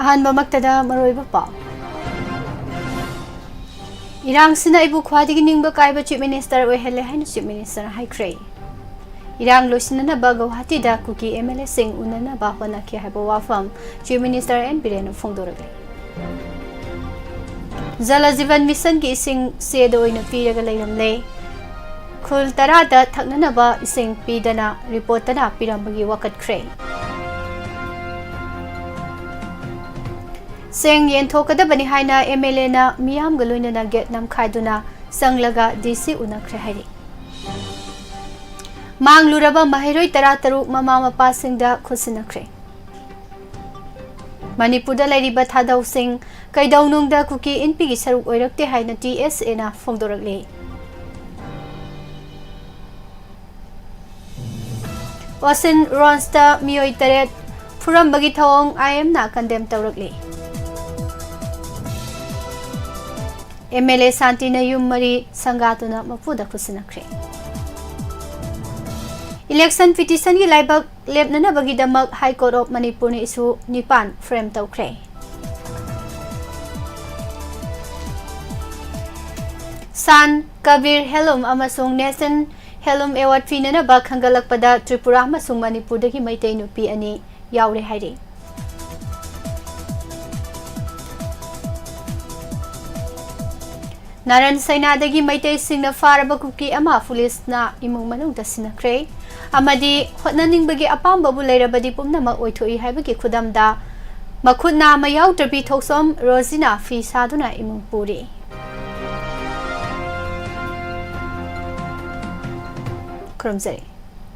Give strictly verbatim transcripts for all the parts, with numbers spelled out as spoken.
ꯑꯍꯥꯟꯕꯃꯛꯇꯗ ꯃꯔꯨꯑꯣꯏꯕ ꯄꯥꯎ꯫ ꯏꯔꯥꯡꯁꯤꯅ ꯑꯩꯕꯨ ꯈ꯭ꯋꯥꯏꯗꯒꯤ ꯅꯤꯡꯕ ꯀꯥꯏꯕ Chief Minister ꯑꯣꯏꯍꯜꯂꯦ ꯍꯥꯏꯅ Chief Minister ꯍꯥꯏꯈ꯭ꯔꯦ꯫ ꯏꯔꯥꯡ ꯂꯣꯏꯁꯤꯟꯅꯅꯕ ꯒꯧꯍꯥꯇꯤꯗ ꯀꯨꯀꯤ MLAꯁꯤꯡ ꯎꯅꯅꯕ ꯍꯣꯠꯅꯈꯤ ꯍꯥꯏꯕ ꯋꯥꯐꯝ Chief Minister N ꯕꯤꯔꯦꯟꯅ ꯐꯣꯡꯗꯣꯔꯛꯂꯤ꯫ ꯖꯂ ꯖꯤꯕꯟ ꯃꯤꯁꯟꯒꯤ ꯏꯁꯤꯡ ꯆꯦꯗ ꯑꯣꯏꯅ ꯄꯤꯔꯒ ꯂꯩꯔꯝꯂꯦ꯫ ꯈꯨꯜ ꯇꯔꯥꯗ ꯊꯛꯅꯅꯕ ꯏꯁꯤꯡ ꯄꯤꯗꯅ ꯔꯤꯄꯣꯔꯠꯇꯅ ꯄꯤꯔꯝꯕꯒꯤ ꯋꯥꯀꯠꯈ꯭ꯔꯦ꯫ ꯆꯦꯡ ꯌꯦꯟꯊꯣꯛꯀꯗꯕꯅꯤ ꯍꯥꯏꯅ MLAꯅ ꯃꯤꯌꯥꯝꯒ ꯂꯣꯏꯅꯅ ꯒꯦꯠ ꯅꯝꯈꯥꯏꯗꯨꯅ ꯆꯪꯂꯒ DC ꯎꯅꯈ꯭ꯔꯦ ꯍꯥꯏꯔꯤ꯫ ꯃꯥꯡꯂꯨꯔꯕ ꯃꯍꯩꯔꯣꯏ ꯇꯔꯥꯇꯔꯨꯛ ꯃꯃꯥ ꯃꯄꯥꯁꯤꯡꯗ ꯈꯨꯠꯁꯤꯟꯅꯈ꯭ꯔꯦ꯫ ꯃꯅꯤꯄꯨꯔꯗ ꯂꯩꯔꯤꯕ ꯊꯥꯗꯧꯁꯤꯡ ꯀꯩꯗꯧꯅꯨꯡꯗ ꯀꯨꯀꯤ ꯏꯟꯄꯤꯒꯤ ꯁꯔꯨꯛ ꯑꯣꯏꯔꯛꯇꯦ ꯍꯥꯏꯅ TSAꯅ ꯐꯣꯡꯗꯣꯔꯛꯂꯤ꯫ ꯑꯣꯁꯤꯟ ꯔꯣꯟꯁꯇ ꯃꯤꯑꯣꯏ ꯇꯔꯦꯠ ꯐꯨꯔꯝꯕꯒꯤ ꯊꯧꯑꯣꯡ IMꯅ condemn ꯇꯧꯔꯛꯂꯤ꯫ MLA ꯁꯥꯟꯇꯤꯅ ꯌꯨꯝ ꯃꯔꯤ ꯁꯪꯒꯥꯗꯨꯅ ꯃꯄꯨꯗ ꯈꯨꯠꯁꯤꯟꯅꯈ꯭ꯔꯦ꯫ Election petitionꯒꯤ ꯂꯥꯏꯕꯛ ꯂꯦꯞꯅꯅꯕꯒꯤꯗꯃꯛ High Court of Manipurꯅ issue ꯅꯤꯄꯥꯟ frame ꯇꯧꯈ꯭ꯔꯦ꯫ ꯁꯥꯟ ꯀꯕꯤꯔ ꯍꯦꯟꯂꯨꯝ ꯑꯃꯁꯨꯡ National Handloom Award ꯄꯤꯅꯅꯕ ꯈꯟꯒꯠꯂꯛꯄꯗ ꯇ꯭ꯔꯤꯄꯨꯔꯥ ꯑꯃꯁꯨꯡ ꯃꯅꯤꯄꯨꯔꯗꯒꯤ ꯃꯩꯇꯩ ꯅꯨꯄꯤ ꯑꯅꯤ ꯌꯥꯎꯔꯦ ꯍꯥꯏꯔꯤ꯫ ꯅꯥꯔꯟ ꯁꯩꯅꯥꯗꯒꯤ ꯃꯩꯇꯩꯁꯤꯡꯅ ꯐꯥꯔꯕ ꯀꯨꯀꯤ ꯑꯃ ꯄꯨꯂꯤꯁꯅ ꯏꯃꯨꯡ ꯃꯅꯨꯡꯗ ꯁꯤꯟꯅꯈ꯭ꯔꯦ ꯑꯃꯗꯤ ꯍꯣꯠꯅꯅꯤꯡꯕꯒꯤ ꯑꯄꯥꯝꯕꯕꯨ ꯂꯩꯔꯕꯗꯤ ꯄꯨꯝꯅꯃꯛ ꯑꯣꯏꯊꯣꯛꯏ ꯍꯥꯏꯕꯒꯤ ꯈꯨꯗꯝꯗ ꯃꯈꯨꯠ ꯅꯥꯝꯃ ꯌꯥꯎꯗ꯭ꯔꯕꯤ ꯊꯣꯛꯆꯣꯝ ꯔꯣꯖꯤꯅ ꯐꯤ ꯁꯥꯗꯨꯅ ꯏꯃꯨꯡ ꯄꯨꯔꯤ꯫ ꯈꯨꯔꯨꯝꯖꯔꯤ꯫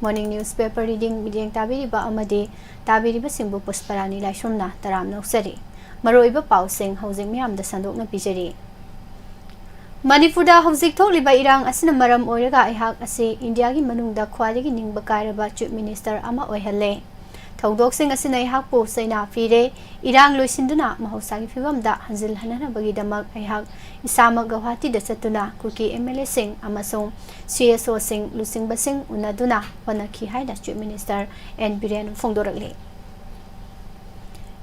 Morning newspaper reading ꯃꯤꯠꯌꯦꯡ ꯇꯥꯕꯤꯔꯤꯕ ꯑꯃꯗꯤ ꯇꯥꯕꯤꯔꯤꯕꯁꯤꯡꯕꯨ ꯄꯨꯁꯄꯔꯥꯅꯤ ꯂꯥꯏꯁ꯭ꯔꯝꯅ ꯇꯔꯥꯝ ꯅꯣꯛꯆꯔꯤ꯫ ꯃꯔꯨꯑꯣꯏꯕ ꯄꯥꯎꯁꯤꯡ ꯍꯧꯖꯤꯛ ꯃꯤꯌꯥꯝꯗ ꯁꯟꯗꯣꯛꯅ ꯄꯤꯖꯔꯤ꯫ ꯃꯅꯤꯄꯨꯔꯗ ꯍꯧꯖꯤꯛ ꯊꯣꯛꯂꯤꯕ ꯏꯔꯥꯡ ꯑꯁꯤꯅ ꯃꯔꯝ ꯑꯣꯏꯔꯒ ꯑꯩꯍꯥꯛ ꯑꯁꯤ ꯏꯟꯗꯤꯌꯥꯒꯤ ꯃꯅꯨꯡꯗ ꯈ꯭ꯋꯥꯏꯗꯒꯤ ꯅꯤꯡꯕ ꯀꯥꯏꯔꯕ Chief Minister ꯑꯃ ꯑꯣꯏꯍꯜꯂꯦ꯫ ꯊꯧꯗꯣꯛꯁꯤꯡ ꯑꯁꯤꯅ ꯑꯩꯍꯥꯛꯄꯨ ꯆꯩꯅꯥ ꯄꯤꯔꯦ꯫ ꯏꯔꯥꯡ ꯂꯣꯏꯁꯤꯟꯗꯨꯅ ꯃꯍꯧꯁꯥꯒꯤ ꯐꯤꯕꯝꯗ ꯍꯟꯖꯤꯜꯍꯟꯅꯅꯕꯒꯤꯗꯃꯛ ꯑꯩꯍꯥꯛ ꯏꯁꯥꯃꯛ ꯒꯧꯍꯥꯇꯤꯗ ꯆꯠꯇꯨꯅ ꯀꯨꯀꯤ MLAꯁꯤꯡ ꯑꯃꯁꯨꯡ CSOꯁꯤꯡ ꯂꯨꯆꯤꯡꯕꯁꯤꯡ ꯎꯅꯗꯨꯅ ꯍꯣꯠꯅꯈꯤ ꯍꯥꯏꯅ Chief Minister N Biren ꯐꯣꯡꯗꯣꯔꯛꯂꯤ꯫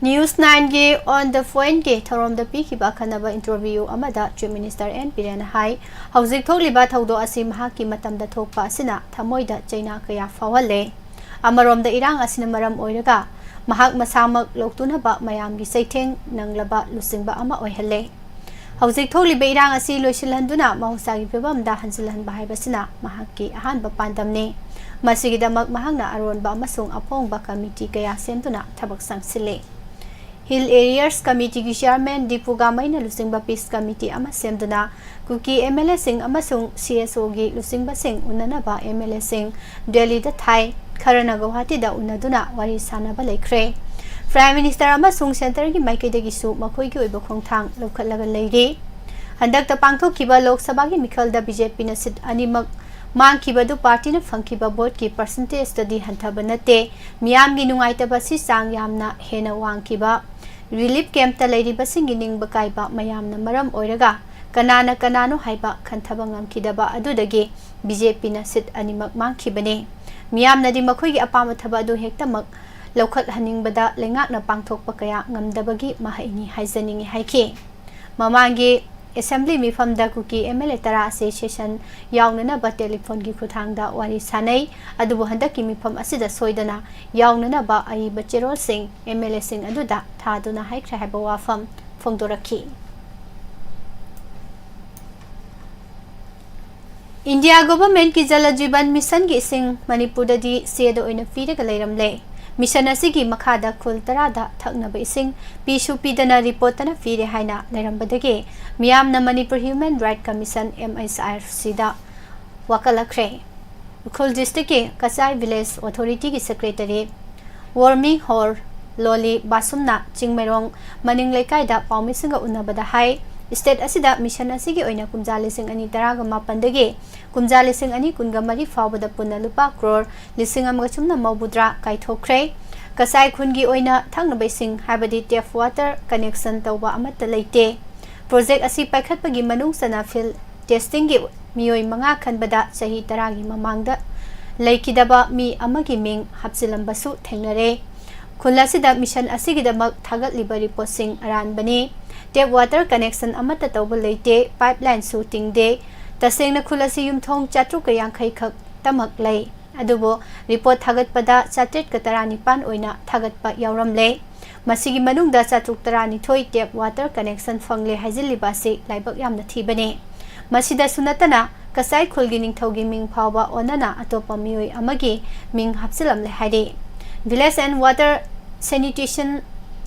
News Nineꯒꯤ On the Pointꯀꯤ ꯊꯧꯔꯝꯗ ꯄꯤꯈꯤꯕ ꯑꯈꯟꯅꯕ interview ꯑꯃꯗ Chief Minister N. ꯕꯤꯔꯦꯟꯅ ꯍꯥꯏ, ꯍꯧꯖꯤꯛ ꯊꯣꯛꯂꯤꯕ ꯊꯧꯗꯣꯛ ꯑꯁꯤ ꯃꯍꯥꯛꯀꯤ ꯃꯇꯝꯗ ꯊꯣꯛꯄ ꯑꯁꯤꯅ ꯊꯃꯣꯏꯗ ꯆꯩꯅꯥ ꯀꯌꯥ ꯐꯥꯎꯍꯜꯂꯦ꯫ ꯑꯃꯔꯣꯝꯗ ꯏꯔꯥꯡ ꯑꯁꯤꯅ ꯃꯔꯝ ꯑꯣꯏꯔꯒ ꯃꯍꯥꯛ ꯃꯁꯥꯃꯛ ꯂꯣꯛꯇꯨꯅꯕ ꯃꯌꯥꯝꯒꯤ ꯆꯩꯊꯦꯡ ꯅꯪꯂꯕ ꯂꯨꯆꯤꯡꯕ ꯑꯃ ꯑꯣꯏꯍꯜꯂꯦ꯫ ꯍꯧꯖꯤꯛ ꯊꯣꯛꯂꯤꯕ ꯏꯔꯥꯡ ꯑꯁꯤ ꯂꯣꯏꯁꯤꯜꯍꯟꯗꯨꯅ ꯃꯍꯧꯁꯥꯒꯤ ꯐꯤꯕꯝꯗ ꯍꯟꯖꯤꯜꯍꯟꯕ ꯍꯥꯏꯕꯁꯤꯅ ꯃꯍꯥꯛꯀꯤ ꯑꯍꯥꯟꯕ ꯄꯥꯟꯗꯝꯅꯤ꯫ ꯃꯁꯤꯒꯤꯗꯃꯛ ꯃꯍꯥꯛꯅ ꯑꯔꯣꯟꯕ ꯑꯃꯁꯨꯡ ꯑꯐꯣꯡꯕ committee ꯀꯌꯥ ꯁꯦꯝꯗꯨꯅ ꯊꯕꯛ ꯆꯪꯁꯤꯜꯂꯤ꯫ Hill Areas Committeeꯒꯤ chairman ꯗꯤꯄꯨ ꯒꯥꯃꯩꯅ ꯂꯨꯆꯤꯡꯕ peace committee ꯑꯃ ꯁꯦꯝꯗꯨꯅ ꯀꯨꯀꯤ MLAꯁꯤꯡ ꯑꯃꯁꯨꯡ CSOꯒꯤ ꯂꯨꯆꯤꯡꯕꯁꯤꯡ ꯎꯅꯅꯕ MLAꯁꯤꯡ ꯗꯦꯜꯂꯤꯗ ꯊꯥꯏ꯫ ꯈꯔꯅ ꯒꯧꯍꯥꯇꯤꯗ ꯎꯅꯗꯨꯅ ꯋꯥꯔꯤ ꯁꯥꯅꯕ ꯂꯩꯈ꯭ꯔꯦ꯫ Prime Minister ꯑꯃꯁꯨꯡ centreꯒꯤ ꯃꯥꯏꯀꯩꯗꯒꯤꯁꯨ ꯃꯈꯣꯏꯒꯤ ꯑꯣꯏꯕ ꯈꯣꯡꯊꯥꯡ ꯂꯧꯈꯠꯂꯒ ꯂꯩꯔꯤ꯫ ꯍꯟꯗꯛꯇ ꯄꯥꯡꯊꯣꯛꯈꯤꯕ ꯂꯣꯛ ꯁꯚꯥꯒꯤ ꯃꯤꯈꯜꯗ BJPꯅ seat ꯑꯅꯤꯃꯛ ꯃꯥꯡꯈꯤꯕ ꯑꯗꯨ partyꯅ ꯐꯪꯈꯤꯕ voteꯀꯤ percentageꯇꯗꯤ ꯍꯟꯊꯕ ꯅꯠꯇꯦ꯫ ꯃꯤꯌꯥꯝꯒꯤ ꯅꯨꯡꯉꯥꯏꯇꯕ ꯑꯁꯤ ꯆꯥꯡ ꯌꯥꯝꯅ ꯍꯦꯟꯅ ꯋꯥꯡꯈꯤꯕ, relief campꯇ ꯂꯩꯔꯤꯕꯁꯤꯡꯒꯤ ꯅꯤꯡꯕ ꯀꯥꯏꯕ ꯃꯌꯥꯝꯅ ꯃꯔꯝ ꯑꯣꯏꯔꯒ ꯀꯅꯥꯅ ꯀꯅꯥꯅꯣ ꯍꯥꯏꯕ ꯈꯟꯊꯕ ꯉꯝꯈꯤꯗꯕ ꯑꯗꯨꯗꯒꯤ BJPꯅ seat ꯑꯅꯤꯃꯛ ꯃꯥꯡꯈꯤꯕꯅꯤ꯫ ꯃꯤꯌꯥꯝꯅꯗꯤ ꯃꯈꯣꯏꯒꯤ ꯑꯄꯥꯝꯕ ꯊꯕꯛ ꯑꯗꯨ ꯍꯦꯛꯇꯃꯛ ꯂꯧꯈꯠꯍꯟꯅꯤꯡꯕꯗ ꯂꯩꯉꯥꯛꯅ ꯄꯥꯡꯊꯣꯛꯄ ꯀꯌꯥ ꯉꯝꯗꯕꯒꯤ ꯃꯍꯩꯅꯤ ꯍꯥꯏꯖꯅꯤꯡꯏ ꯍꯥꯏꯈꯤ꯫ ꯃꯃꯥꯡꯒꯤ assembly ꯃꯤꯐꯝꯗ ꯀꯨꯀꯤ MLA ꯇꯔꯥ ꯑꯁꯤ session ꯌꯥꯎꯅꯅꯕ telephoneꯒꯤ ꯈꯨꯠꯊꯥꯡꯗ ꯋꯥꯔꯤ ꯁꯥꯅꯩ꯫ ꯑꯗꯨꯕꯨ ꯍꯟꯗꯛꯀꯤ ꯃꯤꯐꯝ ꯑꯁꯤꯗ ꯁꯣꯏꯗꯅ ꯌꯥꯎꯅꯅꯕ ꯑꯏꯕ ꯆꯦꯔꯣꯜꯁꯤꯡ MLAꯁꯤꯡ ꯑꯗꯨꯗ ꯊꯥꯗꯨꯅ ꯍꯥꯏꯈ꯭ꯔꯦ ꯍꯥꯏꯕ ꯋꯥꯐꯝ ꯐꯣꯡꯗꯣꯔꯛꯈꯤ꯫ India governmentꯀꯤ Jal Jeevan Missionꯒꯤ ꯏꯁꯤꯡ ꯃꯅꯤꯄꯨꯔꯗꯗꯤ ꯆꯦꯗ ꯑꯣꯏꯅ ꯄꯤꯔꯒ ꯂꯩꯔꯝꯂꯦ꯫ Mission ꯑꯁꯤꯒꯤ ꯃꯈꯥꯗ ꯈꯨꯜ ꯇꯔꯥꯗ ꯊꯛꯅꯕ ꯏꯁꯤꯡ ꯄꯤꯁꯨ ꯄꯤꯗꯅ ꯔꯤꯄꯣꯠꯇꯅ ꯄꯤꯔꯦ ꯍꯥꯏꯅ ꯂꯩꯔꯝꯕꯗꯒꯤ ꯃꯤꯌꯥꯝꯅ Manipur Human Right Commission, MHRCꯗ ꯋꯥꯀꯠꯂꯛꯈ꯭ꯔꯦ꯫ Ukhrul districtꯀꯤ Kachai village authorityꯒꯤ secretary ꯋꯣꯔꯃꯤꯡ ꯍꯣꯔ ꯂꯣꯂꯤ ꯕꯥꯁꯨꯝꯅ ꯆꯤꯡꯃꯩꯔꯣꯡ ꯃꯅꯤꯡ ꯂꯩꯀꯥꯏꯗ ꯄꯥꯎꯃꯤꯁꯤꯡꯒ ꯎꯅꯕꯗ ꯍꯥꯏ, state ꯑꯁꯤꯗ mission ꯑꯁꯤꯒꯤ ꯑꯣꯏꯅ ꯀꯨꯝꯖꯥ ꯂꯤꯁꯤꯡ ꯑꯅꯤ ꯇꯔꯥꯒ ꯃꯥꯄꯟꯗꯒꯤ ꯀꯨꯝꯖꯥ ꯂꯤꯁꯤꯡ ꯑꯅꯤ ꯀꯨꯟꯒ ꯃꯔꯤ ꯐꯥꯎꯕꯗ ꯄꯨꯟꯅ ꯂꯨꯄꯥ ꯀ꯭ꯔꯣꯔ ꯂꯤꯁꯤꯡ ꯑꯃꯒ ꯆꯨꯝꯅ ꯃꯧꯕꯨꯗ꯭ꯔꯥ ꯀꯥꯏꯊꯣꯛꯈ꯭ꯔꯦ꯫ ꯀꯆꯥꯏ ꯈꯨꯟꯒꯤ ꯑꯣꯏꯅ ꯊꯛꯅꯕ ꯏꯁꯤꯡ, ꯍꯥꯏꯕꯗꯤ tap water connection ꯇꯧꯕ ꯑꯃꯠꯇ ꯂꯩꯇꯦ꯫ Project ꯑꯁꯤ ꯄꯥꯏꯈꯠꯄꯒꯤ ꯃꯅꯨꯡ ꯆꯟꯅ field testingꯒꯤ ꯃꯤꯑꯣꯏ ꯃꯉꯥ ꯈꯟꯕꯗ ꯆꯍꯤ ꯇꯔꯥꯒꯤ ꯃꯃꯥꯡꯗ ꯂꯩꯈꯤꯗꯕ ꯃꯤ ꯑꯃꯒꯤ ꯃꯤꯡ ꯍꯥꯞꯆꯤꯜꯂꯝꯕꯁꯨ ꯊꯦꯡꯅꯔꯦ꯫ ꯈꯨꯜ ꯑꯁꯤꯗ ꯃꯤꯁꯟ ꯑꯁꯤꯒꯤꯗꯃꯛ ꯊꯥꯒꯠꯂꯤꯕ ꯔꯤꯄꯣꯔꯠꯁꯤꯡ ꯑꯔꯥꯟꯕꯅꯤ꯫ ꯇꯦꯞ ꯋꯥꯇꯔ ꯀꯅꯦꯛꯁꯟ ꯑꯃꯠꯇ ꯇꯧꯕ ꯂꯩꯇꯦ, ꯄꯥꯏꯞꯂꯥꯏꯟꯁꯨ ꯇꯤꯡꯗꯦ꯫ ꯇꯁꯦꯡꯅ ꯈꯨꯜ ꯑꯁꯤ ꯌꯨꯝꯊꯣꯡ ꯆꯥꯇ꯭ꯔꯨꯛꯀ ꯌꯥꯡꯈꯩ ꯈꯛꯇꯃꯛ ꯂꯩ꯫ ꯑꯗꯨꯕꯨ ꯔꯤꯄꯣꯔꯠ ꯊꯥꯒꯠꯄꯗ ꯆꯥꯇ꯭ꯔꯦꯠꯀ ꯇꯔꯥꯅꯤꯄꯥꯟ ꯑꯣꯏꯅ ꯊꯥꯒꯠꯄ ꯌꯥꯎꯔꯝꯂꯦ꯫ ꯃꯁꯤꯒꯤ ꯃꯅꯨꯡꯗ ꯆꯥꯇ꯭ꯔꯨꯛ ꯇꯔꯥꯅꯤꯊꯣꯏ ꯇꯦꯞ ꯋꯥꯇꯔ ꯀꯅꯦꯛꯁꯟ ꯐꯪꯂꯦ ꯍꯥꯏꯖꯤꯜꯂꯤꯕ ꯑꯁꯤ ꯂꯥꯏꯕꯛ ꯌꯥꯝꯅ ꯊꯤꯕꯅꯤ꯫ ꯃꯁꯤꯗꯁꯨ ꯅꯠꯇꯅ ꯀꯁꯥꯏ ꯈꯨꯜꯒꯤ ꯅꯤꯡꯊꯧꯒꯤ ꯃꯤꯡ ꯐꯥꯎꯕ ꯑꯣꯟꯅꯅ ꯑꯇꯣꯞꯄ ꯃꯤꯑꯣꯏ ꯑꯃꯒꯤ ꯃꯤꯡ ꯍꯥꯞꯆꯤꯜꯂꯝꯂꯦ ꯍꯥꯏꯔꯤ꯫ Village and Water Sanitation,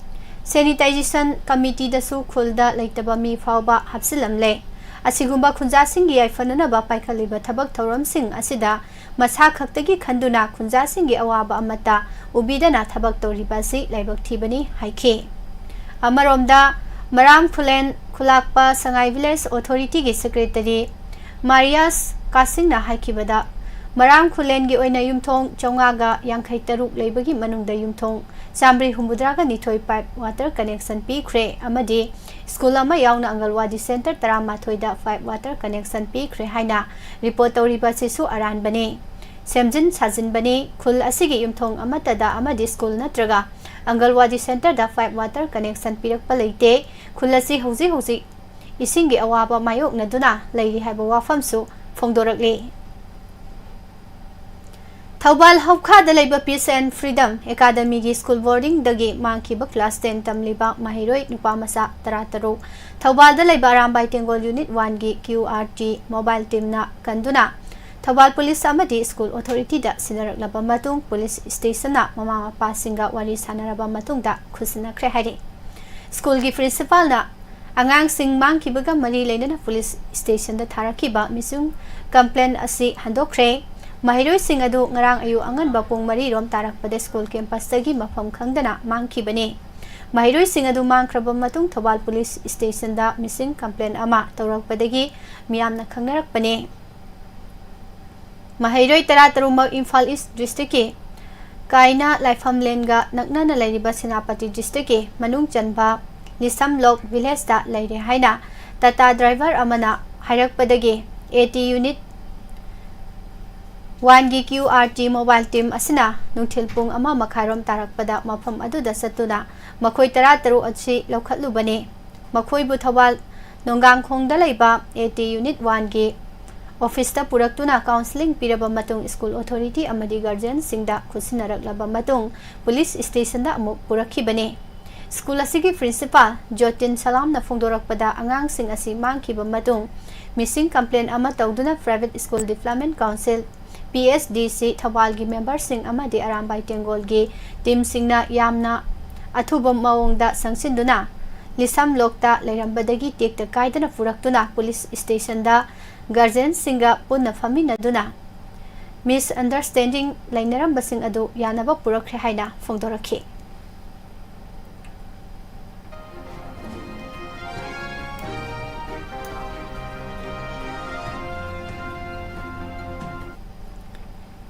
Sanitization Committeeꯗꯁꯨ ꯈꯨꯜꯗ ꯂꯩꯇꯕ ꯃꯤ ꯐꯥꯎꯕ ꯍꯥꯞꯆꯤꯜꯂꯝꯂꯦ꯫ ꯑꯁꯤꯒꯨꯝꯕ ꯈꯨꯟꯖꯥꯁꯤꯡꯒꯤ ꯌꯥꯏꯐꯅꯅꯕ ꯄꯥꯏꯈꯠꯂꯤꯕ ꯊꯕꯛ ꯊꯧꯔꯝꯁꯤꯡ ꯑꯁꯤꯗ ꯃꯁꯥ ꯈꯛꯇꯒꯤ ꯈꯟꯗꯨꯅ ꯈꯨꯟꯖꯥꯁꯤꯡꯒꯤ ꯑꯋꯥꯕ ꯑꯃꯠꯇ ꯎꯕꯤꯗꯅ ꯊꯕꯛ ꯇꯧꯔꯤꯕ ꯑꯁꯤ ꯂꯥꯏꯕꯛ ꯊꯤꯕꯅꯤ ꯍꯥꯏꯈꯤ꯫ ꯑꯃꯔꯣꯝꯗ ꯃꯔꯥꯝ ꯈꯨꯂꯦꯟ ꯈꯨꯂꯥꯛꯄ ꯁꯉꯥꯏ Village Authorityꯒꯤ Secretary ꯃꯥꯔꯤꯌꯥꯁ ꯀꯥꯁꯤꯡꯅ ꯍꯥꯏꯈꯤꯕꯗ, ꯃꯔꯥꯝ ꯈꯨꯂꯦꯟꯒꯤ ꯑꯣꯏꯅ ꯌꯨꯝꯊꯣꯡ ꯆꯥꯝꯃꯉꯥꯒ ꯌꯥꯡꯈꯩ ꯇꯔꯨꯛ ꯂꯩꯕꯒꯤ ꯃꯅꯨꯡꯗ ꯌꯨꯝꯊꯣꯡ ꯆꯥꯝꯃꯔꯤ ꯍꯨꯝꯐꯨꯇꯔꯥꯒ ꯅꯤꯊꯣꯏ ꯄꯥꯏꯞ ꯋꯥꯇꯔ ꯀꯅꯦꯛꯁꯟ ꯄꯤꯈ꯭ꯔꯦ ꯑꯃꯗꯤ ꯁ꯭ꯀꯨꯜ ꯑꯃ ꯌꯥꯎꯅ ꯑꯪꯒꯜꯋꯥꯗꯤ ꯁꯦꯟꯇꯔ ꯇꯔꯥꯃꯥꯊꯣꯏꯗ ꯄꯥꯏꯞ ꯋꯥꯇꯔ ꯀꯅꯦꯛꯁꯟ ꯄꯤꯈ꯭ꯔꯦ ꯍꯥꯏꯅ ꯔꯤꯄꯣꯔꯠ ꯇꯧꯔꯤꯕ ꯑꯁꯤꯁꯨ ꯑꯔꯥꯟꯕꯅꯤ, ꯁꯦꯝꯖꯤꯟ ꯁꯥꯖꯤꯟꯕꯅꯤ꯫ ꯈꯨꯜ ꯑꯁꯤꯒꯤ ꯌꯨꯝꯊꯣꯡ ꯑꯃꯠꯇꯗ ꯑꯃꯗꯤ ꯁ꯭ꯀꯨꯜ ꯅꯠꯇ꯭ꯔꯒ ꯑꯪꯒꯜꯋꯥꯗꯤ ꯁꯦꯟꯇꯔꯗ ꯄꯥꯏꯞ ꯋꯥꯇꯔ ꯀꯅꯦꯛꯁꯟ ꯄꯤꯔꯛꯄ ꯂꯩꯇꯦ꯫ ꯈꯨꯜ ꯑꯁꯤ ꯍꯧꯖꯤꯛ ꯍꯧꯖꯤꯛ ꯏꯁꯤꯡꯒꯤ ꯑꯋꯥꯕ ꯃꯥꯌꯣꯛꯅꯗꯨꯅ ꯂꯩꯔꯤ ꯍꯥꯏꯕ ꯋꯥꯐꯝꯁꯨ ꯐꯣꯡꯗꯣꯔꯛꯂꯤ꯫ ꯊꯧꯕꯥꯜ ꯍꯧꯈꯥꯗ ꯂꯩꯕ Peace and Freedom Academyꯒꯤ ꯁ꯭ꯀꯨꯜ ꯕꯣꯔꯗꯤꯡꯗꯒꯤ ꯃꯥꯡꯈꯤꯕ class ten ꯇꯝꯂꯤꯕ ꯃꯍꯩꯔꯣꯏ ꯅꯨꯄꯥ ꯃꯆꯥ ꯇꯔꯥꯇꯔꯨꯛ ꯊꯧꯕꯥꯜꯗ ꯂꯩꯕ ꯑꯔꯥꯝꯕꯥꯏ ꯇꯦꯡꯒꯣꯜ Unit Oneꯒꯤ QRT mobile teamꯅ ꯀꯟꯗꯨꯅ ꯊꯧꯕꯥꯜ ꯄꯨꯂꯤꯁ ꯑꯃꯗꯤ ꯁ꯭ꯀꯨꯜ ꯑꯣꯊꯣꯔꯤꯇꯤꯗ ꯁꯤꯟꯅꯔꯛꯂꯕ ꯃꯇꯨꯡ ꯄꯨꯂꯤꯁ ꯁ꯭ꯇꯦꯁꯟꯅ ꯃꯃꯥ ꯃꯄꯥꯁꯤꯡꯒ ꯋꯥꯔꯤ ꯁꯥꯟꯅꯔꯕ ꯃꯇꯨꯡꯗ ꯈꯨꯠꯁꯤꯟꯅꯈ꯭ꯔꯦ ꯍꯥꯏꯔꯤ꯫ ꯁ꯭ꯀꯨꯜꯒꯤ ꯄ꯭ꯔꯤꯟꯁꯤꯄꯥꯜꯅ ꯑꯉꯥꯡꯁꯤꯡ ꯃꯥꯡꯈꯤꯕꯒ ꯃꯔꯤ ꯂꯩꯅꯅ ꯄꯨꯂꯤꯁ ꯁ꯭ꯇꯦꯁꯟꯗ ꯊꯥꯔꯛꯈꯤꯕ missing complaint ꯑꯁꯤ ꯍꯟꯗꯣꯛꯈ꯭ꯔꯦ꯫ ꯃꯍꯩꯔꯣꯏꯁꯤꯡ ꯑꯗꯨ ꯉꯔꯥꯡ ꯑꯌꯨꯛ ꯑꯉꯟꯕ ꯄꯨꯡ ꯃꯔꯤ ꯔꯣꯝ ꯇꯥꯔꯛꯄꯗ ꯁ꯭ꯀꯨꯜ ꯀꯦꯝꯄꯁꯇꯒꯤ ꯃꯐꯝ ꯈꯪꯗꯅ ꯃꯥꯡꯈꯤꯕꯅꯤ꯫ ꯃꯍꯩꯔꯣꯏꯁꯤꯡ ꯑꯗꯨ ꯃꯥꯡꯈ꯭ꯔꯕ ꯃꯇꯨꯡ ꯊꯧꯕꯥꯜ ꯄꯨꯂꯤꯁ ꯁ꯭ꯇꯦꯁꯟꯗ missing complaint ꯑꯃ ꯇꯧꯔꯛꯄꯗꯒꯤ ꯃꯤꯌꯥꯝꯅ ꯈꯪꯅꯔꯛꯄꯅꯤ꯫ ꯃꯍꯩꯔꯣꯏ ꯇꯔꯥꯇꯔꯨꯛꯃꯛ ꯏꯝꯐꯥꯜ ꯏꯁ ꯗꯤꯁꯇ꯭ꯔꯤꯛꯀꯤ ꯀꯥꯏꯅ ꯂꯥꯏꯐꯝꯂꯦꯟꯒ ꯅꯛꯅꯅ ꯂꯩꯔꯤꯕ ꯁꯦꯅꯥꯄꯇꯤ ꯗꯤꯁꯇ꯭ꯔꯤꯛꯀꯤ ꯃꯅꯨꯡ ꯆꯟꯕ ꯂꯤꯁꯝꯂꯣꯛ ꯚꯤꯂꯦꯖꯇ ꯂꯩꯔꯦ ꯍꯥꯏꯅ ꯇꯥꯇꯥ ꯗ꯭ꯔꯥꯏꯚꯔ ꯑꯃꯅ ꯍꯥꯏꯔꯛꯄꯗꯒꯤ AT unit ꯋꯥꯟꯒꯤ Q R T mobile team ꯑꯁꯤꯅ ꯅꯨꯡꯊꯤꯜ ꯄꯨꯡ ꯑꯃ ꯃꯈꯥꯏꯔꯣꯝ ꯇꯥꯔꯛꯄꯗ ꯃꯐꯝ ꯑꯗꯨꯗ ꯆꯠꯇꯨꯅ ꯃꯈꯣꯏ ꯇꯔꯥꯇꯔꯨꯛ ꯑꯁꯤ ꯂꯧꯈꯠꯂꯨꯕꯅꯤ꯫ ꯃꯈꯣꯏꯕꯨ ꯊꯧꯕꯥꯜ ꯅꯣꯡꯒꯥꯡꯈꯣꯡꯗ ꯂꯩꯕ ꯑꯦ ꯇꯤ ꯌꯨꯅꯤꯠ ꯋꯥꯟꯒꯤ ꯑꯣꯐꯤꯁꯇ ꯄꯨꯔꯛꯇꯨꯅ ꯀꯥꯎꯟꯁꯤꯂꯤꯡ ꯄꯤꯔꯕ ꯃꯇꯨꯡ, ꯁ꯭ꯀꯨꯜ ꯑꯣꯊꯣꯔꯤꯇꯤ ꯑꯃꯗꯤ ꯒꯥꯔꯖꯤꯌꯟꯁꯤꯡꯗ ꯈꯨꯠꯁꯤꯟꯅꯔꯛꯂꯕ ꯃꯇꯨꯡ, ꯄꯨꯂꯤꯁ ꯁ꯭ꯇꯦꯁꯟꯗ ꯑꯃꯨꯛ ꯄꯨꯔꯛꯈꯤꯕꯅꯤ꯫ ꯁ꯭ꯀꯨꯜ ꯑꯁꯤꯒꯤ ꯄ꯭ꯔꯤꯟꯁꯤꯄꯥꯜ ꯖꯣꯇꯤꯟ ꯁꯂꯥꯝꯅ ꯐꯣꯡꯗꯣꯔꯛꯄꯗ, ꯑꯉꯥꯡꯁꯤꯡ ꯑꯁꯤ ꯃꯥꯡꯈꯤꯕ ꯃꯇꯨꯡ, ꯃꯤꯁꯤꯡ ꯀꯝꯄ꯭ꯂꯦꯟ ꯑꯃ ꯇꯧꯗꯨꯅ Private School Development Council, P S D ꯁꯤ, ꯊꯧꯕꯥꯜꯒꯤ ꯃꯦꯝꯕꯔꯁꯤꯡ ꯑꯃꯗꯤ ꯑꯔꯥꯝꯕꯥꯏ ꯇꯦꯡꯒꯣꯜꯒꯤ ꯇꯤꯝꯁꯤꯡꯅ ꯌꯥꯝꯅ ꯑꯊꯨꯕ ꯃꯑꯣꯡꯗ ꯆꯪꯁꯤꯟꯗꯨꯅ ꯂꯤꯁꯝ ꯂꯣꯛꯇ ꯂꯩꯔꯝꯕꯗꯒꯤ ꯇꯦꯛꯇ ꯀꯥꯏꯗꯅ ꯄꯨꯔꯛꯇꯨꯅ ꯄꯨꯂꯤꯁ ꯁ꯭ꯇꯦꯁꯟꯗ ꯒꯥꯔꯖꯤꯌꯟꯁꯤꯡꯒ ꯄꯨꯟꯅ ꯐꯝꯃꯤꯟꯅꯗꯨꯅ ꯃꯤꯁꯑꯟꯗꯔꯁ꯭ꯇꯦꯟꯗꯤꯡ ꯂꯩꯅꯔꯝꯕꯁꯤꯡ ꯑꯗꯨ ꯌꯥꯅꯕ ꯄꯨꯔꯛꯈ꯭ꯔꯦ ꯍꯥꯏꯅ ꯐꯣꯡꯗꯣꯔꯛꯈꯤ꯫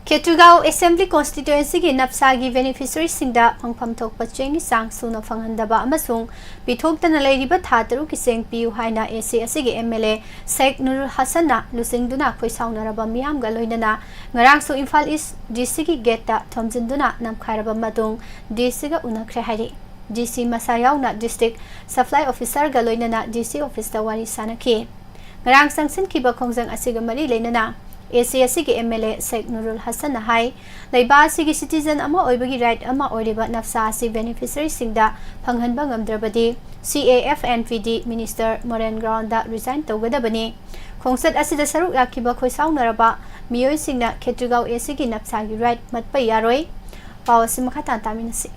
ꯈꯦꯇ꯭ꯔꯤꯒꯥꯎ ꯑꯦꯁꯦꯝꯕ꯭ꯂꯤ ꯀꯣꯟꯁꯇꯤꯇ꯭ꯋꯦꯟꯁꯤꯒꯤ ꯅꯞꯁꯥꯒꯤ ꯕꯦꯅꯤꯐꯤꯁꯔꯤꯁꯤꯡꯗ ꯐꯪꯐꯝ ꯊꯣꯛꯄ ꯆꯦꯡꯒꯤ ꯆꯥꯡ ꯁꯨꯅ ꯐꯪꯍꯟꯗꯕ ꯑꯃꯁꯨꯡ ꯄꯤꯊꯣꯛꯇꯅ ꯂꯩꯔꯤꯕ ꯊꯥ ꯇꯔꯨꯛꯀꯤ ꯆꯦꯡ ꯄꯤꯌꯨ ꯍꯥꯏꯅ ꯑꯦ ꯁꯤ ꯑꯁꯤꯒꯤ ꯑꯦꯝ ꯑꯦꯜ ꯑꯦ ꯁꯦꯈ ꯅꯨꯔꯨꯜ ꯍꯁꯟꯅ ꯂꯨꯆꯤꯡꯗꯨꯅ ꯈꯣꯏꯁꯥꯎꯅꯔꯕ ꯃꯤꯌꯥꯝꯒ ꯂꯣꯏꯅꯅ ꯉꯔꯥꯡꯁꯨ ꯏꯝꯐꯥꯜ ꯏꯁ ꯗꯤ ꯁꯤꯒꯤ ꯒꯦꯠꯇ ꯊꯣꯝꯖꯤꯟꯗꯨꯅ ꯅꯝꯈꯥꯏꯔꯕ ꯃꯇꯨꯡ ꯗꯤ ꯁꯤꯒ ꯎꯅꯈ꯭ꯔꯦ ꯍꯥꯏꯔꯤ꯫ ꯗꯤ ꯁꯤ ꯃꯁꯥ ꯌꯥꯎꯅ ꯗꯤꯁꯇ꯭ꯔꯤꯛ ꯁꯄ꯭ꯂꯥꯏ ꯑꯣꯐꯤꯁꯥꯔꯒ ꯂꯣꯏꯅꯅ ꯗꯤ ꯁꯤ ꯑꯣꯐꯤꯁꯇ ꯋꯥꯔꯤ ꯁꯥꯅꯈꯤ꯫ ꯉꯔꯥꯡ ꯆꯪꯁꯤꯟꯈꯤꯕ ꯈꯣꯡꯖꯪ ꯑꯁꯤꯒ ꯃꯔꯤ ꯂꯩꯅꯅ ꯑꯦ ꯁꯤ ꯑꯁꯤꯒꯤ ꯑꯦꯝ ꯑꯦꯜ ꯑꯦ ꯁꯦꯈ ꯅꯨꯔꯨꯜ ꯍꯁꯟꯅ ꯍꯥꯏ, ꯂꯩꯕꯥꯛ ꯑꯁꯤꯒꯤ ꯁꯤꯇꯤꯖꯟ ꯑꯃ ꯑꯣꯏꯕꯒꯤ ꯔꯥꯏꯠ ꯑꯃ ꯑꯣꯏꯔꯤꯕ ꯅꯞꯁꯥ ꯑꯁꯤ ꯕꯦꯅꯤꯐꯤꯁꯔꯤꯁꯤꯡꯗ ꯐꯪꯍꯟꯕ ꯉꯝꯗ꯭ꯔꯕꯗꯤ ꯁꯤ A F N P D minister ꯃꯣꯔꯦꯟ ground resign ꯇꯧꯒꯗꯕꯅꯤ꯫ ꯈꯣꯡꯆꯠ ꯑꯁꯤꯗ ꯁꯔꯨꯛ ꯌꯥꯈꯤꯕ ꯈꯣꯏꯁꯥꯎꯅꯔꯕ ꯃꯤꯑꯣꯏꯁꯤꯡꯅ ꯈꯦꯇ꯭ꯔꯤꯒꯥꯎ ꯑꯦ ꯁꯤꯒꯤ ꯅꯞꯁꯥꯒꯤ ꯔꯥꯏꯠ ꯃꯠꯄ ꯌꯥꯔꯣꯏ꯫ ꯄꯥꯎ ꯑꯁꯤ ꯃꯈꯥ ꯇꯥꯅ ꯇꯥꯃꯤꯟꯅꯁꯤ꯫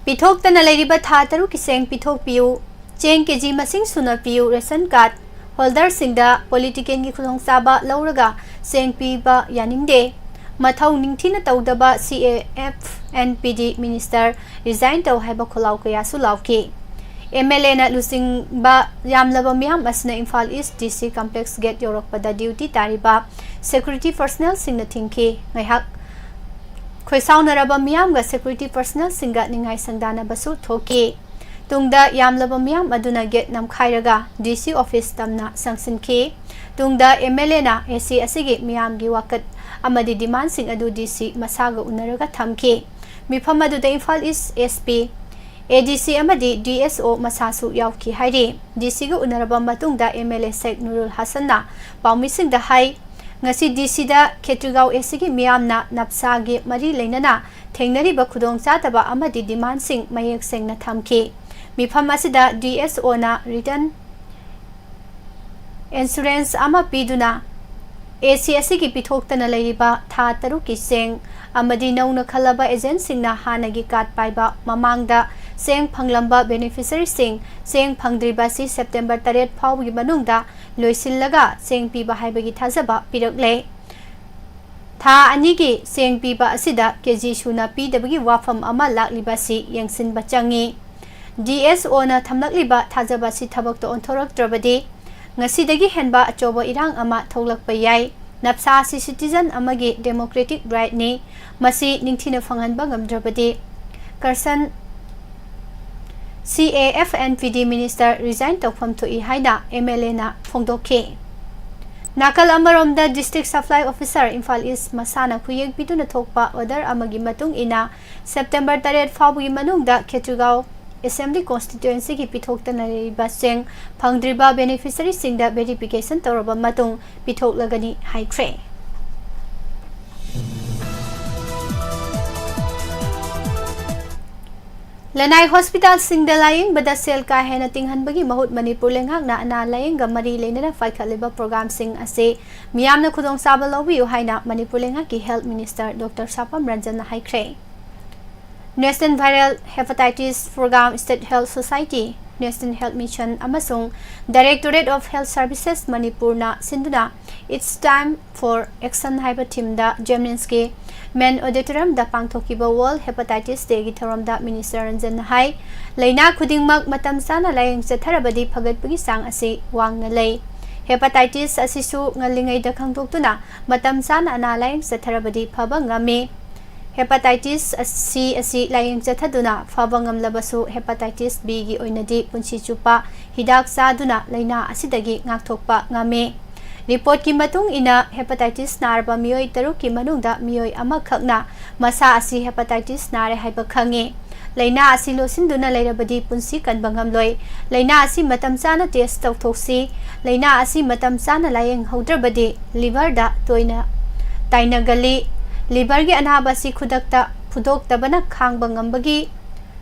ꯄꯤꯊꯣꯛꯇꯅ ꯂꯩꯔꯤꯕ ꯊꯥ ꯇꯔꯨꯛꯀꯤ ꯆꯦꯡ ꯄꯤꯊꯣꯛꯄꯤꯌꯨ꯫ ꯆꯦꯡ ꯀꯦ ꯖꯤ ꯃꯁꯤꯡ ꯁꯨꯅ ꯄꯤꯌꯨ꯫ ꯔꯦꯁꯟ ꯀꯥꯔꯗ ꯍꯣꯜꯗꯔꯁꯤꯡꯗ ꯄꯣꯂꯤꯇꯤꯀꯦꯜꯒꯤ ꯈꯨꯗꯣꯡꯆꯥꯕ ꯂꯧꯔꯒ ꯆꯦꯡ ꯄꯤꯕ ꯌꯥꯅꯤꯡꯗꯦ꯫ ꯃꯊꯧ ꯅꯤꯡꯊꯤꯅ ꯇꯧꯗꯕ ꯁꯤ A F N P D minister resign ꯇꯧ ꯍꯥꯏꯕ ꯈꯣꯜꯂꯥꯎ ꯀꯌꯥꯁꯨ ꯂꯥꯎꯈꯤ꯫ ꯑꯦꯝ ꯑꯦꯜ ꯑꯦꯅ ꯂꯨꯆꯤꯡꯕ ꯌꯥꯝꯂꯕ ꯃꯤꯌꯥꯝ ꯑꯁꯤꯅ ꯏꯝꯐꯥꯜ ꯏꯁ ꯗꯤ ꯁꯤ ꯀꯝꯄ꯭ꯂꯦꯛꯁ ꯒꯦꯠ ꯌꯧꯔꯛꯄꯗ ꯗ꯭ꯌꯨꯇꯤ ꯇꯥꯔꯤꯕ ꯁꯦꯀ꯭ꯌꯨꯔꯤꯇꯤ ꯄꯔꯁꯅꯦꯜꯁꯤꯡꯅ ꯊꯤꯡꯈꯤ꯫ ꯉꯥꯏꯍꯥꯛ ꯈꯣꯏꯁꯥꯎꯅꯔꯕ ꯃꯤꯌꯥꯝꯒ security personnelꯁꯤꯡꯒ ꯅꯤꯡꯉꯥꯏ ꯁꯪꯗꯥꯅꯕꯁꯨ ꯊꯣꯛꯈꯤ꯫ ꯇꯨꯡꯗ ꯌꯥꯝꯂꯕ ꯃꯤꯌꯥꯝ ꯑꯗꯨꯅ gate ꯅꯝꯈꯥꯏꯔꯒ DC office ꯇꯝꯅ ꯆꯪꯁꯤꯟꯈꯤ꯫ ꯇꯨꯡꯗ MLAꯅ AC ꯑꯁꯤꯒꯤ ꯃꯤꯌꯥꯝꯒꯤ ꯋꯥꯀꯠ ꯑꯃꯗꯤ demandꯁꯤꯡ ꯑꯗꯨ DC ꯃꯁꯥꯒ ꯎꯅꯔꯒ ꯊꯝꯈꯤ꯫ ꯃꯤꯐꯝ ꯑꯗꯨꯗ ꯏꯝꯐꯥꯜ East SP, ADC ꯑꯃꯗꯤ DSO ꯃꯁꯥꯁꯨ ꯌꯥꯎꯈꯤ ꯍꯥꯏꯔꯤ꯫ DCꯒ ꯎꯅꯔꯕ ꯃꯇꯨꯡꯗ MLA ꯁꯦꯈ ꯅꯨꯔꯨꯜ ꯍꯁꯟꯅ ꯄꯥꯎꯃꯤꯁꯤꯡꯗ ꯍꯥꯏ, ꯉꯁꯤ DCꯗ ꯈꯦꯇ꯭ꯔꯤꯒꯥꯎ ACꯒꯤ ꯃꯤꯌꯥꯝꯅ ꯅꯞꯁꯥꯒꯤ ꯃꯔꯤ ꯂꯩꯅꯅ ꯊꯦꯡꯅꯔꯤꯕ ꯈꯨꯗꯣꯡꯆꯥꯗꯕ ꯑꯃꯗꯤ demandꯁꯤꯡ ꯃꯌꯦꯛ ꯁꯦꯡꯅ ꯊꯝꯈꯤ꯫ ꯃꯤꯐꯝ ꯑꯁꯤꯗ DSOꯅ written insurance ꯑꯃ ꯄꯤꯗꯨꯅ AC ꯑꯁꯤꯒꯤ ꯄꯤꯊꯣꯛꯇꯅ ꯂꯩꯔꯤꯕ ꯊꯥ ꯇꯔꯨꯛꯀꯤ ꯆꯦꯡ ꯑꯃꯗꯤ ꯅꯧꯅ ꯈꯜꯂꯕ agentꯁꯤꯡꯅ ꯍꯥꯟꯅꯒꯤ card ꯄꯥꯏꯕ ꯃꯃꯥꯡꯗ ꯆꯦꯡ ꯐꯪꯂꯝꯕ beneficiaryꯁꯤꯡ ꯆꯦꯡ ꯐꯪꯗ꯭ꯔꯤꯕ ꯑꯁꯤ September ꯇꯔꯦꯠ ꯐꯥꯎꯕꯒꯤ ꯃꯅꯨꯡꯗ ꯂꯣꯏꯁꯤꯜꯂꯒ ꯆꯦꯡ ꯄꯤꯕ ꯍꯥꯏꯕꯒꯤ ꯊꯥꯖꯕ ꯄꯤꯔꯛꯂꯦ꯫ ꯊꯥ ꯑꯅꯤꯒꯤ ꯆꯦꯡ ꯄꯤꯕ ꯑꯁꯤꯗ KG ꯁꯨꯅ ꯄꯤꯗꯕꯒꯤ ꯋꯥꯐꯝ ꯑꯃ ꯂꯥꯛꯂꯤꯕ ꯑꯁꯤ ꯌꯦꯡꯁꯤꯟꯕ ꯆꯪꯏ꯫ DSOꯅ ꯊꯝꯂꯛꯂꯤꯕ ꯊꯥꯖꯕ ꯑꯁꯤ ꯊꯕꯛꯇ ꯑꯣꯟꯊꯣꯔꯛꯇ꯭ꯔꯕꯗꯤ ꯉꯁꯤꯗꯒꯤ ꯍꯦꯟꯕ ꯑꯆꯧꯕ ꯏꯔꯥꯡ ꯑꯃ ꯊꯣꯛꯂꯛꯄ ꯌꯥꯏ꯫ ꯅꯞꯁꯥ ꯑꯁꯤ citizen ꯑꯃꯒꯤ democratic rightꯅꯤ꯫ ꯃꯁꯤ ꯅꯤꯡꯊꯤꯅ ꯐꯪꯍꯟꯕ ꯉꯝꯗ꯭ꯔꯕꯗꯤ ꯀꯔꯁꯟ CAF and PD minister resign ꯇꯧꯐꯝ ꯊꯣꯛꯏ ꯍꯥꯏꯅ MLAꯅ ꯐꯣꯡꯗꯣꯛꯈꯤ꯫ ꯅꯥꯀꯜ ꯑꯃꯔꯣꯝꯗ District Supply Officer Imphal East ꯃꯁꯥꯅ ꯈꯨꯌꯦꯛ ꯄꯤꯗꯨꯅ ꯊꯣꯛꯄ order ꯑꯃꯒꯤ ꯃꯇꯨꯡ ꯏꯟꯅ September ꯇꯔꯦꯠ ꯐꯥꯎꯕꯒꯤ ꯃꯅꯨꯡꯗ ꯈꯦꯇ꯭ꯔꯤꯒꯥꯎ Assembly Constituencyꯒꯤ ꯄꯤꯊꯣꯛꯇꯅ ꯂꯩꯔꯤꯕ ꯆꯦꯡ ꯐꯪꯗ꯭ꯔꯤꯕ beneficiaryꯁꯤꯡꯗ verification ꯇꯧꯔꯕ ꯃꯇꯨꯡ ꯄꯤꯊꯣꯛꯂꯒꯅꯤ ꯍꯥꯏꯈ꯭ꯔꯦ꯫ ꯂꯅꯥꯏ hospitalꯁꯤꯡꯗ ꯂꯥꯌꯦꯡꯕꯗ ꯁꯦꯜ ꯀꯥ ꯍꯦꯟꯅ ꯇꯤꯡꯍꯟꯕꯒꯤ ꯃꯍꯨꯠ ꯃꯅꯤꯄꯨꯔ ꯂꯩꯉꯥꯛꯅ ꯑꯅꯥ ꯂꯥꯌꯦꯡꯒ ꯃꯔꯤ ꯂꯩꯅꯅ ꯄꯥꯏꯈꯠꯂꯤꯕ programꯁꯤꯡ ꯑꯁꯤ ꯃꯤꯌꯥꯝꯅ ꯈꯨꯗꯣꯡꯆꯥꯕ ꯂꯧꯕꯤꯌꯨ ꯍꯥꯏꯅ ꯃꯅꯤꯄꯨꯔ ꯂꯩꯉꯥꯛꯀꯤ Health Minister Doctor ꯁꯥꯄꯝ ꯔꯟꯖꯟꯅ ꯍꯥꯏꯈ꯭ꯔꯦ꯫ National Viral Hepatitis Program, State Health Society, National Health Mission ꯑꯃꯁꯨꯡ Directorate of Health Services ꯃꯅꯤꯄꯨꯔꯅ ꯁꯤꯟꯗꯨꯅ It's Time for Action ꯍꯥꯏꯕ themeꯗ JNIMSꯀꯤ main auditoriumꯗ ꯄꯥꯡꯊꯣꯛꯈꯤꯕ World Hepatitis Dayꯒꯤ ꯊꯧꯔꯝꯗ Minister ꯔꯟꯖꯟꯅ ꯍꯥꯏ, ꯂꯩꯅꯥ ꯈꯨꯗꯤꯡꯃꯛ ꯃꯇꯝ ꯆꯥꯅ ꯂꯥꯌꯦꯡ ꯆꯠꯊꯔꯕꯗꯤ ꯐꯒꯠꯄꯒꯤ ꯆꯥꯡ ꯑꯁꯤ ꯋꯥꯡꯅ ꯂꯩ꯫ Hepatitis ꯑꯁꯤꯁꯨ ꯉꯜꯂꯤꯉꯩꯗ ꯈꯪꯗꯣꯛꯇꯨꯅ ꯃꯇꯝ ꯆꯥꯅ ꯑꯅꯥ ꯂꯥꯌꯦꯡ ꯆꯠꯊꯔꯕꯗꯤ ꯐꯕ ꯉꯝꯃꯤ꯫ Hepatitis C ꯑꯁꯤ ꯂꯥꯌꯦꯡ ꯆꯠꯊꯗꯨꯅ ꯐꯕ ꯉꯝꯂꯕꯁꯨ, hepatitis Bꯒꯤ ꯑꯣꯏꯅꯗꯤ ꯄꯨꯟꯁꯤ ꯆꯨꯞꯄ ꯍꯤꯗꯥꯛ ꯆꯥꯗꯨꯅ ꯂꯥꯏꯅꯥ ꯑꯁꯤꯗꯒꯤ ꯉꯥꯛꯊꯣꯛꯄ ꯉꯝꯃꯤ꯫ ꯔꯤꯄꯣꯔꯠꯀꯤ ꯃꯇꯨꯡ ꯏꯟꯅ, hepatitis ꯅꯥꯔꯕ ꯃꯤꯑꯣꯏ ꯇꯔꯨꯛꯀꯤ ꯃꯅꯨꯡꯗ ꯃꯤꯑꯣꯏ ꯑꯃꯈꯛꯅ ꯃꯁꯥ ꯑꯁꯤ hepatitis ꯅꯥꯔꯦ ꯍꯥꯏꯕ ꯈꯪꯉꯤ꯫ ꯂꯥꯏꯅꯥ ꯑꯁꯤ ꯂꯣꯠꯁꯤꯟꯗꯨꯅ ꯂꯩꯔꯕꯗꯤ ꯄꯨꯟꯁꯤ ꯀꯟꯕ ꯉꯝꯂꯣꯏ꯫ ꯂꯥꯏꯅꯥ ꯑꯁꯤ ꯃꯇꯝ ꯆꯥꯅ test ꯇꯧꯊꯣꯛꯁꯤ꯫ ꯂꯥꯏꯅꯥ ꯑꯁꯤ ꯃꯇꯝ ꯆꯥꯅ ꯂꯥꯌꯦꯡꯍꯧꯗ꯭ꯔꯕꯗꯤ liverꯗ ꯇꯣꯏꯅ ꯇꯥꯏꯅꯒꯜꯂꯤ꯫ Liverꯒꯤ ꯑꯅꯥꯕ ꯑꯁꯤ ꯈꯨꯗꯛꯇ ꯐꯨꯗꯣꯛꯇꯕꯅ ꯈꯥꯡꯕ ꯉꯝꯕꯒꯤ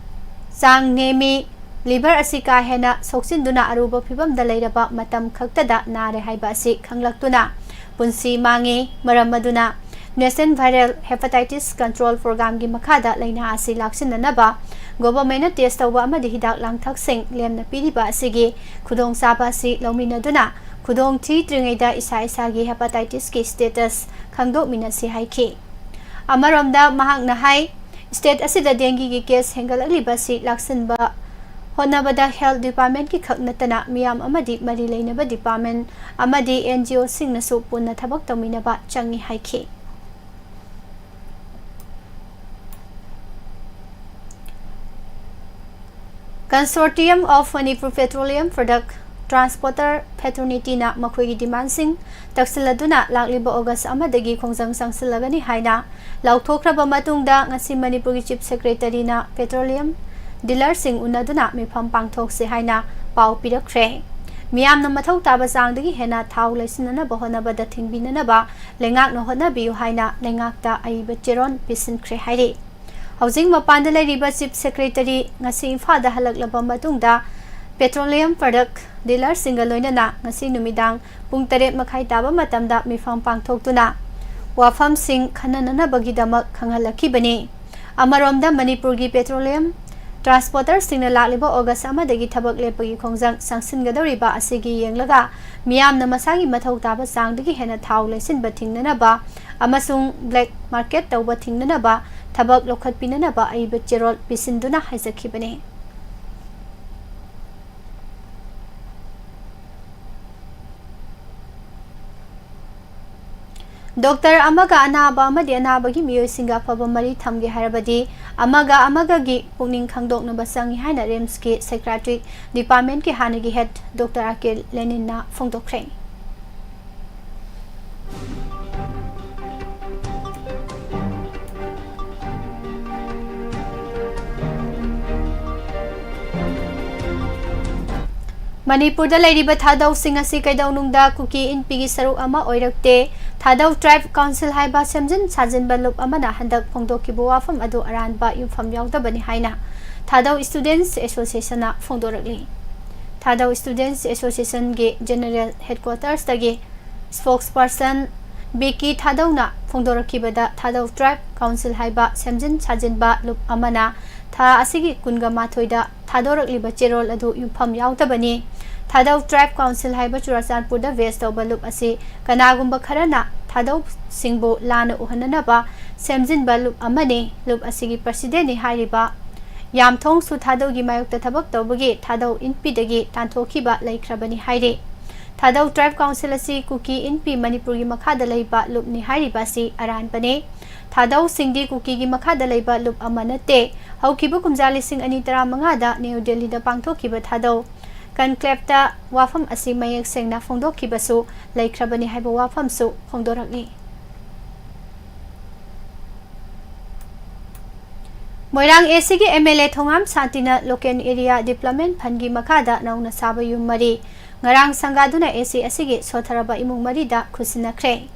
ꯆꯥꯡ ꯅꯦꯝꯃꯤ꯫ Liver ꯑꯁꯤ ꯀꯥ ꯍꯦꯟꯅ ꯁꯣꯛꯆꯤꯟꯗꯨꯅ ꯑꯔꯨꯕ ꯐꯤꯚꯝꯗ ꯂꯩꯔꯕ ꯃꯇꯝ ꯈꯛꯇꯗ ꯅꯥꯔꯦ ꯍꯥꯏꯕ ꯑꯁꯤ ꯈꯪꯂꯛꯇꯨꯅ ꯄꯨꯟꯁꯤ ꯃꯥꯡꯉꯤ꯫ ꯃꯔꯝ ꯑꯗꯨꯅ National Viral Hepatitis Control Programꯒꯤ ꯃꯈꯥꯗ ꯂꯥꯏꯅꯥ ꯑꯁꯤ ꯂꯥꯛꯁꯤꯟꯅꯅꯕ governmentꯅ test ꯇꯧꯕ ꯑꯃꯗꯤ ꯍꯤꯗꯥꯛ ꯂꯥꯡꯊꯛꯁꯤꯡ ꯂꯦꯝꯅ ꯄꯤꯔꯤꯕ ꯑꯁꯤꯒꯤ ꯈꯨꯗꯣꯡꯆꯥꯕ ꯑꯁꯤ ꯂꯧꯃꯤꯟꯅꯗꯨꯅ ꯈꯨꯗꯣꯡ ꯊꯤꯗ꯭ꯔꯤꯉꯩꯗ ꯏꯁꯥ ꯏꯁꯥꯒꯤ hepatitisꯀꯤ status ꯈꯪꯗꯣꯛꯃꯤꯟꯅꯁꯤ ꯍꯥꯏꯈꯤ꯫ ꯑꯃꯔꯣꯝꯗ ꯃꯍꯥꯛꯅ ꯍꯥꯏ, state ꯑꯁꯤꯗ dengueꯒꯤ case ꯍꯦꯟꯒꯠꯂꯛꯂꯤꯕ ꯑꯁꯤ ꯂꯥꯛꯁꯤꯟꯕ ꯍꯣꯠꯅꯕꯗ health departmentꯀꯤ ꯈꯛ ꯅꯠꯇꯅ ꯃꯤꯌꯥꯝ ꯑꯃꯗꯤ ꯃꯔꯤ ꯂꯩꯅꯕ department ꯑꯃꯗꯤ NGOꯁꯤꯡꯅꯁꯨ ꯄꯨꯟꯅ ꯊꯕꯛ ꯇꯧꯃꯤꯟꯅꯕ ꯆꯪꯏ ꯍꯥꯏꯈꯤ꯫ Consortium of Manipur Petroleum Product Transporter Fraternityꯅ ꯃꯈꯣꯏꯒꯤ demandꯁꯤꯡ ꯇꯛꯁꯤꯜꯂꯗꯨꯅ ꯂꯥꯛꯂꯤꯕ August ꯑꯃꯗꯒꯤ ꯈꯣꯡꯖꯪ ꯆꯪꯁꯤꯜꯂꯒꯅꯤ ꯍꯥꯏꯅ ꯂꯥꯎꯊꯣꯛꯈ꯭ꯔꯕ ꯃꯇꯨꯡꯗ, ꯉꯁꯤ ꯃꯅꯤꯄꯨꯔꯒꯤ Chief Secretaryꯅ petroleum dealerꯁꯤꯡ ꯎꯅꯗꯨꯅ ꯃꯤꯐꯝ ꯄꯥꯡꯊꯣꯛꯁꯤ ꯍꯥꯏꯅ ꯄꯥꯎ ꯄꯤꯔꯛꯈ꯭ꯔꯦ꯫ ꯃꯤꯌꯥꯝꯅ ꯃꯊꯧ ꯇꯥꯕ ꯆꯥꯡꯗꯒꯤ ꯍꯦꯟꯅ ꯊꯥꯎ ꯂꯩꯁꯤꯟꯅꯅꯕ ꯍꯣꯠꯅꯕꯗ ꯊꯤꯡꯕꯤꯅꯅꯕ ꯂꯩꯉꯥꯛꯅ ꯍꯣꯠꯅꯕꯤꯌꯨ ꯍꯥꯏꯅ ꯂꯩꯉꯥꯛꯇ ꯑꯏꯕ ꯆꯦꯔꯣꯜ ꯄꯤꯁꯤꯟꯈ꯭ꯔꯦ ꯍꯥꯏꯔꯤ꯫ ꯍꯧꯖꯤꯛ ꯃꯄꯥꯟꯗ ꯂꯩꯔꯤꯕ Chief Secretary ꯉꯁꯤ ꯏꯝꯐꯥꯜꯗ ꯍꯜꯂꯛꯂꯕ ꯃꯇꯨꯡꯗ petroleum product dealerꯁꯤꯡꯒ ꯂꯣꯏꯅꯅ ꯉꯁꯤ ꯅꯨꯃꯤꯗꯥꯡ ꯄꯨꯡ ꯇꯔꯦꯠ ꯃꯈꯥꯏ ꯇꯥꯕ ꯃꯇꯝꯗ ꯃꯤꯐꯝ ꯄꯥꯡꯊꯣꯛꯇꯨꯅ ꯋꯥꯐꯝꯁꯤꯡ ꯈꯟꯅꯅꯅꯕꯒꯤꯗꯃꯛ ꯈꯪꯍꯜꯂꯛꯈꯤꯕꯅꯤ꯫ ꯑꯃꯔꯣꯝꯗ ꯃꯅꯤꯄꯨꯔꯒꯤ petroleum transporterꯁꯤꯡꯅ ꯂꯥꯛꯂꯤꯕ August ꯑꯃꯗꯒꯤ ꯊꯕꯛ ꯂꯦꯞꯄꯒꯤ ꯈꯣꯡꯖꯪ ꯆꯪꯁꯤꯟꯒꯗꯧꯔꯤꯕ ꯑꯁꯤꯒꯤ ꯌꯦꯡꯂꯒ ꯃꯤꯌꯥꯝꯅ ꯃꯁꯥꯒꯤ ꯃꯊꯧ ꯇꯥꯕ ꯆꯥꯡꯗꯒꯤ ꯍꯦꯟꯅ ꯊꯥꯎ ꯂꯩꯁꯤꯟꯕ ꯊꯤꯡꯅꯅꯕ ꯑꯃꯁꯨꯡ black market ꯇꯧꯕ ꯊꯤꯡꯅꯅꯕ ꯊꯕꯛ ꯂꯧꯈꯠꯄꯤꯅꯅꯕ ꯑꯏꯕ ꯆꯦꯔꯣꯜ ꯄꯤꯁꯤꯟꯗꯨꯅ ꯍꯥꯏꯖꯈꯤꯕꯅꯤ꯫ ꯗꯣꯛꯇꯔ ꯑꯃꯒ ꯑꯅꯥꯕ ꯑꯃꯗꯤ ꯑꯅꯥꯕꯒꯤ ꯃꯤꯑꯣꯏꯁꯤꯡꯒ ꯑꯐꯕ ꯃꯔꯤ ꯊꯝꯒꯦ ꯍꯥꯏꯔꯕꯗꯤ ꯑꯃꯒ ꯑꯃꯒꯒꯤ ꯄꯨꯛꯅꯤꯡ ꯈꯪꯗꯣꯛꯅꯕ ꯆꯪꯏ ꯍꯥꯏꯅ ꯔꯤꯝꯁꯀꯤ psychiatric departmentꯀꯤ ꯍꯥꯟꯅꯒꯤ head ꯗꯣꯛꯇꯔ ꯑꯥꯔ ꯀꯦ ꯂꯦꯅꯤꯟꯅ ꯐꯣꯡꯗꯣꯛꯈ꯭ꯔꯦ꯫ ꯃꯅꯤꯄꯨꯔꯗ ꯂꯩꯔꯤꯕ ꯊꯥꯗꯧꯁꯤꯡ ꯑꯁꯤ ꯀꯩꯗꯧꯅꯨꯡꯗ ꯀꯨꯀꯤ ꯏꯟꯄꯤꯒꯤ ꯁꯔꯨꯛ ꯑꯃ ꯑꯣꯏꯔꯛꯇꯦ꯫ ꯊꯥꯗꯧ tribe council ꯍꯥꯏꯕ ꯁꯦꯝꯖꯤꯟ ꯁꯥꯖꯤꯟꯕ ꯂꯨꯞ ꯑꯃꯅ ꯍꯟꯗꯛ ꯐꯣꯡꯗꯣꯛꯈꯤꯕ ꯋꯥꯐꯝ ꯑꯗꯨ ꯑꯔꯥꯟꯕ ꯌꯨꯝꯐꯝ ꯌꯥꯎꯗꯕꯅꯤ ꯍꯥꯏꯅ ꯊꯥꯗꯧ students associationꯅ ꯐꯣꯡꯗꯣꯔꯛꯂꯤ꯫ ꯊꯥꯗꯧ students associationꯒꯤ general headquartersꯇꯒꯤ spokesperson ꯕꯤꯀꯤ ꯊꯥꯗꯧꯅ ꯐꯣꯡꯗꯣꯔꯛꯈꯤꯕꯗ, ꯊꯥꯗꯧ tribe council ꯍꯥꯏꯕ ꯁꯦꯝꯖꯤꯟ ꯁꯥꯖꯤꯟꯕ ꯂꯨꯞ ꯑꯃꯅ ꯊꯥ ꯑꯁꯤꯒꯤ ꯀꯨꯟꯒ ꯃꯥꯊꯣꯏꯗ ꯊꯥꯗꯣꯔꯛꯂꯤꯕ ꯆꯦꯔꯣꯜ ꯑꯗꯨ ꯌꯨꯝꯐꯝ ꯌꯥꯎꯗꯕꯅꯤ꯫ ꯊꯥꯗꯧ tribe council ꯍꯥꯏꯕ ꯆꯨꯔꯥꯆꯥꯟꯄꯨꯔꯗ base ꯇꯧꯕ ꯂꯨꯞ ꯑꯁꯤ ꯀꯅꯥꯒꯨꯝꯕ ꯈꯔꯅ ꯊꯥꯗꯧꯁꯤꯡꯕꯨ ꯂꯥꯟꯅ ꯎꯍꯟꯅꯅꯕ ꯁꯦꯝꯖꯤꯟꯕ ꯂꯨꯞ ꯑꯃꯅꯤ꯫ ꯂꯨꯞ ꯑꯁꯤꯒꯤ presidentꯅꯤ ꯍꯥꯏꯔꯤꯕ ꯌꯥꯝꯊꯣꯡꯁꯨ ꯊꯥꯗꯧꯒꯤ ꯃꯥꯌꯣꯛꯇ ꯊꯕꯛ ꯇꯧꯕꯒꯤ ꯊꯥꯗꯧ ꯏꯟꯄꯤꯗꯒꯤ ꯇꯥꯟꯊꯣꯛꯈꯤꯕ ꯂꯩꯈ꯭ꯔꯕꯅꯤ ꯍꯥꯏꯔꯤ꯫ ꯊꯥꯗꯧ tribe council ꯑꯁꯤ ꯀꯨꯀꯤ ꯏꯟꯄꯤ ꯃꯅꯤꯄꯨꯔꯒꯤ ꯃꯈꯥꯗ ꯂꯩꯕ ꯂꯨꯞꯅꯤ ꯍꯥꯏꯔꯤꯕ ꯑꯁꯤ ꯑꯔꯥꯟꯕꯅꯤ꯫ ꯊꯥꯗꯧꯁꯤꯡꯗꯤ ꯀꯨꯀꯤꯒꯤ ꯃꯈꯥꯗ ꯂꯩꯕ ꯂꯨꯞ ꯑꯃ ꯅꯠꯇꯦ꯫ ꯍꯧꯈꯤꯕ ꯀꯨꯝꯖꯥ ꯂꯤꯁꯤꯡ ꯑꯅꯤ ꯇꯔꯥꯃꯉꯥꯗ ꯅ꯭ꯌꯨ ꯗꯦꯜꯂꯤꯗ ꯄꯥꯡꯊꯣꯛꯈꯤꯕ ꯊꯥꯗꯧ conclaveꯇ ꯋꯥꯐꯝ ꯑꯁꯤ ꯃꯌꯦꯛ ꯁꯦꯡꯅ ꯐꯣꯡꯗꯣꯛꯈꯤꯕꯁꯨ ꯂꯩꯈ꯭ꯔꯕꯅꯤ ꯍꯥꯏꯕ ꯋꯥꯐꯝꯁꯨ ꯐꯣꯡꯗꯣꯔꯛꯂꯤ꯫ ꯃꯣꯏꯔꯥꯡ ACꯒꯤ MLA ꯊꯣꯉꯥꯝ ꯁꯥꯟꯇꯤꯅ local area development fundꯀꯤ ꯃꯈꯥꯗ ꯅꯧꯅ ꯁꯥꯕ ꯌꯨꯝ ꯃꯔꯤ ꯉꯔꯥꯡ ꯁꯪꯒꯥꯗꯨꯅ AC ꯑꯁꯤꯒꯤ ꯁꯣꯠꯊꯔꯕ ꯏꯃꯨꯡ ꯃꯔꯤꯗ ꯈꯨꯠꯁꯤꯟꯅꯈ꯭ꯔꯦ꯫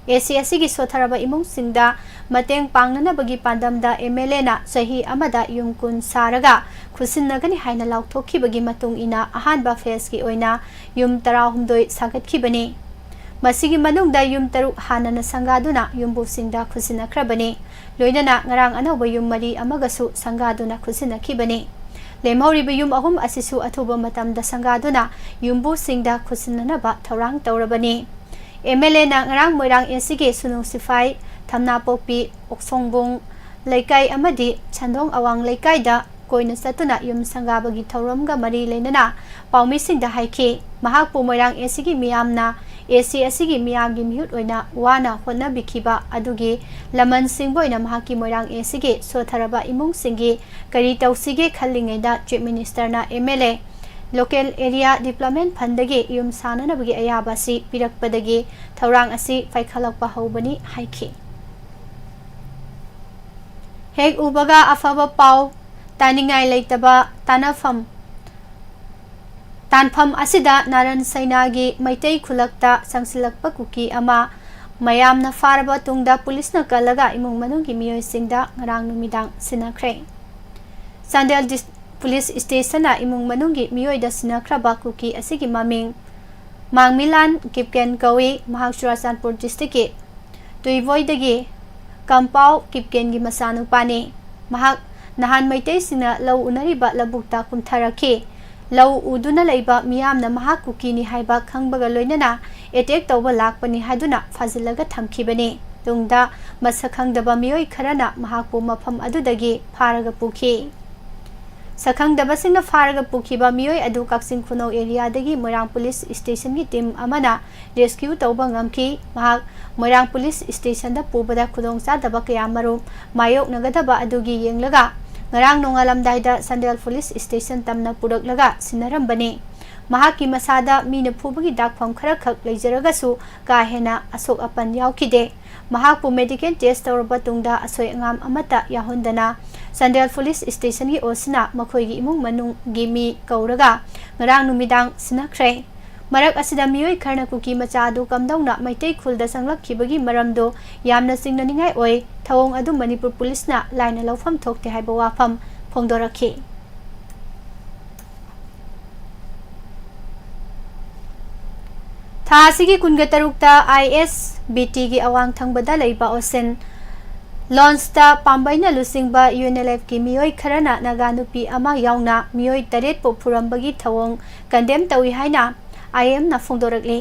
AC ꯑꯁꯤꯒꯤ ꯁꯣꯠꯊꯔꯕ ꯏꯃꯨꯡꯁꯤꯡꯗ ꯃꯇꯦꯡ ꯄꯥꯡꯅꯅꯕꯒꯤ ꯄꯥꯟꯗꯝꯗ MLAꯅ ꯆꯍꯤ ꯑꯃꯗ ꯌꯨꯝ ꯀꯨꯟ ꯁꯥꯔꯒ ꯈꯨꯠꯁꯤꯟꯅꯒꯅꯤ ꯍꯥꯏꯅ ꯂꯥꯎꯊꯣꯛꯈꯤꯕꯒꯤ ꯃꯇꯨꯡ ꯏꯟꯅ ꯑꯍꯥꯟꯕ phaseꯀꯤ ꯑꯣꯏꯅ ꯌꯨꯝ ꯇꯔꯥꯍꯨꯝꯗꯣꯏ ꯁꯥꯒꯠꯈꯤꯕꯅꯤ꯫ ꯃꯁꯤꯒꯤ ꯃꯅꯨꯡꯗ ꯌꯨꯝ ꯇꯔꯨꯛ ꯍꯥꯟꯅꯅ ꯁꯪꯒꯥꯗꯨꯅ ꯌꯨꯝꯕꯨꯁꯤꯡꯗ ꯈꯨꯠꯁꯤꯟꯅꯈ꯭ꯔꯕꯅꯤ꯫ ꯂꯣꯏꯅꯅ ꯉꯔꯥꯡ ꯑꯅꯧꯕ ꯌꯨꯝ ꯃꯔꯤ ꯑꯃꯒꯁꯨ ꯁꯪꯒꯥꯗꯨꯅ ꯈꯨꯠꯁꯤꯟꯅꯈꯤꯕꯅꯤ꯫ ꯂꯦꯝꯍꯧꯔꯤꯕ ꯌꯨꯝ ꯑꯍꯨꯝ ꯑꯁꯤꯁꯨ ꯑꯊꯨꯕ ꯃꯇꯝꯗ ꯁꯪꯒꯥꯗꯨꯅ ꯌꯨꯝꯕꯨꯁꯤꯡꯗ ꯈꯨꯠꯁꯤꯟꯅꯅꯕ ꯊꯧꯔꯥꯡ ꯇꯧꯔꯕꯅꯤ꯫ MLAꯅ ꯉꯔꯥꯡ ꯃꯣꯏꯔꯥꯡ ACꯒꯤ ꯁꯨꯅꯨ ꯁꯤꯐꯥꯏ, ꯊꯝꯅꯥꯄꯣꯛꯄꯤ, ꯑꯣꯛꯁꯣꯡꯕꯨꯡ ꯂꯩꯀꯥꯏ ꯑꯃꯗꯤ ꯁꯟꯗꯣꯡ ꯑꯋꯥꯡ ꯂꯩꯀꯥꯏꯗ ꯀꯣꯏꯅ ꯆꯠꯇꯨꯅ ꯌꯨꯝ ꯁꯪꯒꯥꯕꯒꯤ ꯊꯧꯔꯝꯒ ꯃꯔꯤ ꯂꯩꯅꯅ ꯄꯥꯎꯃꯤꯁꯤꯡꯗ ꯍꯥꯏꯈꯤ꯫ ꯃꯍꯥꯛꯄꯨ ꯃꯣꯏꯔꯥꯡ ACꯒꯤ ꯃꯤꯌꯥꯝꯅ ꯑꯦ ꯁꯤ ꯑꯁꯤꯒꯤ ꯃꯤꯌꯥꯝꯒꯤ ꯃꯤꯍꯨꯠ ꯑꯣꯏꯅ ꯋꯥꯅ ꯍꯣꯠꯅꯕꯤꯈꯤꯕ ꯑꯗꯨꯒꯤ ꯂꯃꯟ ꯁꯤꯡꯕ ꯑꯣꯏꯅ ꯃꯍꯥꯛꯀꯤ ꯃꯣꯏꯔꯥꯡ ꯑꯦ ꯁꯤꯒꯤ ꯁꯣꯊꯔꯕ ꯏꯃꯨꯡꯁꯤꯡꯒꯤ ꯀꯔꯤ ꯇꯧꯁꯤꯒꯦ ꯈꯜꯂꯤꯉꯩꯗ ꯆꯤꯐ ꯃꯤꯅꯤꯁꯇꯔꯅ M L A local area development ꯐꯟꯗꯒꯤ ꯌꯨꯝ ꯁꯥꯅꯅꯕꯒꯤ ꯑꯌꯥꯕ ꯑꯁꯤ ꯄꯤꯔꯛꯄꯗꯒꯤ ꯊꯧꯔꯥꯡ ꯑꯁꯤ ꯄꯥꯏꯈꯠꯂꯛꯄ ꯍꯧꯕꯅꯤ ꯍꯥꯏꯈꯤ꯫ ꯍꯦꯛ ꯎꯕꯒ ꯑꯐꯕ ꯄꯥꯎ ꯇꯥꯅꯤꯡꯉꯥꯏ ꯂꯩꯇꯕ ꯇꯥꯅꯐꯝ ꯇꯥꯟꯐꯝ ꯑꯁꯤꯗ ꯅꯥꯔꯟ ꯁꯩꯅꯥꯒꯤ ꯃꯩꯇꯩ ꯈꯨꯜꯂꯛꯇ ꯆꯪꯁꯤꯜꯂꯛꯄ ꯀꯨꯀꯤ ꯑꯃ ꯃꯌꯥꯝꯅ ꯐꯥꯔꯕ ꯇꯨꯡꯗ ꯄꯨꯂꯤꯁꯅ ꯀꯜꯂꯒ ꯏꯃꯨꯡ ꯃꯅꯨꯡꯒꯤ ꯃꯤꯑꯣꯏꯁꯤꯡꯗ ꯉꯔꯥꯡ ꯅꯨꯃꯤꯗꯥꯡ ꯁꯤꯟꯅꯈ꯭ꯔꯦ꯫ ꯆꯥꯟꯗꯦꯜ ꯗꯤꯁ-, ꯄꯨꯂꯤꯁ ꯁ꯭ꯇꯦꯁꯟꯅ ꯏꯃꯨꯡ ꯃꯅꯨꯡꯒꯤ ꯃꯤꯑꯣꯏꯗ ꯁꯤꯟꯅꯈ꯭ꯔꯕ ꯀꯨꯀꯤ ꯑꯁꯤꯒꯤ ꯃꯃꯤꯡ ꯃꯥꯡꯃꯤꯂꯥꯟ ꯀꯤꯞꯀꯦꯟ ꯀꯧꯏ꯫ ꯃꯍꯥꯛ ꯆꯨꯔꯥꯆꯥꯟꯄꯨꯔ ꯗꯤꯁꯇ꯭ꯔꯤꯛꯀꯤ ꯇꯨꯏꯕꯣꯏꯗꯒꯤ ꯀꯝꯄꯥꯎ ꯀꯤꯞꯀꯦꯟꯒꯤ ꯃꯆꯥꯅꯨꯄꯥꯅꯤ꯫ ꯃꯍꯥꯛ ꯅꯍꯥꯟ ꯃꯩꯇꯩꯁꯤꯡꯅ ꯂꯧ ꯎꯅꯔꯤꯕ ꯂꯧꯕꯨꯛꯇ ꯀꯨꯝꯊꯔꯛꯈꯤ꯫ ꯂꯧ ꯎꯗꯨꯅ ꯂꯩꯕ ꯃꯤꯌꯥꯝꯅ ꯃꯍꯥꯛ ꯀꯨꯀꯤꯅꯤ ꯍꯥꯏꯕ ꯈꯪꯕꯒ ꯂꯣꯏꯅꯅ ꯑꯦꯇꯦꯛ ꯇꯧꯕ ꯂꯥꯛꯄꯅꯤ ꯍꯥꯏꯗꯨꯅ ꯐꯥꯖꯤꯜꯂꯒ ꯊꯝꯈꯤꯕꯅꯤ꯫ ꯇꯨꯡꯗ ꯃꯁꯛ ꯈꯪꯗꯕ ꯃꯤꯑꯣꯏ ꯈꯔꯅ ꯃꯍꯥꯛꯄꯨ ꯃꯐꯝ ꯑꯗꯨꯗꯒꯤ ꯐꯥꯔꯒ ꯄꯨꯈꯤ꯫ ꯁꯛꯈꯪꯗꯕꯁꯤꯡꯅ ꯐꯥꯔꯒ ꯄꯨꯈꯤꯕ ꯃꯤꯑꯣꯏ ꯑꯗꯨ ꯀꯛꯆꯤꯡ ꯈꯨꯅꯧ ꯑꯦꯔꯤꯌꯥꯗꯒꯤ ꯃꯣꯏꯔꯥꯡ ꯄꯨꯂꯤꯁ ꯁ꯭ꯇꯦꯁꯟꯒꯤ ꯇꯤꯝ ꯑꯃꯅ ꯔꯦꯁꯀ꯭ꯌꯨ ꯇꯧꯕ ꯉꯝꯈꯤ꯫ ꯃꯍꯥꯛ ꯃꯣꯏꯔꯥꯡ ꯄꯨꯂꯤꯁ ꯁ꯭ꯇꯦꯁꯟꯗ ꯄꯨꯕꯗ ꯈꯨꯗꯣꯡꯆꯥꯗꯕ ꯀꯌꯥꯃꯔꯨꯝ ꯃꯥꯌꯣꯛꯅꯒꯗꯕ ꯑꯗꯨꯒꯤ ꯌꯦꯡꯂꯒ ꯉꯔꯥꯡ ꯅꯣꯡꯉꯥꯜꯂꯝꯗꯥꯏꯗ ꯆꯥꯟꯗꯦꯜ ꯄꯨꯂꯤꯁ ꯁ꯭ꯇꯦꯁꯟ ꯇꯝꯅ ꯄꯨꯔꯛꯂꯒ ꯁꯤꯟꯅꯔꯝꯕꯅꯤ꯫ ꯃꯍꯥꯛꯀꯤ ꯃꯁꯥꯗ ꯃꯤꯅ ꯐꯨꯕꯒꯤ ꯗꯥꯛꯐꯝ ꯈꯔꯈꯛ ꯂꯩꯖꯔꯒꯁꯨ ꯀꯥ ꯍꯦꯟꯅ ꯑꯁꯣꯛ ꯑꯄꯟ ꯌꯥꯎꯈꯤꯗꯦ꯫ ꯃꯍꯥꯛꯄꯨ ꯃꯦꯗꯤꯀꯦꯜ ꯇꯦꯁ ꯇꯧꯔꯕ ꯇꯨꯡꯗ ꯑꯁꯣꯏ ꯑꯉꯥꯝ ꯑꯃꯠꯇ ꯌꯥꯎꯍꯟꯗꯅ ꯆꯥꯟꯗꯦꯜ ꯄꯨꯂꯤꯁ ꯁ꯭ꯇꯦꯁꯟꯒꯤ ꯑꯣꯁꯤꯅ ꯃꯈꯣꯏꯒꯤ ꯏꯃꯨꯡ ꯃꯅꯨꯡꯒꯤ ꯃꯤ ꯀꯧꯔꯒ ꯉꯔꯥꯡ ꯅꯨꯃꯤꯗꯥꯡ ꯁꯤꯟꯅꯈ꯭ꯔꯦ꯫ ꯃꯔꯛ ꯑꯁꯤꯗ ꯃꯤꯑꯣꯏ ꯈꯔꯅ ꯀꯨꯀꯤ ꯃꯆꯥ ꯑꯗꯨ ꯀꯝꯗꯧꯅ ꯃꯩꯇꯩ ꯈꯨꯜꯗ ꯆꯪꯂꯛꯈꯤꯕꯒꯤ ꯃꯔꯝꯗꯣ ꯌꯥꯝꯅ ꯆꯤꯡꯅꯅꯤꯡꯉꯥꯏ ꯑꯣꯏ꯫ ꯊꯧꯑꯣꯡ ꯑꯗꯨ ꯃꯅꯤꯄꯨꯔ ꯄꯨꯂꯤꯁꯅ ꯂꯥꯏꯅ ꯂꯧꯐꯝ ꯊꯣꯛꯇꯦ ꯍꯥꯏꯕ ꯋꯥꯐꯝ ꯐꯣꯡꯗꯣꯔꯛꯈꯤ꯫ ꯊꯥ ꯑꯁꯤꯒꯤ ꯀꯨꯟꯒ ꯇꯔꯨꯛꯇ ꯑꯥꯏ ꯑꯦꯁ ꯕꯤ ꯇꯤꯒꯤ ꯑꯋꯥꯡ ꯊꯪꯕꯗ ꯂꯩꯕ ꯑꯣꯁꯤꯟ ꯂꯣꯟꯁꯇ ꯄꯥꯝꯕꯩꯅ ꯂꯨꯆꯤꯡꯕ ꯌꯨ ꯑꯦꯟ ꯑꯦꯜ ꯑꯦꯐꯀꯤ ꯃꯤꯑꯣꯏ ꯈꯔꯅ ꯅꯥꯒꯥ ꯅꯨꯄꯤ ꯑꯃ ꯌꯥꯎꯅ ꯃꯤꯑꯣꯏ ꯇꯔꯦꯠꯄꯨ ꯐꯨꯔꯝꯕꯒꯤ ꯊꯧꯑꯣꯡ ꯀꯟꯗꯦꯝ ꯇꯧꯏ ꯍꯥꯏꯅ ꯑꯥꯏ ꯑꯦꯝꯅ ꯐꯣꯡꯗꯣꯔꯛꯂꯤ꯫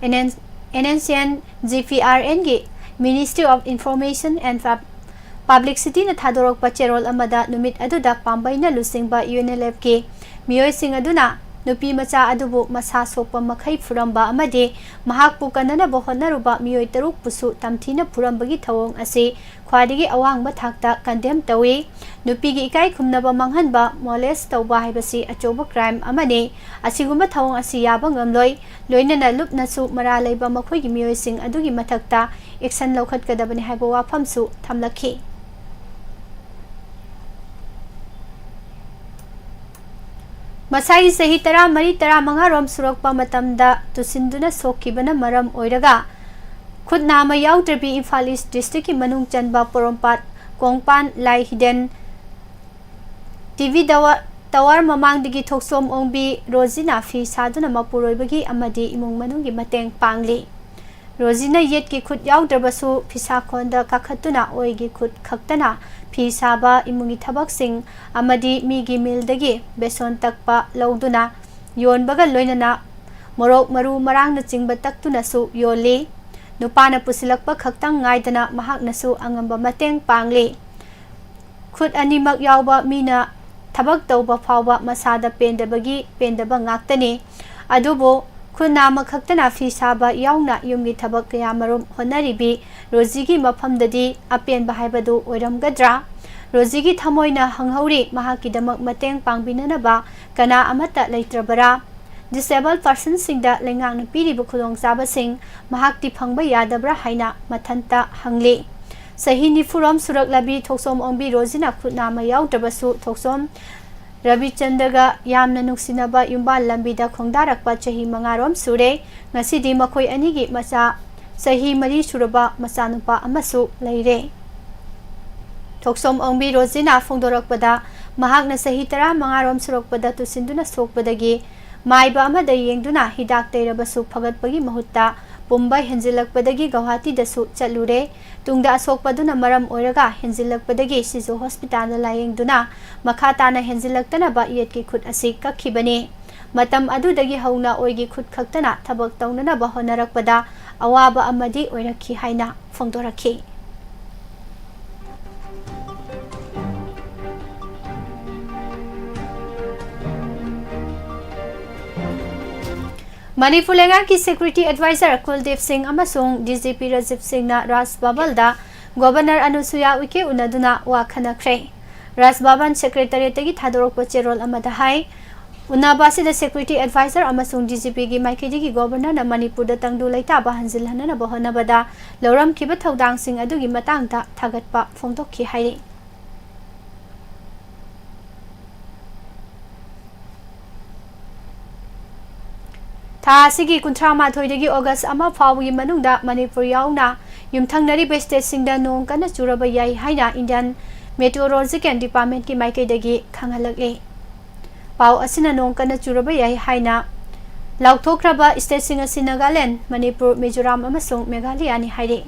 N N, N N C N G P R ꯑꯦꯟꯒꯤ Ministry of Information and Pub-, Publicityꯅ ꯊꯥꯗꯣꯔꯛꯄ ꯆꯦꯔꯣꯜ ꯑꯃꯗ ꯅꯨꯃꯤꯠ ꯑꯗꯨꯗ ꯄꯥꯝꯕꯩꯅ ꯂꯨꯆꯤꯡꯕ ꯌꯨ ꯑꯦꯟ ꯑꯦꯜ ꯑꯦꯐꯀꯤ ꯃꯤꯑꯣꯏꯁꯤꯡ ꯑꯗꯨꯅ ꯅꯨꯄꯤ ꯃꯆꯥ ꯑꯗꯨꯕꯨ ꯃꯁꯥ ꯁꯣꯛꯄ ꯃꯈꯩ ꯐꯨꯔꯝꯕ ꯑꯃꯗꯤ ꯃꯍꯥꯛꯄꯨ ꯀꯟꯅꯅꯕ ꯍꯣꯠꯅꯔꯨꯕ ꯃꯤꯑꯣꯏ ꯇꯔꯨꯛꯄꯨꯁꯨ ꯇꯝꯊꯤꯅ ꯐꯨꯔꯝꯕꯒꯤ ꯊꯧꯑꯣꯡ ꯑꯁꯤ ꯈ꯭ꯋꯥꯏꯗꯒꯤ ꯑꯋꯥꯡꯕ ꯊꯥꯛꯇ condemn ꯇꯧꯏ꯫ ꯅꯨꯄꯤꯒꯤ ꯏꯀꯥꯏ ꯈꯨꯝꯅꯕ ꯃꯥꯡꯍꯟꯕ, molest ꯇꯧꯕ ꯍꯥꯏꯕꯁꯤ ꯑꯆꯧꯕ crime ꯑꯃꯅꯤ꯫ ꯑꯁꯤꯒꯨꯝꯕ ꯊꯧꯑꯣꯡ ꯑꯁꯤ ꯌꯥꯕ ꯉꯝꯂꯣꯏ꯫ ꯂꯣꯏꯅꯅ ꯂꯨꯞꯅꯁꯨ ꯃꯔꯥꯜ ꯂꯩꯕ ꯃꯈꯣꯏꯒꯤ ꯃꯤꯑꯣꯏꯁꯤꯡ ꯑꯗꯨꯒꯤ ꯃꯊꯛꯇ action ꯂꯧꯈꯠꯀꯗꯕꯅꯤ ꯍꯥꯏꯕ ꯋꯥꯐꯝꯁꯨ ꯊꯝꯂꯛꯈꯤ꯫ ꯃꯁꯥꯒꯤ ꯆꯍꯤ ꯇꯔꯥꯃꯔꯤ ꯇꯔꯥꯃꯉꯥ ꯔꯣꯝ ꯁꯨꯔꯛꯄ ꯃꯇꯝꯗ ꯇꯨꯁꯤꯟꯗꯨꯅ ꯁꯣꯛꯈꯤꯕꯅ ꯃꯔꯝ ꯑꯣꯏꯔꯒ ꯈꯨꯠ ꯅꯥꯝꯃ ꯌꯥꯎꯗ꯭ꯔꯕꯤ ꯏꯝꯐꯥꯜ ꯏꯁ ꯗꯤꯁꯇ꯭ꯔꯤꯛꯀꯤ ꯃꯅꯨꯡ ꯆꯟꯕ ꯄꯣꯔꯣꯝꯄꯥꯠ ꯀꯣꯡꯄꯥꯟ ꯂꯥꯏ ꯍꯤꯗꯦꯟ ꯇꯤ ꯚꯤ ꯗꯋꯥ-, ꯇꯋꯥꯔ ꯃꯃꯥꯡꯗꯒꯤ ꯊꯣꯛꯆꯣꯝ ꯑꯣꯡꯕꯤ ꯔꯣꯖꯤꯅꯥ ꯐꯤ ꯁꯥꯗꯨꯅ ꯃꯄꯨꯔꯣꯏꯕꯒꯤ ꯑꯃꯗꯤ ꯏꯃꯨꯡ ꯃꯅꯨꯡꯒꯤ ꯃꯇꯦꯡ ꯄꯥꯡꯂꯤ꯫ ꯔꯣꯖꯤꯅ ꯌꯦꯠꯀꯤ ꯈꯨꯠ ꯌꯥꯎꯗ꯭ꯔꯕꯁꯨ ꯐꯤꯁꯥꯈꯣꯟꯗ ꯀꯥꯈꯠꯇꯨꯅ ꯑꯣꯏꯒꯤ ꯈꯨꯠ ꯈꯛꯇꯅ ꯐꯤ ꯁꯥꯕ, ꯏꯃꯨꯡꯒꯤ ꯊꯕꯛꯁꯤꯡ ꯑꯃꯗꯤ ꯃꯤꯒꯤ ꯃꯤꯜꯗꯒꯤ ꯕꯦꯁꯣꯟ ꯇꯛꯄ ꯂꯧꯗꯨꯅ ꯌꯣꯟꯕꯒ ꯂꯣꯏꯅꯅ ꯃꯣꯔꯣꯛ, ꯃꯔꯨ, ꯃꯔꯥꯡꯅꯆꯤꯡꯕ ꯇꯛꯇꯨꯅꯁꯨ ꯌꯣꯜꯂꯤ꯫ ꯅꯨꯄꯥꯅ ꯄꯨꯁꯤꯜꯂꯛꯄ ꯈꯛꯇꯪ ꯉꯥꯏꯗꯅ ꯃꯍꯥꯛꯅꯁꯨ ꯑꯉꯝꯕ ꯃꯇꯦꯡ ꯄꯥꯡꯂꯤ꯫ ꯈꯨꯠ ꯑꯅꯤꯃꯛ ꯌꯥꯎꯕ ꯃꯤꯅ ꯊꯕꯛ ꯇꯧꯕ ꯐꯥꯎꯕ ꯃꯁꯥꯗ ꯄꯦꯟꯗꯕꯒꯤ ꯄꯦꯟꯗꯕ ꯉꯥꯛꯇꯅꯤ꯫ ꯑꯗꯨꯕꯨ ꯈꯨꯠ ꯅꯥꯝꯃ ꯈꯛꯇꯅ ꯐꯤ ꯁꯥꯕ ꯌꯥꯎꯅ ꯌꯨꯝꯒꯤ ꯊꯕꯛ ꯀꯌꯥꯃꯔꯨꯝ ꯍꯣꯠꯅꯔꯤꯕꯤ ꯔꯣꯖꯤꯒꯤ ꯃꯐꯝꯗꯗꯤ ꯑꯄꯦꯟꯕ ꯍꯥꯏꯕꯗꯨ ꯑꯣꯏꯔꯝꯒꯗ꯭ꯔꯥ? ꯔꯣꯖꯤꯒꯤ ꯊꯃꯣꯏꯅ ꯍꯪꯍꯧꯔꯤ, ꯃꯍꯥꯛꯀꯤꯗꯃꯛ ꯃꯇꯦꯡ ꯄꯥꯡꯕꯤꯅꯅꯕ ꯀꯅꯥ ꯑꯃꯠꯇ ꯂꯩꯇ꯭ꯔꯕꯔꯥ? Disabled personꯁꯤꯡꯗ ꯂꯩꯉꯥꯛꯅ ꯄꯤꯔꯤꯕ ꯈꯨꯗꯣꯡꯆꯥꯕꯁꯤꯡ ꯃꯍꯥꯛꯇꯤ ꯐꯪꯕ ꯌꯥꯗꯕ꯭ꯔꯥ ꯍꯥꯏꯅ ꯃꯊꯟꯇ ꯍꯪꯂꯤ꯫ ꯆꯍꯤ ꯅꯤꯐꯨꯔꯣꯝ ꯁꯨꯔꯛꯂꯕꯤ ꯊꯣꯛꯆꯣꯝ ꯑꯣꯡꯕꯤ ꯔꯣꯖꯤꯅ ꯈꯨꯠ ꯅꯥꯝꯃ ꯌꯥꯎꯗ꯭ꯔꯕꯁꯨ ꯊꯣꯛꯆꯣꯝ ꯔꯕꯤꯆꯟꯗ꯭ꯔꯒ ꯌꯥꯝꯅ ꯅꯨꯡꯁꯤꯅꯕ ꯌꯨꯝꯕꯥꯜ ꯂꯝꯕꯤꯗ ꯈꯣꯡꯗꯥꯔꯛꯄ ꯆꯍꯤ ꯃꯉꯥꯔꯣꯝ ꯁꯨꯔꯦ꯫ ꯉꯁꯤꯗꯤ ꯃꯈꯣꯏ ꯑꯅꯤꯒꯤ ꯃꯆꯥ ꯆꯍꯤ ꯃꯔꯤ ꯁꯨꯔꯕ ꯃꯆꯥꯅꯨꯄꯥ ꯑꯃꯁꯨ ꯂꯩꯔꯦ꯫ ꯊꯣꯛꯆꯣꯝ ꯑꯣꯡꯕꯤ ꯔꯣꯖꯤꯅ ꯐꯣꯡꯗꯣꯔꯛꯄꯗ, ꯃꯍꯥꯛꯅ ꯆꯍꯤ ꯇꯔꯥꯃꯉꯥꯔꯣꯝ ꯁꯨꯔꯛꯄꯗ ꯇꯨꯁꯤꯟꯗꯨꯅ ꯁꯣꯛꯄꯗꯒꯤ ꯃꯥꯏꯕ ꯑꯃꯗ ꯌꯦꯡꯗꯨꯅ ꯍꯤꯗꯥꯛ ꯇꯩꯔꯕꯁꯨ ꯐꯒꯠꯄꯒꯤ ꯃꯍꯨꯠꯇ ꯄꯨꯝꯕ ꯍꯦꯟꯖꯤꯜꯂꯛꯄꯗꯒꯤ ꯒꯧꯍꯥꯇꯤꯗꯁꯨ ꯆꯠꯂꯨꯔꯦ꯫ ꯇꯨꯡꯗ ꯑꯁꯣꯛꯄꯗꯨꯅ ꯃꯔꯝ ꯑꯣꯏꯔꯒ ꯍꯦꯟꯖꯤꯜꯂꯛꯄꯗꯒꯤ ꯁꯤꯖꯣ ꯍꯣꯁꯄꯤꯇꯥꯜꯗ ꯂꯥꯌꯦꯡꯗꯨꯅ ꯃꯈꯥ ꯇꯥꯅ ꯍꯦꯟꯖꯤꯜꯂꯛꯇꯅꯕ ꯌꯦꯠꯀꯤ ꯈꯨꯠ ꯑꯁꯤ ꯀꯛꯈꯤꯕꯅꯤ꯫ ꯃꯇꯝ ꯑꯗꯨꯗꯒꯤ ꯍꯧꯅ ꯑꯣꯏꯒꯤ ꯈꯨꯠ ꯈꯛꯇꯅ ꯊꯕꯛ ꯇꯧꯅꯅꯕ ꯍꯣꯠꯅꯔꯛꯄꯗ ꯑꯋꯥꯕ ꯑꯃꯗꯤ ꯑꯣꯏꯔꯛꯈꯤ ꯍꯥꯏꯅ ꯐꯣꯡꯗꯣꯔꯛꯈꯤ꯫ ꯃꯅꯤꯄꯨꯔ ꯂꯩꯉꯥꯛꯀꯤ Security Advisor ꯀꯨꯜꯗꯤꯞ ꯁꯤꯡ ꯑꯃꯁꯨꯡ D G P ꯔꯥꯖꯤꯕ ꯁꯤꯡꯅ ꯔꯥꯖ ꯚꯕꯟꯗ Governor ꯑꯅꯨꯁꯨꯌꯥ ꯎꯏꯀꯦ ꯎꯅꯗꯨꯅ ꯋꯥ ꯈꯟꯅꯈ꯭ꯔꯦ꯫ ꯔꯥꯖ ꯚꯕꯟ Secretariatꯇꯒꯤ ꯊꯥꯗꯣꯔꯛꯄ ꯆꯦꯔꯣꯜ ꯑꯃꯗ ꯍꯥꯏ, ꯎꯅꯕ ꯑꯁꯤꯗ Security Advisor ꯑꯃꯁꯨꯡ D G Pꯒꯤ ꯃꯥꯏꯀꯩꯗꯒꯤ Governorꯅ ꯃꯅꯤꯄꯨꯔꯗ ꯇꯪꯗꯨ ꯂꯩꯇꯥꯕ ꯍꯟꯖꯤꯜꯍꯟꯅꯅꯕ ꯍꯣꯠꯅꯕꯗ ꯂꯧꯔꯝꯈꯤꯕ ꯊꯧꯗꯥꯡꯁꯤꯡ ꯑꯗꯨꯒꯤ ꯃꯇꯥꯡꯗ ꯊꯥꯒꯠꯄ ꯐꯣꯡꯗꯣꯛꯈꯤ ꯍꯥꯏꯔꯤ꯫ ꯊꯥ ꯑꯁꯤꯒꯤ ꯀꯨꯟꯊ꯭ꯔꯥ ꯃꯥꯊꯣꯏꯗꯒꯤ August ꯑꯃ ꯐꯥꯎꯕꯒꯤ ꯃꯅꯨꯡꯗ ꯃꯅꯤꯄꯨꯔ ꯌꯥꯎꯅ ꯌꯨꯝꯊꯪꯅꯔꯤꯕ stateꯁꯤꯡꯗ ꯅꯣꯡ ꯀꯟꯅ ꯆꯨꯔꯕ ꯌꯥꯏ ꯍꯥꯏꯅ Indian Meteorological Departmentꯀꯤ ꯃꯥꯏꯀꯩꯗꯒꯤ ꯈꯪꯍꯜꯂꯛꯂꯤ꯫ ꯄꯥꯎ ꯑꯁꯤꯅ ꯅꯣꯡ ꯀꯟꯅ ꯆꯨꯔꯕ ꯌꯥꯏ ꯍꯥꯏꯅ ꯂꯥꯎꯊꯣꯛꯈ꯭ꯔꯕ stateꯁꯤꯡ ꯑꯁꯤ ꯅꯥꯒꯥꯂꯦꯟ, ꯃꯅꯤꯄꯨꯔ, ꯃꯤꯖꯣꯔꯥꯝ ꯑꯃꯁꯨꯡ ꯃꯦꯘꯥꯂꯌꯥꯅꯤ ꯍꯥꯏꯔꯤ꯫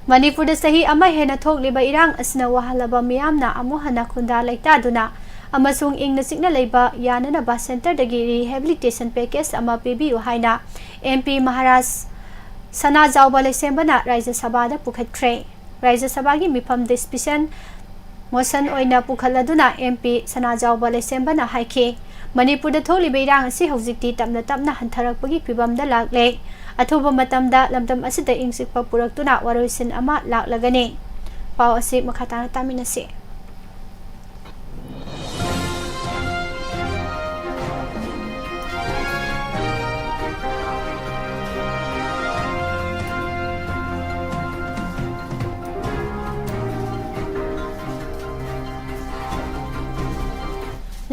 ꯃꯅꯤꯄꯨꯔꯗ ꯆꯍꯤ ꯑꯃ ꯍꯦꯟꯅ ꯊꯣꯛꯂꯤꯕ ꯏꯔꯥꯡ ꯑꯁꯤꯅ ꯋꯥꯍꯜꯂꯕ ꯃꯤꯌꯥꯝꯅ ꯑꯃꯨꯛ ꯍꯟꯅ ꯈꯨꯟꯗꯥ ꯂꯩꯇꯥꯗꯨꯅ ꯑꯃꯁꯨꯡ ꯏꯪꯅ ꯆꯤꯛꯅ ꯂꯩꯕ ꯌꯥꯅꯅꯕ centreꯗꯒꯤ rehabilitation package ꯑꯃ ꯄꯤꯕꯤꯌꯨ ꯍꯥꯏꯅ MP ꯃꯍꯥꯔꯥꯖ ꯁꯅꯥꯖꯥꯎꯕ ꯂꯩꯁꯦꯝꯕꯅ ꯔꯥꯖ꯭ꯌ ꯁꯚꯥꯗ ꯄꯨꯈꯠꯈ꯭ꯔꯦ꯫ ꯔꯥꯖ꯭ꯌ ꯁꯚꯥꯒꯤ ꯃꯤꯐꯝ dispensation motion ꯑꯣꯏꯅ ꯄꯨꯈꯠꯂꯗꯨꯅ MP ꯁꯅꯥꯖꯥꯎꯕ ꯂꯩꯁꯦꯝꯕꯅ ꯍꯥꯏꯈꯤ, ꯃꯅꯤꯄꯨꯔꯗ ꯊꯣꯛꯂꯤꯕ ꯏꯔꯥꯡ ꯑꯁꯤ ꯍꯧꯖꯤꯛꯇꯤ ꯇꯞꯅ ꯇꯞꯅ ꯍꯟꯊꯔꯛꯄꯒꯤ ꯐꯤꯚꯝꯗ ꯂꯥꯛꯂꯦ꯫ ꯑꯊꯨꯕ ꯃꯇꯝꯗ ꯂꯝꯗꯝ ꯑꯁꯤꯗ ꯏꯪ ꯆꯤꯛꯄ ꯄꯨꯔꯛꯇꯨꯅ ꯋꯥꯔꯣꯏꯁꯤꯟ ꯑꯃ ꯂꯥꯛꯂꯒꯅꯤ꯫ ꯄꯥꯎ ꯑꯁꯤ ꯃꯈꯥ ꯇꯥꯅ ꯇꯥꯃꯤꯟꯅꯁꯤ꯫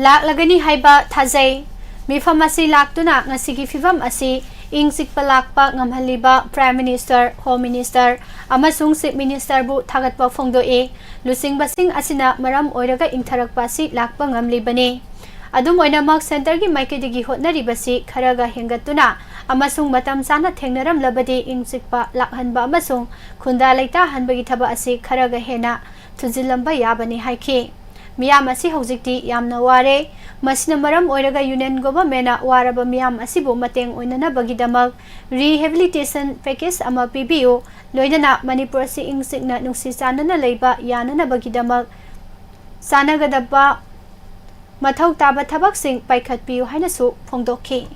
ꯂꯥꯛꯂꯒꯅꯤ ꯍꯥꯏꯕ ꯊꯥꯖꯩ꯫ ꯃꯤꯐꯝ ꯑꯁꯤ ꯂꯥꯛꯇꯨꯅ ꯉꯁꯤꯒꯤ ꯐꯤꯚꯝ ꯑꯁꯤ ꯏꯪ ꯆꯤꯛꯄ ꯂꯥꯛꯄ ꯉꯝꯍꯜꯂꯤꯕ Prime Minister, Home Minister ꯑꯃꯁꯨꯡ Chief Ministerꯕꯨ ꯊꯥꯒꯠꯄ ꯐꯣꯡꯗꯣꯛꯏ꯫ ꯂꯨꯆꯤꯡꯕꯁꯤꯡ ꯑꯁꯤꯅ ꯃꯔꯝ ꯑꯣꯏꯔꯒ ꯏꯪꯊꯔꯛꯄ ꯑꯁꯤ ꯂꯥꯛꯄ ꯉꯝꯂꯤꯕꯅꯤ꯫ ꯑꯗꯨꯝ ꯑꯣꯏꯅꯃꯛ, centreꯒꯤ ꯃꯥꯏꯀꯩꯗꯒꯤ ꯍꯣꯠꯅꯔꯤꯕꯁꯤ ꯈꯔꯒ ꯍꯦꯟꯒꯠꯇꯨꯅ ꯑꯃꯁꯨꯡ ꯃꯇꯝ ꯆꯥꯅ ꯊꯦꯡꯅꯔꯝꯂꯕꯗꯤ ꯏꯪ ꯆꯤꯛꯄ ꯂꯥꯛꯍꯟꯕ ꯑꯃꯁꯨꯡ ꯈꯨꯟꯗꯥ ꯂꯩꯇꯥꯍꯟꯕꯒꯤ ꯊꯕꯛ ꯑꯁꯤ ꯈꯔꯒ ꯍꯦꯟꯅ ꯊꯨꯖꯤꯜꯂꯝꯕ ꯌꯥꯕꯅꯤ ꯍꯥꯏꯈꯤ꯫ ꯃꯤꯌꯥꯝ ꯑꯁꯤ ꯍꯧꯖꯤꯛꯇꯤ ꯌꯥꯝꯅ ꯋꯥꯔꯦ꯫ ꯃꯁꯤꯅ ꯃꯔꯝ ꯑꯣꯏꯔꯒ Union Governmentꯅ ꯋꯥꯔꯕ ꯃꯤꯌꯥꯝ ꯑꯁꯤꯕꯨ ꯃꯇꯦꯡ ꯑꯣꯏꯅꯅꯕꯒꯤꯗꯃꯛ rehabilitation package ꯑꯃ ꯄꯤꯕꯤꯌꯨ, ꯂꯣꯏꯅꯅ ꯃꯅꯤꯄꯨꯔ ꯑꯁꯤ ꯏꯪ ꯆꯤꯛꯅ ꯅꯨꯡꯁꯤ ꯆꯥꯟꯅꯅ ꯂꯩꯕ ꯌꯥꯅꯅꯕꯒꯤꯗꯃꯛ ꯆꯥꯟꯅꯒꯗꯕ ꯃꯊꯧ ꯇꯥꯕ ꯊꯕꯛꯁꯤꯡ ꯄꯥꯏꯈꯠꯄꯤꯌꯨ ꯍꯥꯏꯅꯁꯨ ꯐꯣꯡꯗꯣꯛꯈꯤ꯫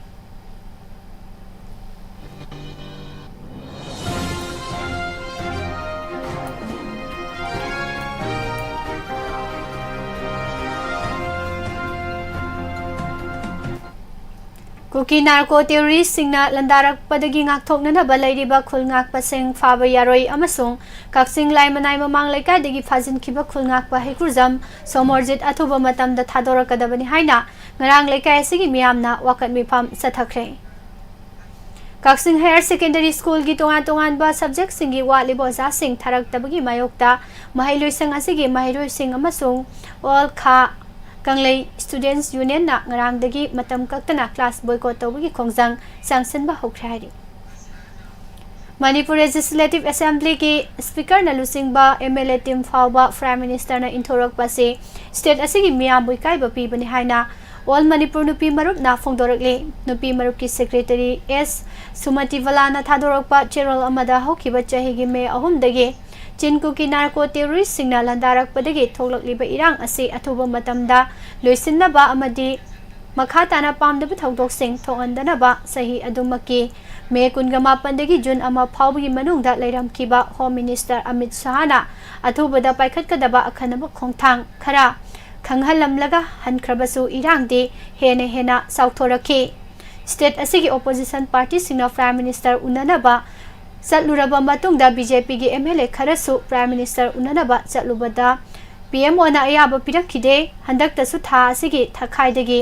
ꯀꯨꯀꯤ ꯅꯥꯔꯀꯣ ꯇꯦꯔꯣꯔꯤꯁꯁꯤꯡꯅ ꯂꯥꯟꯗꯥꯔꯛꯄꯗꯒꯤ ꯉꯥꯛꯊꯣꯛꯅꯅꯕ ꯂꯩꯔꯤꯕ ꯈꯨꯜ ꯉꯥꯛꯄꯁꯤꯡ ꯐꯥꯕ ꯌꯥꯔꯣꯏ ꯑꯃꯁꯨꯡ ꯀꯛꯆꯤꯡ ꯂꯥꯏꯃꯅꯥꯏ ꯃꯃꯥꯡ ꯂꯩꯀꯥꯏꯗꯒꯤ ꯐꯥꯖꯤꯟꯈꯤꯕ ꯈꯨꯜ ꯉꯥꯛꯄ ꯍꯩꯀ꯭ꯔꯨꯖꯝ ꯁꯣꯃꯣꯔꯖꯤꯠ ꯑꯊꯨꯕ ꯃꯇꯝꯗ ꯊꯥꯗꯣꯔꯛꯀꯗꯕꯅꯤ ꯍꯥꯏꯅ ꯉꯔꯥꯡ ꯂꯩꯀꯥꯏ ꯑꯁꯤꯒꯤ ꯃꯤꯌꯥꯝꯅ ꯋꯥꯀꯠ ꯃꯤꯐꯝ ꯆꯠꯊꯈ꯭ꯔꯦ꯫ ꯀꯛꯆꯤꯡ ꯍꯥꯌꯔ ꯁꯦꯀꯦꯟꯗꯔꯤ ꯁ꯭ꯀꯨꯜꯒꯤ ꯇꯣꯉꯥꯟ ꯇꯣꯉꯥꯟꯕ ꯁꯕꯖꯦꯛꯁꯤꯡꯒꯤ ꯋꯥꯠꯂꯤꯕ ꯑꯣꯖꯥꯁꯤꯡ ꯊꯥꯔꯛꯇꯕꯒꯤ ꯃꯥꯌꯣꯛꯇ ꯃꯍꯩꯂꯣꯏꯁꯪ ꯑꯁꯤꯒꯤ ꯃꯍꯩꯔꯣꯏꯁꯤꯡ ꯑꯃꯁꯨꯡ ꯑꯣꯜ ꯈꯥ ꯀꯪꯂꯩ ꯁ꯭ꯇꯨꯗꯦꯟꯠꯁ ꯌꯨꯅꯤꯌꯟꯅ ꯉꯔꯥꯡꯗꯒꯤ ꯃꯇꯝ ꯀꯛꯇꯅ ꯀ꯭ꯂꯥꯁ ꯕꯣꯏꯀꯣꯠ ꯇꯧꯕꯒꯤ ꯈꯣꯡꯖꯪ ꯆꯪꯁꯤꯟꯕ ꯍꯧꯈ꯭ꯔꯦ ꯍꯥꯏꯔꯤ꯫ ꯃꯅꯤꯄꯨꯔ ꯂꯦꯖꯤꯁꯂꯦꯇꯤꯚ ꯑꯦꯁꯦꯝꯕ꯭ꯂꯤꯒꯤ ꯁ꯭ꯄꯤꯀꯔꯅ ꯂꯨꯆꯤꯡꯕ ꯑꯦꯝ ꯑꯦꯜ ꯑꯦ ꯇꯤꯝ ꯐꯥꯎꯕ ꯄ꯭ꯔꯥꯏꯝ ꯃꯤꯅꯤꯁꯇꯔꯅ ꯏꯟꯊꯣꯔꯛꯄ ꯑꯁꯤ ꯁ꯭ꯇꯦꯠ ꯑꯁꯤꯒꯤ ꯃꯤꯌꯥꯝꯕꯨ ꯏꯀꯥꯏꯕ ꯄꯤꯕꯅꯤ ꯍꯥꯏꯅ ꯑꯣꯜ ꯃꯅꯤꯄꯨꯔ ꯅꯨꯄꯤ ꯃꯔꯨꯞꯅ ꯐꯣꯡꯗꯣꯔꯛꯂꯤ꯫ ꯅꯨꯄꯤ ꯃꯔꯨꯞꯀꯤ ꯁꯦꯀ꯭ꯔꯦꯇꯔꯤ ꯑꯦꯁ ꯁꯨꯃꯇꯤꯕꯂꯥꯅ ꯊꯥꯗꯣꯔꯛꯄ ꯆꯦꯔꯣꯜ ꯑꯃꯗ ꯍꯧꯈꯤꯕ ꯆꯍꯤꯒꯤ ꯃꯦ ꯑꯍꯨꯝꯗꯒꯤ ꯆꯤꯟ ꯀꯨꯀꯤ ꯅꯥꯔꯀꯣ ꯇꯦꯔꯣꯔꯤꯁꯁꯤꯡꯅ ꯂꯥꯟꯗꯥꯔꯛꯄꯗꯒꯤ ꯊꯣꯛꯂꯛꯂꯤꯕ ꯏꯔꯥꯡ ꯑꯁꯤ ꯑꯊꯨꯕ ꯃꯇꯝꯗ ꯂꯣꯏꯁꯤꯟꯅꯕ ꯑꯃꯗꯤ ꯃꯈꯥ ꯇꯥꯅ ꯄꯥꯝꯗꯕ ꯊꯧꯗꯣꯛꯁꯤꯡ ꯊꯣꯛꯍꯟꯗꯅꯕ ꯆꯍꯤ ꯑꯗꯨꯃꯛꯀꯤ ꯃꯦ ꯀꯨꯟꯒ ꯃꯥꯄꯟꯗꯒꯤ ꯖꯨꯟ ꯑꯃ ꯐꯥꯎꯕꯒꯤ ꯃꯅꯨꯡꯗ ꯂꯩꯔꯝꯈꯤꯕ ꯍꯣꯝ ꯃꯤꯅꯤꯁꯇꯔ ꯑꯃꯤꯠ ꯁꯍꯥꯅ ꯑꯊꯨꯕꯗ ꯄꯥꯏꯈꯠꯀꯗꯕ ꯑꯈꯟꯅꯕ ꯈꯣꯡꯊꯥꯡ ꯈꯔ ꯈꯪꯍꯜꯂꯝꯂꯒ ꯍꯟꯈ꯭ꯔꯕꯁꯨ ꯏꯔꯥꯡꯗꯤ ꯍꯦꯟꯅ ꯍꯦꯟꯅ ꯆꯥꯎꯊꯣꯔꯛꯈꯤ꯫ ꯁ꯭ꯇꯦꯠ ꯑꯁꯤꯒꯤ ꯑꯣꯄꯣꯖꯤꯁꯟ ꯄꯥꯔꯇꯤꯁꯤꯡꯅ ꯄ꯭ꯔꯥꯏꯝ ꯃꯤꯅꯤꯁꯇꯔ ꯎꯅꯅꯕ ꯆꯠꯂꯨꯔꯕ ꯃꯇꯨꯡꯗ ꯕꯤ ꯖꯦ ꯄꯤꯒꯤ ꯑꯦꯝ ꯑꯦꯜ ꯑꯦ ꯈꯔꯁꯨ ꯄ꯭ꯔꯥꯏꯝ ꯃꯤꯅꯤꯁꯇꯔ ꯎꯅꯅꯕ ꯆꯠꯂꯨꯕꯗ ꯄꯤ ꯑꯦꯝ ꯑꯣꯅ ꯑꯌꯥꯕ ꯄꯤꯔꯛꯈꯤꯗꯦ꯫ ꯍꯟꯗꯛꯇꯁꯨ ꯊꯥ ꯑꯁꯤꯒꯤ ꯊꯥꯈꯥꯏꯗꯒꯤ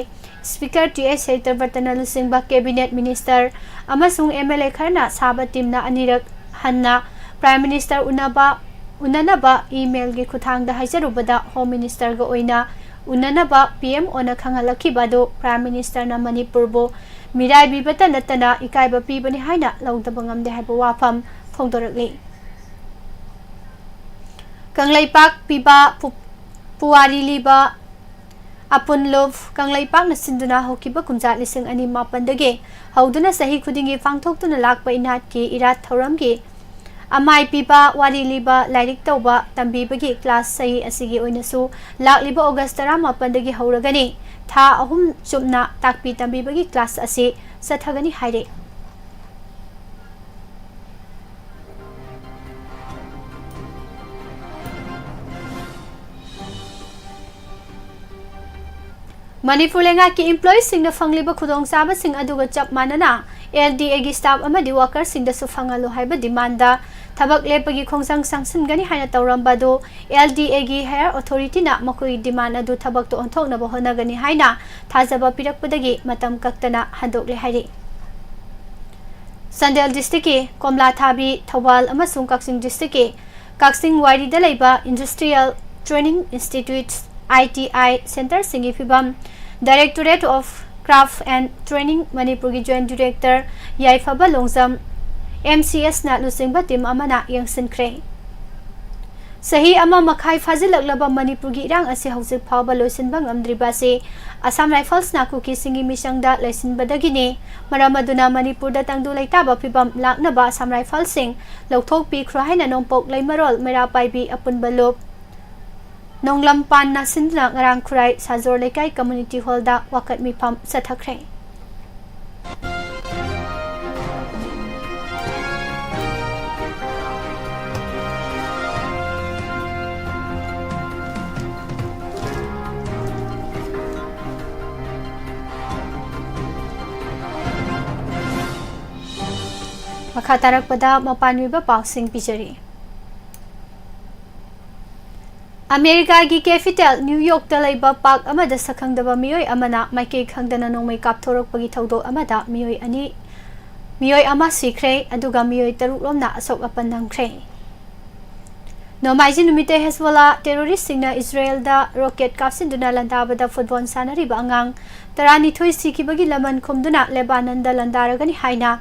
ꯁ꯭ꯄꯤꯀꯔ ꯇꯤ ꯑꯩꯆ ꯁꯇ꯭ꯌꯕ꯭ꯔꯇꯅ ꯂꯨꯆꯤꯡꯕ ꯀꯦꯕꯤꯅꯦꯠ ꯃꯤꯅꯤꯁꯇꯔ ꯑꯃꯁꯨꯡ ꯑꯦꯝ ꯑꯦꯜ ꯑꯦ ꯈꯔꯅ ꯁꯥꯕ ꯇꯤꯝꯅ ꯑꯅꯤꯔꯛ ꯍꯟꯅ ꯄ꯭ꯔꯥꯏꯝ ꯃꯤꯅꯤꯁꯇꯔ ꯎꯅꯕ, ꯎꯅꯅꯕ ꯏꯃꯦꯜꯒꯤ ꯈꯨꯠꯊꯥꯡꯗ ꯍꯥꯏꯖꯔꯨꯕꯗ ꯍꯣꯝ ꯃꯤꯅꯤꯁꯇꯔꯒ ꯑꯣꯏꯅ ꯎꯅꯅꯕ ꯄꯤ ꯑꯦꯝ ꯑꯣꯅ ꯈꯪꯍꯜꯂꯛꯈꯤꯕ ꯑꯗꯨ ꯄ꯭ꯔꯥꯏꯝ ꯃꯤꯅꯤꯁꯇꯔꯅ ꯃꯅꯤꯄꯨꯔꯕꯨ ꯃꯤꯔꯥꯏꯕꯤꯕꯇ ꯅꯠꯇꯅ ꯏꯀꯥꯏꯕ ꯄꯤꯕꯅꯤ ꯍꯥꯏꯅ ꯂꯧꯗꯕ ꯉꯝꯗꯦ ꯍꯥꯏꯕ ꯋꯥꯐꯝ ꯐꯣꯡꯗꯣꯔꯛꯂꯤ꯫ ꯀꯪꯂꯩꯄꯥꯛ ꯄꯤꯕ ꯄꯨ-, ꯄꯨꯋꯥꯔꯤ ꯂꯤꯕ ꯑꯄꯨꯟ ꯂꯨꯞ ꯀꯪꯂꯩꯄꯥꯛꯅ ꯁꯤꯟꯗꯨꯅ ꯍꯧꯈꯤꯕ ꯀꯨꯝꯖꯥ ꯂꯤꯁꯤꯡ ꯑꯅꯤ ꯃꯥꯄꯟꯗꯒꯤ ꯍꯧꯗꯨꯅ ꯆꯍꯤ ꯈꯨꯗꯤꯡꯒꯤ ꯄꯥꯡꯊꯣꯛꯇꯨꯅ ꯂꯥꯛꯄ ꯏꯅꯥꯠꯀꯤ ꯏꯔꯥꯠ ꯊꯧꯔꯝꯒꯤ ꯑꯃꯥꯏ ꯄꯤꯕ, ꯋꯥꯔꯤ ꯂꯤꯕ, ꯂꯥꯏꯔꯤꯛ ꯇꯧꯕ, ꯇꯝꯕꯤꯕꯒꯤ ꯀ꯭ꯂꯥꯁ ꯆꯍꯤ ꯑꯁꯤꯒꯤ ꯑꯣꯏꯅꯁꯨ ꯂꯥꯛꯂꯤꯕ ꯑꯣꯒꯁ ꯇꯔꯥꯃꯥꯄꯟꯗꯒꯤ ꯍꯧꯔꯒꯅꯤ꯫ ꯊꯥ ꯑꯍꯨꯝ ꯆꯨꯞꯅ ꯇꯥꯛꯄꯤ ꯇꯝꯕꯤꯕꯒꯤ ꯀ꯭ꯂꯥꯁ ꯑꯁꯤ ꯆꯠꯊꯒꯅꯤ ꯍꯥꯏꯔꯤ꯫ ꯃꯅꯤꯄꯨꯔ ꯂꯩꯉꯥꯛꯀꯤ employeeꯁꯤꯡꯅ ꯐꯪꯂꯤꯕ ꯈꯨꯗꯣꯡꯆꯥꯕꯁꯤꯡ ꯑꯗꯨꯒ ꯆꯞ ꯃꯥꯟꯅꯅ LDAꯒꯤ staff ꯑꯃꯗꯤ workerꯁꯤꯡꯗꯁꯨ ꯐꯪꯍꯜꯂꯨ ꯍꯥꯏꯕ demandꯗ ꯊꯕꯛ ꯂꯦꯞꯄꯒꯤ ꯈꯣꯡꯖꯪ ꯆꯪꯁꯤꯟꯒꯅꯤ ꯍꯥꯏꯅ ꯇꯧꯔꯝꯕ ꯑꯗꯨ LDAꯒꯤ higher authorityꯅ ꯃꯈꯣꯏꯒꯤ demand ꯑꯗꯨ ꯊꯕꯛꯇ ꯑꯣꯟꯊꯣꯛꯅꯕ ꯍꯣꯠꯅꯒꯅꯤ ꯍꯥꯏꯅ ꯊꯥꯖꯕ ꯄꯤꯔꯛꯄꯗꯒꯤ ꯃꯇꯝ ꯀꯛꯇꯅ ꯍꯟꯗꯣꯛꯂꯦ ꯍꯥꯏꯔꯤ꯫ ꯆꯥꯟꯗꯦꯜ districtꯀꯤ ꯀꯣꯝꯂꯥꯊꯥꯕꯤ, ꯊꯧꯕꯥꯜ ꯑꯃꯁꯨꯡ ꯀꯛꯆꯤꯡ districtꯀꯤ ꯀꯛꯆꯤꯡ ꯋꯥꯏꯔꯤꯗ ꯂꯩꯕ Industrial Training Institutes, ITI centreꯁꯤꯡꯒꯤ ꯐꯤꯕꯝ Directorate of Craft and Training ꯃꯅꯤꯄꯨꯔꯒꯤ joint director ꯌꯥꯏꯐꯕ ꯂꯣꯡꯖꯝ, MCSꯅ ꯂꯨꯆꯤꯡꯕ team ꯑꯃꯅ ꯌꯦꯡꯁꯤꯟꯈ꯭ꯔꯦ꯫ ꯆꯍꯤ ꯑꯃ ꯃꯈꯥꯏ ꯐꯥꯖꯤꯜꯂꯛꯂꯕ ꯃꯅꯤꯄꯨꯔꯒꯤ ꯏꯔꯥꯡ ꯑꯁꯤ ꯍꯧꯖꯤꯛ ꯐꯥꯎꯕ ꯂꯣꯏꯁꯤꯟꯕ ꯉꯝꯗ꯭ꯔꯤꯕ ꯑꯁꯤ Assam Riflesꯅ ꯀꯨꯀꯤꯁꯤꯡꯒꯤ ꯃꯤꯆꯪꯗ ꯂꯩꯁꯤꯟꯕꯗꯒꯤꯅꯤ꯫ ꯃꯔꯝ ꯑꯗꯨꯅ ꯃꯅꯤꯄꯨꯔꯗ ꯇꯪꯗꯨ ꯂꯩꯇꯥꯕ ꯐꯤꯕꯝ ꯂꯥꯛꯅꯕ Assam Riflesꯁꯤꯡ ꯂꯧꯊꯣꯛꯄꯤꯈ꯭ꯔꯣ ꯍꯥꯏꯅ ꯅꯣꯡꯄꯣꯛ ꯂꯩꯃꯔꯣꯜ ꯃꯩꯔꯥ ꯄꯥꯏꯕꯤ ꯑꯄꯨꯟꯕ ꯂꯨꯞ ꯅꯣꯡꯂꯝ ꯄꯥꯟꯅ ꯁꯤꯟꯗꯨꯅ ꯉꯔꯥꯡ ꯈꯨꯔꯥꯏ ꯁꯥꯖꯣꯔ ꯂꯩꯀꯥꯏ community hallꯗ ꯋꯥꯀꯠ ꯃꯤꯐꯝ ꯆꯠꯊꯈ꯭ꯔꯦ꯫ ꯃꯈꯥ ꯇꯥꯔꯛꯄꯗ ꯃꯄꯥꯟ ꯑꯣꯏꯕ ꯄꯥꯎꯁꯤꯡ ꯄꯤꯖꯔꯤ꯫ ꯑꯃꯦꯔꯤꯀꯥꯒꯤ capital New Yorkꯇ ꯂꯩꯕ park ꯑꯃꯗ ꯁꯛꯈꯪꯗꯕ ꯃꯤꯑꯣꯏ ꯑꯃꯅ ꯃꯥꯏꯀꯩ ꯈꯪꯗꯅ ꯅꯣꯡꯃꯩ ꯀꯥꯞꯊꯣꯔꯛꯄꯒꯤ ꯊꯧꯗꯣꯛ ꯑꯃꯗ ꯃꯤꯑꯣꯏ ꯑꯅꯤ, ꯃꯤꯑꯣꯏ ꯑꯃ ꯁꯤꯈ꯭ꯔꯦ, ꯑꯗꯨꯒ ꯃꯤꯑꯣꯏ ꯇꯔꯨꯛ ꯔꯣꯝꯅ ꯑꯁꯣꯛ ꯑꯄꯟ ꯅꯪꯈ꯭ꯔꯦ꯫ ꯅꯣꯡꯃꯥꯏꯖꯤꯡ ꯅꯨꯃꯤꯠꯇ ꯍꯦꯖꯕꯣꯂꯥ terroristꯁꯤꯡꯅ ꯏꯖꯔꯦꯜꯗ rocket ꯀꯥꯞꯁꯤꯟꯗꯨꯅ ꯂꯥꯟꯗꯥꯕꯗ football ꯁꯥꯟꯅꯔꯤꯕ ꯑꯉꯥꯡ ꯇꯔꯥꯅꯤꯊꯣꯏ ꯁꯤꯈꯤꯕꯒꯤ ꯂꯃꯟ ꯈꯨꯝꯗꯨꯅ ꯂꯦꯕꯥꯅꯟꯗ ꯂꯥꯟꯗꯥꯔꯒꯅꯤ ꯍꯥꯏꯅ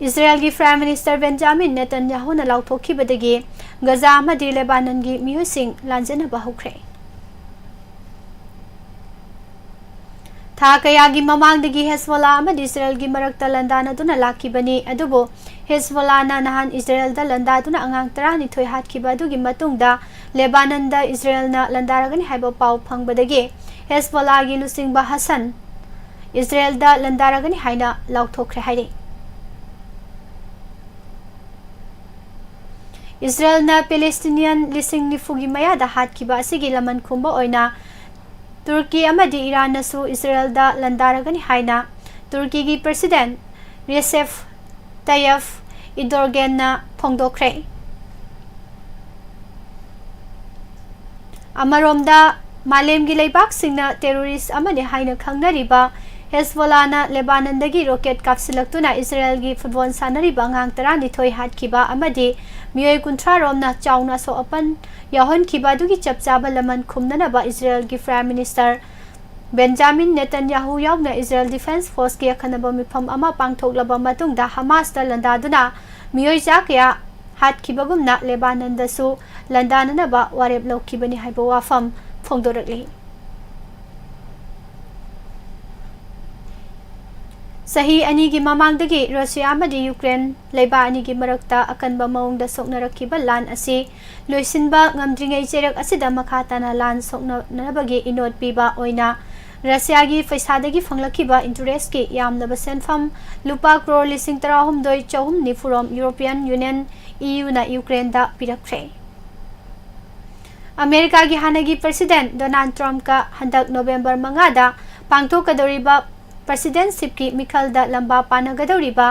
ꯏꯖꯔꯦꯜꯒꯤ Prime Minister ꯕꯦꯟꯖꯥꯃꯤꯟ ꯅꯦꯇꯟꯌꯥꯍꯨꯅ ꯂꯥꯎꯊꯣꯛꯈꯤꯕꯗꯒꯤ ꯒꯖꯥ ꯑꯃꯗꯤ ꯂꯦꯕꯥꯅꯟꯒꯤ ꯃꯤꯑꯣꯏꯁꯤꯡ ꯂꯥꯟꯖꯦꯟꯅꯕ ꯍꯧꯈ꯭ꯔꯦ꯫ ꯊꯥ ꯀꯌꯥꯒꯤ ꯃꯃꯥꯡꯗꯒꯤ ꯍꯦꯖꯕꯣꯂꯥ ꯑꯃꯗꯤ ꯏꯖꯔꯦꯜꯒꯤ ꯃꯔꯛꯇ ꯂꯥꯟꯗꯥꯅꯗꯨꯅ ꯂꯥꯛꯈꯤꯕꯅꯤ, ꯑꯗꯨꯕꯨ ꯍꯦꯖꯕꯣꯂꯥꯅ ꯅꯍꯥꯟ ꯏꯖꯔꯦꯜꯗ ꯂꯥꯟꯗꯥꯗꯨꯅ ꯑꯉꯥꯡ ꯇꯔꯥꯅꯤꯊꯣꯏ ꯍꯥꯠꯈꯤꯕ ꯑꯗꯨꯒꯤ ꯃꯇꯨꯡꯗ ꯂꯦꯕꯥꯅꯟꯗ ꯏꯖꯔꯦꯜꯅ ꯂꯥꯟꯗꯥꯔꯒꯅꯤ ꯍꯥꯏꯕ ꯄꯥꯎ ꯐꯪꯕꯗꯒꯤ ꯍꯦꯖꯕꯣꯂꯥꯒꯤ ꯂꯨꯆꯤꯡꯕ ꯍꯁꯟ ꯏꯖꯔꯦꯜꯗ ꯂꯥꯟꯗꯥꯔꯒꯅꯤ ꯍꯥꯏꯅ ꯂꯥꯎꯊꯣꯛꯈ꯭ꯔꯦ ꯍꯥꯏꯔꯤ꯫ ꯏꯖꯔꯦꯜꯅ Palestinian ꯂꯤꯁꯤꯡ ꯅꯤꯐꯨꯒꯤ ꯃꯌꯥꯗ ꯍꯥꯠꯈꯤꯕ ꯑꯁꯤꯒꯤ ꯂꯃꯟ ꯈꯨꯝꯕ ꯑꯣꯏꯅ ꯇꯨꯔꯀꯤ ꯑꯃꯗꯤ ꯏꯔꯥꯟꯅꯁꯨ ꯏꯖꯔꯦꯜꯗ ꯂꯥꯟꯗꯥꯔꯒꯅꯤ ꯍꯥꯏꯅ ꯇꯨꯔꯀꯤꯒꯤ ꯄ꯭ꯔꯁꯤꯗꯦꯟ ꯔꯦꯁꯦꯞ ꯇꯌꯦꯞ ꯏꯗꯣꯔꯒꯦꯟꯅ ꯐꯣꯡꯗꯣꯛꯈ꯭ꯔꯦ꯫ ꯑꯃꯔꯣꯝꯗ, ꯃꯥꯂꯦꯝꯒꯤ ꯂꯩꯕꯥꯛꯁꯤꯡꯅ ꯇꯦꯔꯣꯔꯤꯁ ꯑꯃꯅꯤ ꯍꯥꯏꯅ ꯈꯪꯅꯔꯤꯕ ꯍꯦꯖꯕꯣꯂꯥꯅ ꯂꯦꯕꯥꯅꯟꯗꯒꯤ ꯔꯣꯀꯦꯠ ꯀꯥꯞꯁꯤꯜꯂꯛꯇꯨꯅ ꯏꯖꯔꯦꯜꯒꯤ ꯐꯨꯠꯕꯣꯜ ꯁꯥꯟꯅꯔꯤꯕ ꯑꯉꯥꯡ ꯇꯔꯥꯅꯤꯊꯣꯏ ꯍꯥꯠꯈꯤꯕ ꯑꯃꯗꯤ ꯃꯤꯑꯣꯏ ꯀꯨꯟꯊ꯭ꯔꯥ ꯔꯣꯝꯅ ꯆꯥꯎꯅ ꯑꯁꯣꯛ ꯑꯄꯟ ꯌꯥꯎꯍꯟꯈꯤꯕ ꯑꯗꯨꯒꯤ ꯆꯞ ꯆꯥꯕ ꯂꯃꯟ ꯈꯨꯝꯅꯅꯕ ꯏꯖꯔꯦꯜꯒꯤ ꯄ꯭ꯔꯥꯏꯝ ꯃꯤꯅꯤꯁꯇꯔ ꯕꯦꯟꯖꯥꯃꯤꯟ ꯅꯦꯇꯟꯌꯥꯍꯨ ꯌꯥꯎꯅ ꯏꯖꯔꯦꯜ ꯗꯤꯐꯦꯟꯁ ꯐꯣꯔꯁꯀꯤ ꯑꯈꯟꯅꯕ ꯃꯤꯐꯝ ꯑꯃ ꯄꯥꯡꯊꯣꯛꯂꯕ ꯃꯇꯨꯡꯗ ꯍꯃꯥꯁꯇ ꯂꯥꯟꯗꯥꯗꯨꯅ ꯃꯤꯑꯣꯏ ꯆꯥ ꯀꯌꯥ ꯍꯥꯠꯈꯤꯕꯒꯨꯝꯅ ꯂꯦꯕꯥꯅꯟꯗꯁꯨ ꯂꯥꯟꯗꯥꯅꯅꯕ ꯋꯥꯔꯦꯞ ꯂꯧꯈꯤꯕꯅꯤ ꯍꯥꯏꯕ ꯋꯥꯐꯝ ꯐꯣꯡꯗꯣꯔꯛꯂꯤ꯫ ꯆꯍꯤ ꯑꯅꯤꯒꯤ ꯃꯃꯥꯡꯗꯒꯤ ꯔꯁꯤꯌꯥ ꯑꯃꯗꯤ ꯌꯨꯀ꯭ꯔꯦꯟ ꯂꯩꯕꯥꯛ ꯑꯅꯤꯒꯤ ꯃꯔꯛꯇ ꯑꯀꯟꯕ ꯃꯑꯣꯡꯗ ꯁꯣꯛꯅꯔꯛꯈꯤꯕ ꯂꯥꯟ ꯑꯁꯤ ꯂꯣꯏꯁꯤꯟꯕ ꯉꯝꯗ꯭ꯔꯤꯉꯩ ꯆꯩꯔꯛ ꯑꯁꯤꯗ ꯃꯈꯥ ꯇꯥꯅ ꯂꯥꯟ ꯁꯣꯛꯅꯅꯕꯒꯤ ꯏꯅꯣꯠ ꯄꯤꯕ ꯑꯣꯏꯅ ꯔꯁꯤꯌꯥꯒꯤ ꯄꯩꯁꯥꯗꯒꯤ ꯐꯪꯂꯛꯈꯤꯕ ꯏꯟꯇꯔꯦꯁꯀꯤ ꯌꯥꯝꯂꯕ ꯁꯦꯟꯐꯝ ꯂꯨꯄꯥ ꯀ꯭ꯔꯣꯔ ꯂꯤꯁꯤꯡ ꯇꯔꯥꯍꯨꯝꯗꯣꯏ ꯆꯍꯨꯝ ꯅꯤꯐꯨ ꯔꯣꯝ ꯌꯨꯔꯣꯄꯤꯌꯟ ꯌꯨꯅꯤꯌꯟ, ꯏ ꯌꯨꯅ ꯌꯨꯀ꯭ꯔꯦꯟꯗ ꯄꯤꯔꯛꯈ꯭ꯔꯦ꯫ ꯑꯃꯦꯔꯤꯀꯥꯒꯤ ꯍꯥꯟꯅꯒꯤ ꯄ꯭ꯔꯁꯤꯗꯦꯟ ꯗꯣꯅꯥꯜꯗ ꯇ꯭ꯔꯝꯞꯀ ꯍꯟꯗꯛ ꯅꯣꯕꯦꯝꯕꯔ ꯃꯉꯥꯗ ꯄꯥꯡꯊꯣꯛꯀꯗꯧꯔꯤꯕ ꯄ꯭ꯔꯁꯤꯗꯦꯟꯁꯤꯞꯀꯤ ꯃꯤꯈꯜꯗ ꯂꯝꯕꯥ ꯄꯥꯟꯅꯒꯗꯧꯔꯤꯕ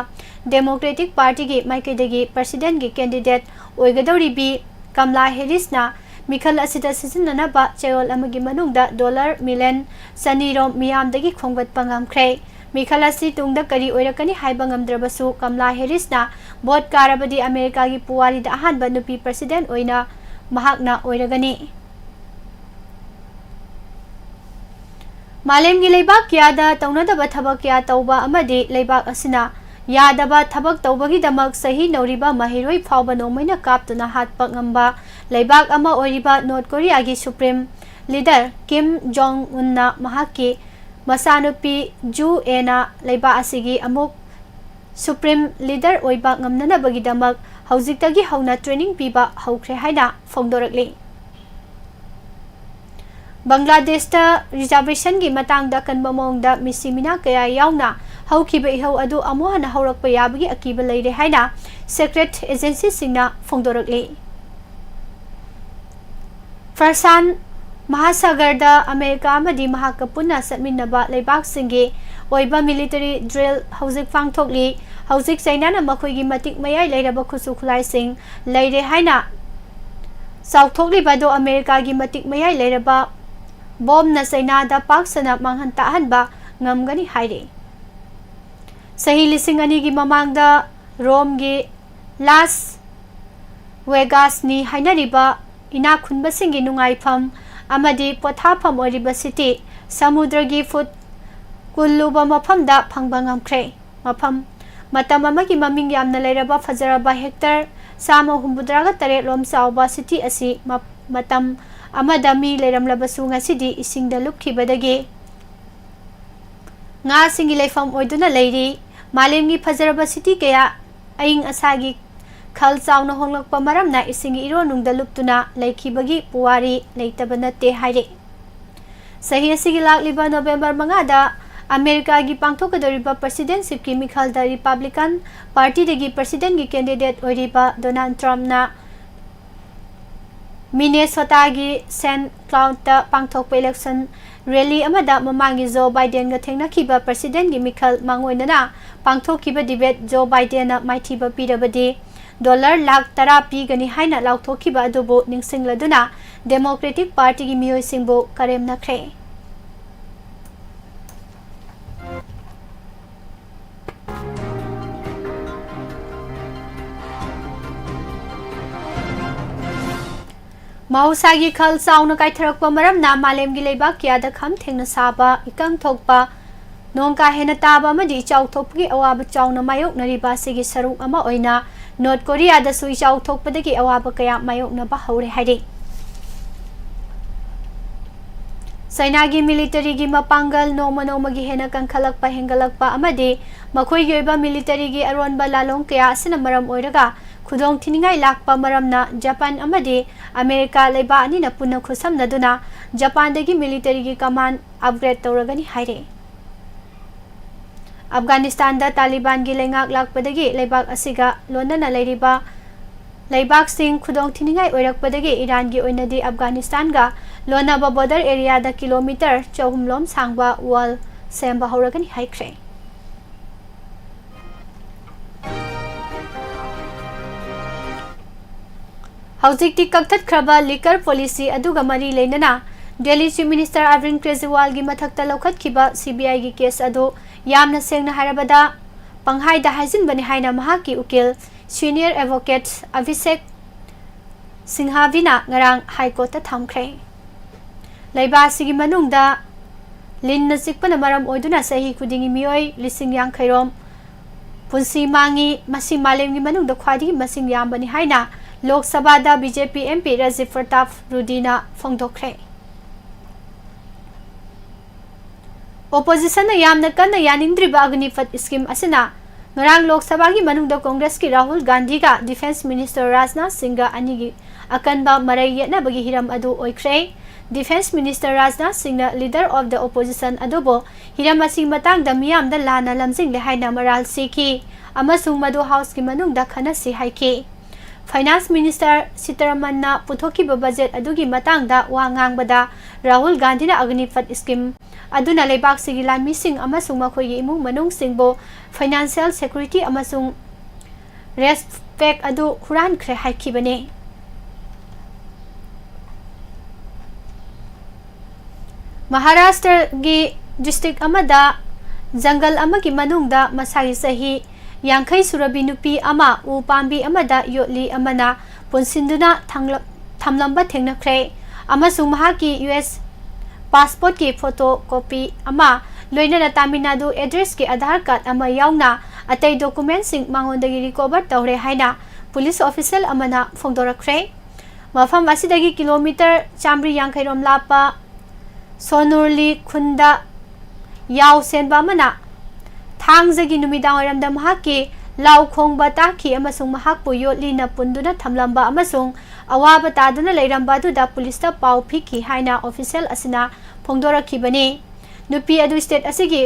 ꯗꯦꯃꯣꯀ꯭ꯔꯦꯇꯤꯛ ꯄꯥꯔꯇꯤꯒꯤ ꯃꯥꯏꯀꯩꯗꯒꯤ ꯄ꯭ꯔꯁꯤꯗꯦꯟꯒꯤ ꯀꯦꯟꯗꯤꯗꯦꯠ ꯑꯣꯏꯒꯗꯧꯔꯤꯕꯤ ꯀꯝꯂꯥ ꯍꯦꯔꯤꯁꯅ ꯃꯤꯈꯜ ꯑꯁꯤꯗ ꯁꯤꯖꯤꯟꯅꯅꯕ ꯆꯌꯣꯜ ꯑꯃꯒꯤ ꯃꯅꯨꯡꯗ ꯗꯣꯂꯔ ꯃꯤꯂꯤꯌꯟ ꯆꯅꯤ ꯔꯣꯝ ꯃꯤꯌꯥꯝꯗꯒꯤ ꯈꯣꯝꯒꯠꯄ ꯉꯝꯈ꯭ꯔꯦ꯫ ꯃꯤꯈꯜ ꯑꯁꯤ ꯇꯨꯡꯗ ꯀꯔꯤ ꯑꯣꯏꯔꯛꯀꯅꯤ ꯍꯥꯏꯕ ꯉꯝꯗ꯭ꯔꯕꯁꯨ, ꯀꯝꯂꯥ ꯍꯦꯔꯤꯁꯅ ꯚꯣꯠ ꯀꯥꯔꯕꯗꯤ ꯑꯃꯦꯔꯤꯀꯥꯒꯤ ꯄꯨꯋꯥꯔꯤꯗ ꯑꯍꯥꯟꯕ ꯅꯨꯄꯤ ꯄ꯭ꯔꯁꯤꯗꯦꯟ ꯑꯣꯏꯅ ꯃꯍꯥꯛꯅ ꯑꯣꯏꯔꯒꯅꯤ꯫ ꯃꯥꯂꯦꯝꯒꯤ ꯂꯩꯕꯥꯛ ꯀꯌꯥꯗ ꯇꯧꯅꯗꯕ ꯊꯕꯛ ꯀꯌꯥ ꯇꯧꯕ ꯑꯃꯗꯤ ꯂꯩꯕꯥꯛ ꯑꯁꯤꯅ ꯌꯥꯗꯕ ꯊꯕꯛ ꯇꯧꯕꯒꯤꯗꯃꯛ ꯆꯍꯤ ꯅꯧꯔꯤꯕ ꯃꯍꯩꯔꯣꯏ ꯐꯥꯎꯕ ꯅꯣꯡꯃꯩꯅ ꯀꯥꯞꯇꯨꯅ ꯍꯥꯠꯄ ꯉꯝꯕ ꯂꯩꯕꯥꯛ ꯑꯃ ꯑꯣꯏꯔꯤꯕ ꯅꯣꯔꯠ ꯀꯣꯔꯤꯌꯥꯒꯤ ꯁꯨꯄ꯭ꯔꯤꯝ ꯂꯤꯗꯔ ꯀꯤꯝ ꯖꯣꯡ ꯎꯟꯅ ꯃꯍꯥꯛꯀꯤ ꯃꯆꯥꯅꯨꯄꯤ ꯖꯨ ꯑꯦꯅ ꯂꯩꯕꯥꯛ ꯑꯁꯤꯒꯤ ꯑꯃꯨꯛ ꯁꯨꯄ꯭ꯔꯤꯝ ꯂꯤꯗꯔ ꯑꯣꯏꯕ ꯉꯝꯅꯅꯕꯒꯤꯗꯃꯛ ꯍꯧꯖꯤꯛꯇꯒꯤ ꯍꯧꯅ ꯇ꯭ꯔꯦꯅꯤꯡ ꯄꯤꯕ ꯍꯧꯈ꯭ꯔꯦ ꯍꯥꯏꯅ ꯐꯣꯡꯗꯣꯔꯛꯂꯤ꯫ ꯕꯪꯒ꯭ꯂꯥꯗꯦꯁꯇ ꯔꯤꯖꯥꯔꯕꯦꯁꯟꯒꯤ ꯃꯇꯥꯡꯗ ꯑꯀꯟꯕ ꯃꯑꯣꯡꯗ ꯃꯤꯁꯤ ꯃꯤꯅꯥ ꯀꯌꯥ ꯌꯥꯎꯅ ꯍꯧꯈꯤꯕ ꯏꯍꯧ ꯑꯗꯨ ꯑꯃꯨꯛ ꯍꯟꯅ ꯍꯧꯔꯛꯄ ꯌꯥꯕꯒꯤ ꯑꯀꯤꯕ ꯂꯩꯔꯦ ꯍꯥꯏꯅ ꯁꯦꯀ꯭ꯔꯦꯠ ꯑꯦꯖꯦꯟꯁꯤꯁꯤꯡꯅ ꯐꯣꯡꯗꯣꯔꯛꯂꯤ꯫ ꯐꯔꯁꯥꯟ ꯃꯍꯥꯁꯥꯒꯔꯗ ꯑꯃꯦꯔꯤꯀꯥ ꯑꯃꯗꯤ ꯃꯍꯥꯛꯀ ꯄꯨꯟꯅ ꯆꯠꯃꯤꯟꯅꯕ ꯂꯩꯕꯥꯛꯁꯤꯡꯒꯤ ꯑꯣꯏꯕ military drill ꯍꯧꯖꯤꯛ ꯄꯥꯡꯊꯣꯛꯂꯤ꯫ ꯍꯧꯖꯤꯛ ꯆꯩꯅꯥꯅ ꯃꯈꯣꯏꯒꯤ ꯃꯇꯤꯛ ꯃꯌꯥꯏ ꯂꯩꯔꯕ ꯈꯨꯠꯁꯨ ꯈꯨꯠꯂꯥꯏꯁꯤꯡ ꯂꯩꯔꯦ ꯍꯥꯏꯅ ꯆꯥꯎꯊꯣꯛꯂꯤꯕ ꯑꯗꯨ ꯑꯃꯦꯔꯤꯀꯥꯒꯤ ꯃꯇꯤꯛ ꯃꯌꯥꯏ ꯂꯩꯔꯕ ꯕꯣꯝꯅ ꯆꯩꯅꯥꯗ ꯄꯥꯛ ꯁꯟꯅ ꯃꯥꯡꯍꯟ ꯇꯥꯛꯍꯟꯕ ꯉꯝꯒꯅꯤ ꯍꯥꯏꯔꯤ꯫ ꯆꯍꯤ ꯂꯤꯁꯤꯡ ꯑꯅꯤꯒꯤ ꯃꯃꯥꯡꯗ ꯔꯣꯝꯒꯤ ꯂꯥꯁ ꯋꯦꯒꯥꯁꯅꯤ ꯍꯥꯏꯅꯔꯤꯕ ꯏꯅꯥꯛ ꯈꯨꯟꯕꯁꯤꯡꯒꯤ ꯅꯨꯡꯉꯥꯏꯐꯝ ꯑꯃꯗꯤ ꯄꯣꯊꯥꯐꯝ ꯑꯣꯏꯔꯤꯕ city ꯁꯃꯨꯗ꯭ꯔꯒꯤ ꯐꯨꯠ ꯀꯨꯜ ꯂꯨꯕ ꯃꯐꯝꯗ ꯐꯪꯕ ꯉꯝꯈ꯭ꯔꯦ꯫ ꯃꯐꯝ, ꯃꯇꯝ ꯑꯃꯒꯤ ꯃꯃꯤꯡ ꯌꯥꯝꯅ ꯂꯩꯔꯕ ꯐꯖꯔꯕ hectare ꯆꯥꯝꯃ ꯍꯨꯝꯐꯨꯇꯔꯥꯒ ꯇꯔꯦꯠ ꯂꯣꯝ ꯆꯥꯎꯕ city ꯑꯁꯤ ꯃ-, ꯃꯇꯝ ꯑꯃꯗ ꯃꯤ ꯂꯩꯔꯝꯂꯕꯁꯨ ꯉꯁꯤꯗꯤ ꯏꯁꯤꯡꯗ ꯂꯨꯞꯈꯤꯕꯗꯒꯤ ꯉꯥꯁꯤꯡꯒꯤ ꯂꯩꯐꯝ ꯑꯣꯏꯗꯨꯅ ꯂꯩꯔꯤ꯫ ꯃꯥꯂꯦꯝꯒꯤ ꯐꯖꯔꯕ city ꯀꯌꯥ ꯑꯏꯪ ꯑꯁꯥꯒꯤ ꯈꯜ ꯆꯥꯎꯅ ꯍꯣꯡꯂꯛꯄ ꯃꯔꯝꯅ ꯏꯁꯤꯡꯒꯤ ꯏꯔꯣꯟꯅꯨꯡꯗ ꯂꯨꯞꯇꯨꯅ ꯂꯩꯈꯤꯕꯒꯤ ꯄꯨꯋꯥꯔꯤ ꯂꯩꯇꯕ ꯅꯠꯇꯦ ꯍꯥꯏꯔꯤ꯫ ꯆꯍꯤ ꯑꯁꯤꯒꯤ ꯂꯥꯛꯂꯤꯕ ꯅꯣꯕꯦꯝꯕꯔ ꯃꯉꯥꯗ ꯑꯃꯦꯔꯤꯀꯥꯒꯤ ꯄꯥꯡꯊꯣꯛꯀꯗꯧꯔꯤꯕ presidentshipꯀꯤ ꯃꯤꯈꯜꯗ Republican partyꯗꯒꯤ presidentꯀꯤ candidate ꯑꯣꯏꯔꯤꯕ ꯗꯣꯅꯥꯜꯗ ꯇ꯭ꯔꯝꯞꯅ ꯃꯤꯅꯦꯁꯣꯇꯥꯒꯤ ꯁꯦꯟ ꯀ꯭ꯂꯥꯎꯗꯇ ꯄꯥꯡꯊꯣꯛꯄ election rally ꯑꯃꯗ ꯃꯃꯥꯡꯒꯤ ꯖꯣ ꯕꯥꯏꯗꯦꯟꯒ ꯊꯦꯡꯅꯈꯤꯕ presidentꯀꯤ ꯃꯤꯈꯜ ꯃꯥꯡꯑꯣꯏꯅꯅ ꯄꯥꯡꯊꯣꯛꯈꯤꯕ debate ꯖꯣ ꯕꯥꯏꯗꯦꯟꯅ ꯃꯥꯏꯊꯤꯕ ꯄꯤꯔꯕꯗꯤ ꯗꯣꯂꯔ ꯂꯥꯈ ꯇꯔꯥ ꯄꯤꯒꯅꯤ ꯍꯥꯏꯅ ꯂꯥꯎꯊꯣꯛꯈꯤꯕ ꯑꯗꯨꯕꯨ ꯅꯤꯡꯁꯤꯡꯂꯗꯨꯅ Democratic Partyꯒꯤ ꯃꯤꯑꯣꯏꯁꯤꯡꯕꯨ ꯀꯔꯦꯝꯅꯈ꯭ꯔꯦ꯫ ꯃꯍꯧꯁꯥꯒꯤ ꯈꯜ ꯆꯥꯎꯅ ꯀꯥꯏꯊꯔꯛꯄ ꯃꯔꯝꯅ ꯃꯥꯂꯦꯝꯒꯤ ꯂꯩꯕꯥꯛ ꯀꯌꯥꯗ ꯈꯝ ꯊꯦꯡꯅ ꯁꯥꯕ, ꯏꯀꯪ ꯊꯣꯛꯄ, ꯅꯣꯡ ꯀꯥ ꯍꯦꯟꯅ ꯇꯥꯕ ꯑꯃꯗꯤ ꯏꯆꯥꯎ ꯊꯣꯛꯄꯒꯤ ꯑꯋꯥꯕ ꯆꯥꯎꯅ ꯃꯥꯌꯣꯛꯅꯔꯤꯕ ꯑꯁꯤꯒꯤ ꯁꯔꯨꯛ ꯑꯃ ꯑꯣꯏꯅ ꯅꯣꯔꯠ ꯀꯣꯔꯤꯌꯥꯗꯁꯨ ꯏꯆꯥꯎ ꯊꯣꯛꯄꯗꯒꯤ ꯑꯋꯥꯕ ꯀꯌꯥ ꯃꯥꯌꯣꯛꯅꯕ ꯍꯧꯔꯦ ꯍꯥꯏꯔꯤ꯫ ꯆꯥꯏꯅꯥꯒꯤ militaryꯒꯤ ꯃꯄꯥꯡꯒꯜ ꯅꯣꯡꯃ ꯅꯣꯡꯃꯒꯤ ꯍꯦꯟꯅ ꯀꯟꯈꯠꯂꯛꯄ, ꯍꯦꯟꯒꯠꯂꯛꯄ ꯑꯃꯗꯤ ꯃꯈꯣꯏꯒꯤ ꯑꯣꯏꯕ militaryꯒꯤ ꯑꯔꯣꯟꯕ ꯂꯥꯂꯣꯡ ꯀꯌꯥ ꯑꯁꯤꯅ ꯃꯔꯝ ꯑꯣꯏꯔꯒ ꯈꯨꯗꯣꯡ ꯊꯤꯅꯤꯡꯉꯥꯏ ꯂꯥꯛꯄ ꯃꯔꯝꯅ ꯖꯄꯥꯟ ꯑꯃꯗꯤ ꯑꯃꯦꯔꯤꯀꯥ ꯂꯩꯕꯥꯛ ꯑꯅꯤꯅ ꯄꯨꯟꯅ ꯈꯨꯠꯁꯝꯅꯗꯨꯅ ꯖꯄꯥꯟꯗꯒꯤ militaryꯒꯤ command upgrade ꯇꯧꯔꯒꯅꯤ ꯍꯥꯏꯔꯤ꯫ ꯑꯐꯒꯥꯅꯤꯁꯇꯥꯟꯗ ꯇꯥꯂꯤꯕꯥꯟꯒꯤ ꯂꯩꯉꯥꯛ ꯂꯥꯛꯄꯗꯒꯤ ꯂꯩꯕꯥꯛ ꯑꯁꯤꯒ ꯂꯣꯟꯅꯅ ꯂꯩꯔꯤꯕ ꯂꯩꯕꯥꯛꯁꯤꯡ ꯈꯨꯗꯣꯡ ꯊꯤꯅꯤꯡꯉꯥꯏ ꯑꯣꯏꯔꯛꯄꯗꯒꯤ ꯏꯔꯥꯟꯒꯤ ꯑꯣꯏꯅꯗꯤ ꯑꯐꯒꯥꯅꯤꯁꯇꯥꯟꯒ ꯂꯣꯅꯥꯕ border areaꯗ kilometre ꯆꯍꯨꯝ ꯂꯣꯝ ꯁꯥꯡꯕ wall ꯁꯦꯝꯕ ꯍꯧꯔꯒꯅꯤ ꯍꯥꯏꯈ꯭ꯔꯦ꯫ ꯍꯧꯖꯤꯛꯇꯤ ꯀꯛꯊꯠꯈ꯭ꯔꯕ liquor policy ꯑꯗꯨꯒ ꯃꯔꯤ ꯂꯩꯅꯅ ꯗꯦꯜꯂꯤ Chief Minister Arvind ꯀꯦꯖ꯭ꯔꯤꯋꯥꯜꯒꯤ ꯃꯊꯛꯇ ꯂꯧꯈꯠꯈꯤꯕ CBIꯒꯤ case ꯑꯗꯨ ꯌꯥꯝꯅ ꯁꯦꯡꯅ ꯍꯥꯏꯔꯕꯗ ꯄꯪꯍꯥꯏꯗ ꯍꯥꯏꯖꯤꯟꯕꯅꯤ ꯍꯥꯏꯅ ꯃꯍꯥꯛꯀꯤ ꯎꯀꯤꯜ senior advocate ꯑꯚꯤꯁꯦꯛ ꯁꯤꯡꯍꯥꯚꯤꯅ ꯉꯔꯥꯡ High Courtꯇ ꯊꯝꯈ꯭ꯔꯦ꯫ ꯂꯩꯕꯥꯛ ꯑꯁꯤꯒꯤ ꯃꯅꯨꯡꯗ ꯂꯤꯟꯅ ꯆꯤꯛꯄꯅ ꯃꯔꯝ ꯑꯣꯏꯗꯨꯅ ꯆꯍꯤ ꯈꯨꯗꯤꯡꯒꯤ ꯃꯤꯑꯣꯏ ꯂꯤꯁꯤꯡ ꯌꯥꯡꯈꯩ ꯔꯣꯝ ꯄꯨꯟꯁꯤ ꯃꯥꯡꯏ꯫ ꯃꯁꯤ ꯃꯥꯂꯦꯝꯒꯤ ꯃꯅꯨꯡꯗ ꯈ꯭ꯋꯥꯏꯗꯒꯤ ꯃꯁꯤꯡ ꯌꯥꯝꯕꯅꯤ ꯍꯥꯏꯅ ꯂꯣꯛ ꯁꯚꯥꯗ BJP MP ꯔꯥꯖꯤꯕ ꯄ꯭ꯔꯇꯥꯞ ꯔꯨꯗꯤꯅ ꯐꯣꯡꯗꯣꯛꯈ꯭ꯔꯦ꯫ Oppositionꯅ ꯌꯥꯝꯅ ꯀꯟꯅ ꯌꯥꯅꯤꯡꯗ꯭ꯔꯤꯕ ꯑꯒꯅꯤꯄꯊ scheme ꯑꯁꯤꯅ ꯉꯔꯥꯡ ꯂꯣꯛ ꯁꯚꯥꯒꯤ ꯃꯅꯨꯡꯗ ꯀꯣꯡꯒ꯭ꯔꯦꯁꯀꯤ ꯔꯥꯍꯨꯜ ꯒꯥꯟꯙꯤꯒ Defence Minister ꯔꯥꯖꯅꯥꯊ ꯁꯤꯡꯒ ꯑꯅꯤꯒꯤ ꯑꯀꯟꯕ ꯃꯔꯩ ꯌꯦꯠꯅꯕꯒꯤ ꯍꯤꯔꯝ ꯑꯗꯨ ꯑꯣꯏꯈ꯭ꯔꯦ꯫ Defence Minister ꯔꯥꯖꯅꯥꯊ ꯁꯤꯡꯅ Leader of the Opposition ꯑꯗꯨꯕꯨ ꯍꯤꯔꯝ ꯑꯁꯤꯒꯤ ꯃꯇꯥꯡꯗ ꯃꯤꯌꯥꯝꯗ ꯂꯥꯟꯅ ꯂꯝꯖꯤꯡꯂꯦ ꯍꯥꯏꯅ ꯃꯔꯥꯜ ꯁꯤꯈꯤ ꯑꯃꯁꯨꯡ ꯃꯗꯨ Houseꯀꯤ ꯃꯅꯨꯡꯗ ꯈꯟꯅꯁꯤ ꯍꯥꯏꯈꯤ꯫ Finance Minister ꯁꯤꯇꯥꯔꯥꯃꯟꯅ ꯄꯨꯊꯣꯛꯈꯤꯕ budget ꯑꯗꯨꯒꯤ ꯃꯇꯥꯡꯗ ꯋꯥ ꯉꯥꯡꯕꯗ ꯔꯥꯍꯨꯜ ꯒꯥꯟꯙꯤꯅ ꯑꯒꯅꯤꯄꯊ scheme ꯑꯗꯨꯅ ꯂꯩꯕꯥꯛꯁꯤꯒꯤ ꯂꯥꯟꯃꯤꯁꯤꯡ ꯑꯃꯁꯨꯡ ꯃꯈꯣꯏꯒꯤ ꯏꯃꯨꯡ ꯃꯅꯨꯡꯁꯤꯡꯕꯨ financial security ꯑꯃꯁꯨꯡ respect ꯑꯗꯨ ꯍꯨꯔꯥꯟꯈ꯭ꯔꯦ ꯍꯥꯏꯈꯤꯕꯅꯤ꯫ ꯃꯍꯥꯔꯥꯁꯇ꯭ꯔꯒꯤ district ꯑꯃꯗ ꯖꯪꯒꯜ ꯑꯃꯒꯤ ꯃꯅꯨꯡꯗ ꯃꯁꯥꯒꯤ ꯆꯍꯤ ꯌꯥꯡꯈꯩ ꯁꯨꯔꯕꯤ ꯅꯨꯄꯤ ꯑꯃ ꯎ ꯄꯥꯝꯕꯤ ꯑꯃꯗ ꯌꯣꯠꯂꯤ ꯑꯃꯅ ꯄꯨꯟꯁꯤꯟꯗꯨꯅ ꯊꯥꯡꯂ-, ꯊꯝꯂꯝꯕ ꯊꯦꯡꯅꯈ꯭ꯔꯦ ꯑꯃꯁꯨꯡ ꯃꯍꯥꯛꯀꯤ US passportꯀꯤ photocopy ꯑꯃ, ꯂꯣꯏꯅꯅ ꯇꯥꯃꯤꯜ ꯅꯥꯗꯨ addressꯀꯤ Aadhaar card ꯑꯃ ꯌꯥꯎꯅ ꯑꯇꯩ documentꯁꯤꯡ ꯃꯉꯣꯟꯗꯒꯤ recover ꯇꯧꯔꯦ ꯍꯥꯏꯅ police official ꯑꯃꯅ ꯐꯣꯡꯗꯣꯔꯛꯈ꯭ꯔꯦ꯫ ꯃꯐꯝ ꯑꯁꯤꯗꯒꯤ kilometre ꯆꯥꯃꯔꯤ ꯌꯥꯡꯈꯩ ꯔꯣꯝ ꯂꯥꯞꯄ ꯁꯣꯅꯨꯔꯂꯤ ꯈꯨꯟꯗ ꯌꯥꯎ ꯁꯦꯟꯕ ꯑꯃꯅ ꯊꯥꯡꯖꯒꯤ ꯅꯨꯃꯤꯗꯥꯡꯋꯥꯏꯔꯝꯗ ꯃꯍꯥꯛꯀꯤ ꯂꯥꯎ ꯈꯣꯡꯕ ꯇꯥꯈꯤ ꯑꯃꯁꯨꯡ ꯃꯍꯥꯛꯄꯨ ꯌꯣꯠꯂꯤꯅ ꯄꯨꯟꯗꯨꯅ ꯊꯝꯂꯝꯕ ꯑꯃꯁꯨꯡ ꯑꯋꯥꯕ ꯇꯥꯗꯨꯅ ꯂꯩꯔꯝꯕ ꯑꯗꯨꯗ policeꯇ ꯄꯥꯎ ꯄꯤꯈꯤ ꯍꯥꯏꯅ official ꯑꯁꯤꯅ ꯐꯣꯡꯗꯣꯔꯛꯈꯤꯕꯅꯤ꯫ ꯅꯨꯄꯤ ꯑꯗꯨ state ꯑꯁꯤꯒꯤ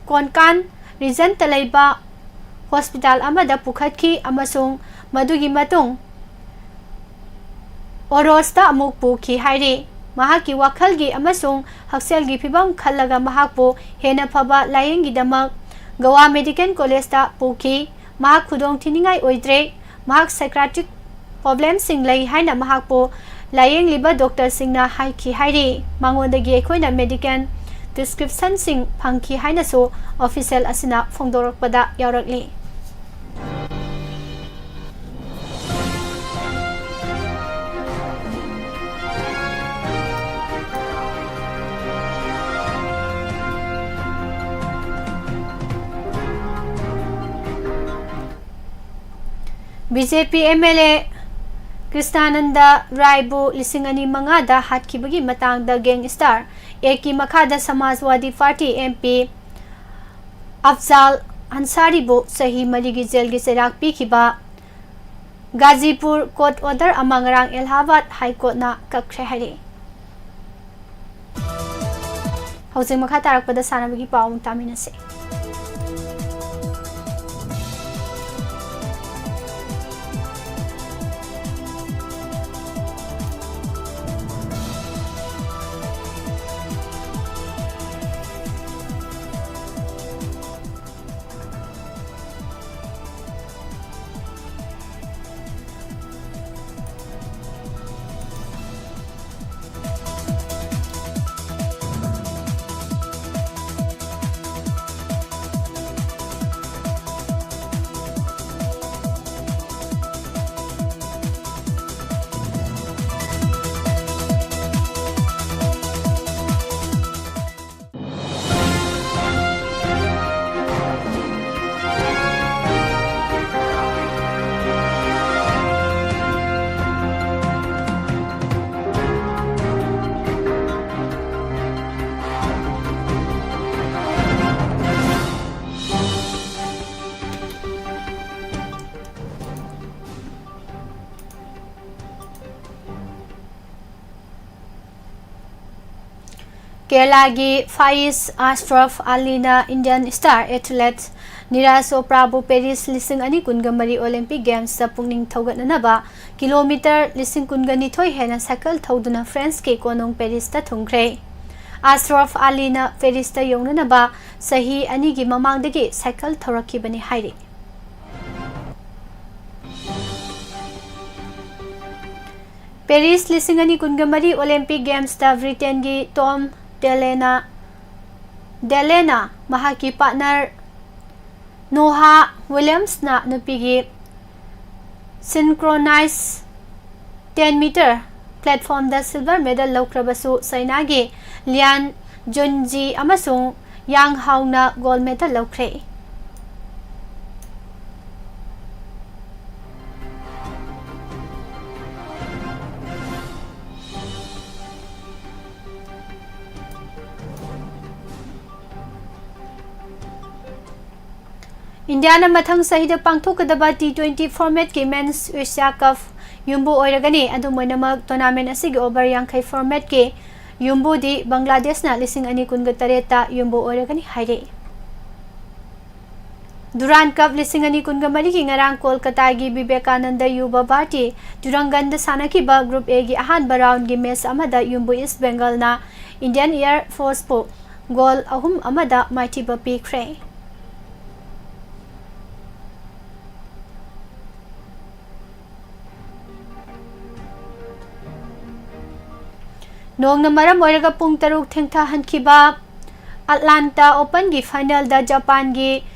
ꯀꯣꯟꯀꯥꯟ regionꯇ ꯂꯩꯕ hospital ꯑꯃꯗ ꯄꯨꯈꯠꯈꯤ ꯑꯃꯁꯨꯡ ꯃꯗꯨꯒꯤ ꯃꯇꯨꯡ ꯑꯣꯔꯣꯁꯇ ꯑꯃꯨꯛ ꯄꯨꯈꯤ ꯍꯥꯏꯔꯤ꯫ ꯃꯍꯥꯛꯀꯤ ꯋꯥꯈꯜꯒꯤ ꯑꯃꯁꯨꯡ ꯍꯛꯁꯦꯜꯒꯤ ꯐꯤꯕꯝ ꯈꯜꯂꯒ ꯃꯍꯥꯛꯄꯨ ꯍꯦꯟꯅ ꯐꯕ ꯂꯥꯌꯦꯡꯒꯤꯗꯃꯛ ꯒꯋꯥ ꯃꯦꯗꯤꯀꯦꯜ ꯀꯣꯂꯦꯖꯇ ꯄꯨꯈꯤ꯫ ꯃꯍꯥꯛ ꯈꯨꯗꯣꯡ ꯊꯤꯅꯤꯡꯉꯥꯏ ꯑꯣꯏꯗ꯭ꯔꯦ꯫ ꯃꯍꯥꯛ psychiatric problemꯁꯤꯡ ꯂꯩ ꯍꯥꯏꯅ ꯃꯍꯥꯛꯄꯨ ꯂꯥꯌꯦꯡꯂꯤꯕ ꯗꯣꯛꯇꯔꯁꯤꯡꯅ ꯍꯥꯏꯈꯤ ꯍꯥꯏꯔꯤ꯫ ꯃꯉꯣꯟꯗꯒꯤ ꯑꯩꯈꯣꯏꯅ medical prescriptionꯁꯤꯡ ꯐꯪꯈꯤ ꯍꯥꯏꯅꯁꯨ official ꯑꯁꯤꯅ ꯐꯣꯡꯗꯣꯔꯛꯄꯗ ꯌꯥꯎꯔꯛꯂꯤ꯫ BJP MLA ꯀ꯭ꯔꯤꯁꯅꯥꯅꯟꯗ ꯔꯥꯏꯕꯨ ꯂꯤꯁꯤꯡ ꯑꯅꯤ ꯃꯉꯥꯗ ꯍꯥꯠꯈꯤꯕꯒꯤ ꯃꯇꯥꯡꯗ gangster actꯀꯤ ꯃꯈꯥꯗ ꯁꯃꯥꯖꯋꯥꯗꯤ ꯄꯥꯔꯇꯤ MP ꯑꯐꯖꯥꯜ ꯑꯟꯁꯥꯔꯤꯕꯨ ꯆꯍꯤ ꯃꯔꯤꯒꯤ ꯖꯦꯜꯒꯤ ꯆꯩꯔꯥꯛ ꯄꯤꯈꯤꯕ ꯒꯥꯖꯤꯄꯨꯔ court order ꯑꯃ ꯉꯔꯥꯡ ꯑꯦꯂꯥꯍꯥꯕꯥꯗ High Courtꯅ ꯀꯛꯈ꯭ꯔꯦ ꯍꯥꯏꯔꯛꯏ꯫ ꯍꯧꯖꯤꯛ ꯃꯈꯥ ꯇꯥꯔꯛꯄꯗ ꯁꯥꯟꯅꯕꯒꯤ ꯄꯥꯎ ꯑꯃꯨꯛ ꯇꯥꯃꯤꯟꯅꯁꯤ꯫ ꯀꯦꯔꯂꯥꯒꯤ ꯐꯥꯏꯁ ꯑꯁ꯭ꯔꯐ ꯑꯂꯤꯅ Indian star athlete Neeraj ꯆꯣꯄ꯭ꯔꯥꯕꯨ Paris ꯂꯤꯁꯤꯡ ꯑꯅꯤ ꯀꯨꯟꯒ ꯃꯔꯤ ꯑꯣꯂꯤꯝꯄꯤꯛ ꯒꯦꯝꯁꯇ ꯄꯨꯛꯅꯤꯡ ꯊꯧꯒꯠꯅꯅꯕ ꯀꯤꯂꯣꯃꯤꯇꯔ ꯂꯤꯁꯤꯡ ꯀꯨꯟꯒ ꯅꯤꯊꯣꯏ ꯍꯦꯟꯅ ꯁꯥꯏꯀꯜ ꯊꯧꯗꯨꯅ ꯐ꯭ꯔꯦꯟꯁꯀꯤ ꯀꯣꯅꯨꯡ ꯄꯦꯔꯤꯁꯇ ꯊꯨꯡꯈ꯭ꯔꯦ꯫ ꯑꯁ꯭ꯔꯐ ꯑꯂꯤꯅ ꯄꯦꯔꯤꯁꯇ ꯌꯧꯅꯅꯕ ꯆꯍꯤ ꯑꯅꯤꯒꯤ ꯃꯃꯥꯡꯗꯒꯤ ꯁꯥꯏꯀꯜ ꯊꯧꯔꯛꯈꯤꯕꯅꯤ ꯍꯥꯏꯔꯤ꯫ ꯄꯦꯔꯤꯁ ꯂꯤꯁꯤꯡ ꯑꯅꯤ ꯀꯨꯟꯒ ꯃꯔꯤ ꯑꯣꯂꯤꯝꯄꯤꯛ ꯒꯦꯝꯁꯇ ꯕ꯭ꯔꯤꯇꯦꯟꯒꯤ ꯇꯣꯝ ꯗꯦꯂꯦꯅ, ꯗꯦꯂꯦꯅ ꯃꯍꯥꯛꯀꯤ ꯄꯥꯔꯠꯅꯔ ꯅꯣꯍꯥ ꯋꯤꯂꯤꯌꯝꯁꯅ ꯅꯨꯄꯤꯒꯤ ꯁꯤꯟꯀ꯭ꯔꯣꯅꯥꯏꯖ ꯇꯦꯟ ꯃꯤꯇꯔ ꯄ꯭ꯂꯦꯠꯐꯣꯝꯗ ꯁꯤꯜꯚꯔ ꯃꯦꯗꯜ ꯂꯧꯈ꯭ꯔꯕꯁꯨ, ꯆꯥꯏꯅꯥꯒꯤ ꯂꯤꯌꯥꯟ ꯖꯨꯟꯖꯤ ꯑꯃꯁꯨꯡ ꯌꯥꯡ ꯍꯥꯎꯅ ꯒꯣꯜ ꯃꯦꯗꯜ ꯂꯧꯈ꯭ꯔꯦ꯫ ꯏꯟꯗꯤꯌꯥꯅ ꯃꯊꯪ ꯆꯍꯤꯗ ꯄꯥꯡꯊꯣꯛꯀꯗꯕ ꯇꯤ ꯇ꯭ꯋꯦꯟꯇꯤ ꯐꯣꯔꯃꯦꯠꯀꯤ ꯃꯦꯟꯁ ꯑꯦꯁꯤꯌꯥ ꯀꯞ ꯌꯨꯝꯕꯨ ꯑꯣꯏꯔꯒꯅꯤ꯫ ꯑꯗꯨꯝ ꯑꯣꯏꯅꯃꯛ, ꯇꯣꯔꯅꯥꯃꯦꯟ ꯑꯁꯤꯒꯤ ꯑꯣꯚꯔ ꯌꯥꯡꯈꯩ ꯐꯣꯔꯃꯦꯠꯀꯤ ꯌꯨꯝꯕꯨꯗꯤ ꯕꯪꯒ꯭ꯂꯥꯗꯦꯁꯅ ꯂꯤꯁꯤꯡ ꯑꯅꯤ ꯀꯨꯟꯒ ꯇꯔꯦꯠꯇ ꯌꯨꯝꯕꯨ ꯑꯣꯏꯔꯒꯅꯤ ꯍꯥꯏꯔꯤ꯫ ꯗꯨꯔꯥꯟ ꯀꯞ ꯂꯤꯁꯤꯡ ꯑꯅꯤ ꯀꯨꯟꯒ ꯃꯔꯤꯒꯤ ꯉꯔꯥꯡ ꯀꯣꯜꯀꯇꯥꯒꯤ ꯕꯤꯕꯦꯀꯥꯅꯟꯗ ꯌꯨꯕ ꯚꯥꯔꯇꯤ ꯇꯨꯔꯪꯒꯟꯗ ꯁꯥꯟꯅꯈꯤꯕ ꯒ꯭ꯔꯨꯞ ꯑꯦꯒꯤ ꯑꯍꯥꯟꯕ ꯔꯥꯎꯟꯒꯤ ꯃꯦꯆ ꯑꯃꯗ ꯌꯨꯝꯕꯨ ꯏꯁ ꯕꯦꯡꯒꯜꯅ ꯏꯟꯗꯤꯌꯟ ꯑꯦꯌꯔ ꯐꯣꯔꯁꯄꯨ ꯒꯣꯜ ꯑꯍꯨꯝ ꯑꯃꯗ ꯃꯥꯏꯊꯤꯕ ꯄꯤꯈ꯭ꯔꯦ꯫ ꯅꯣꯡꯅ ꯃꯔꯝ ꯑꯣꯏꯔꯒ ꯄꯨꯡ ꯇꯔꯨꯛ ꯊꯦꯡꯊꯍꯟꯈꯤꯕ ꯑꯠꯂꯥꯟꯇꯥ ꯑꯣꯄꯟꯒꯤ ꯐꯥꯏꯅꯦꯜꯗ ꯖꯄꯥꯟꯒꯤ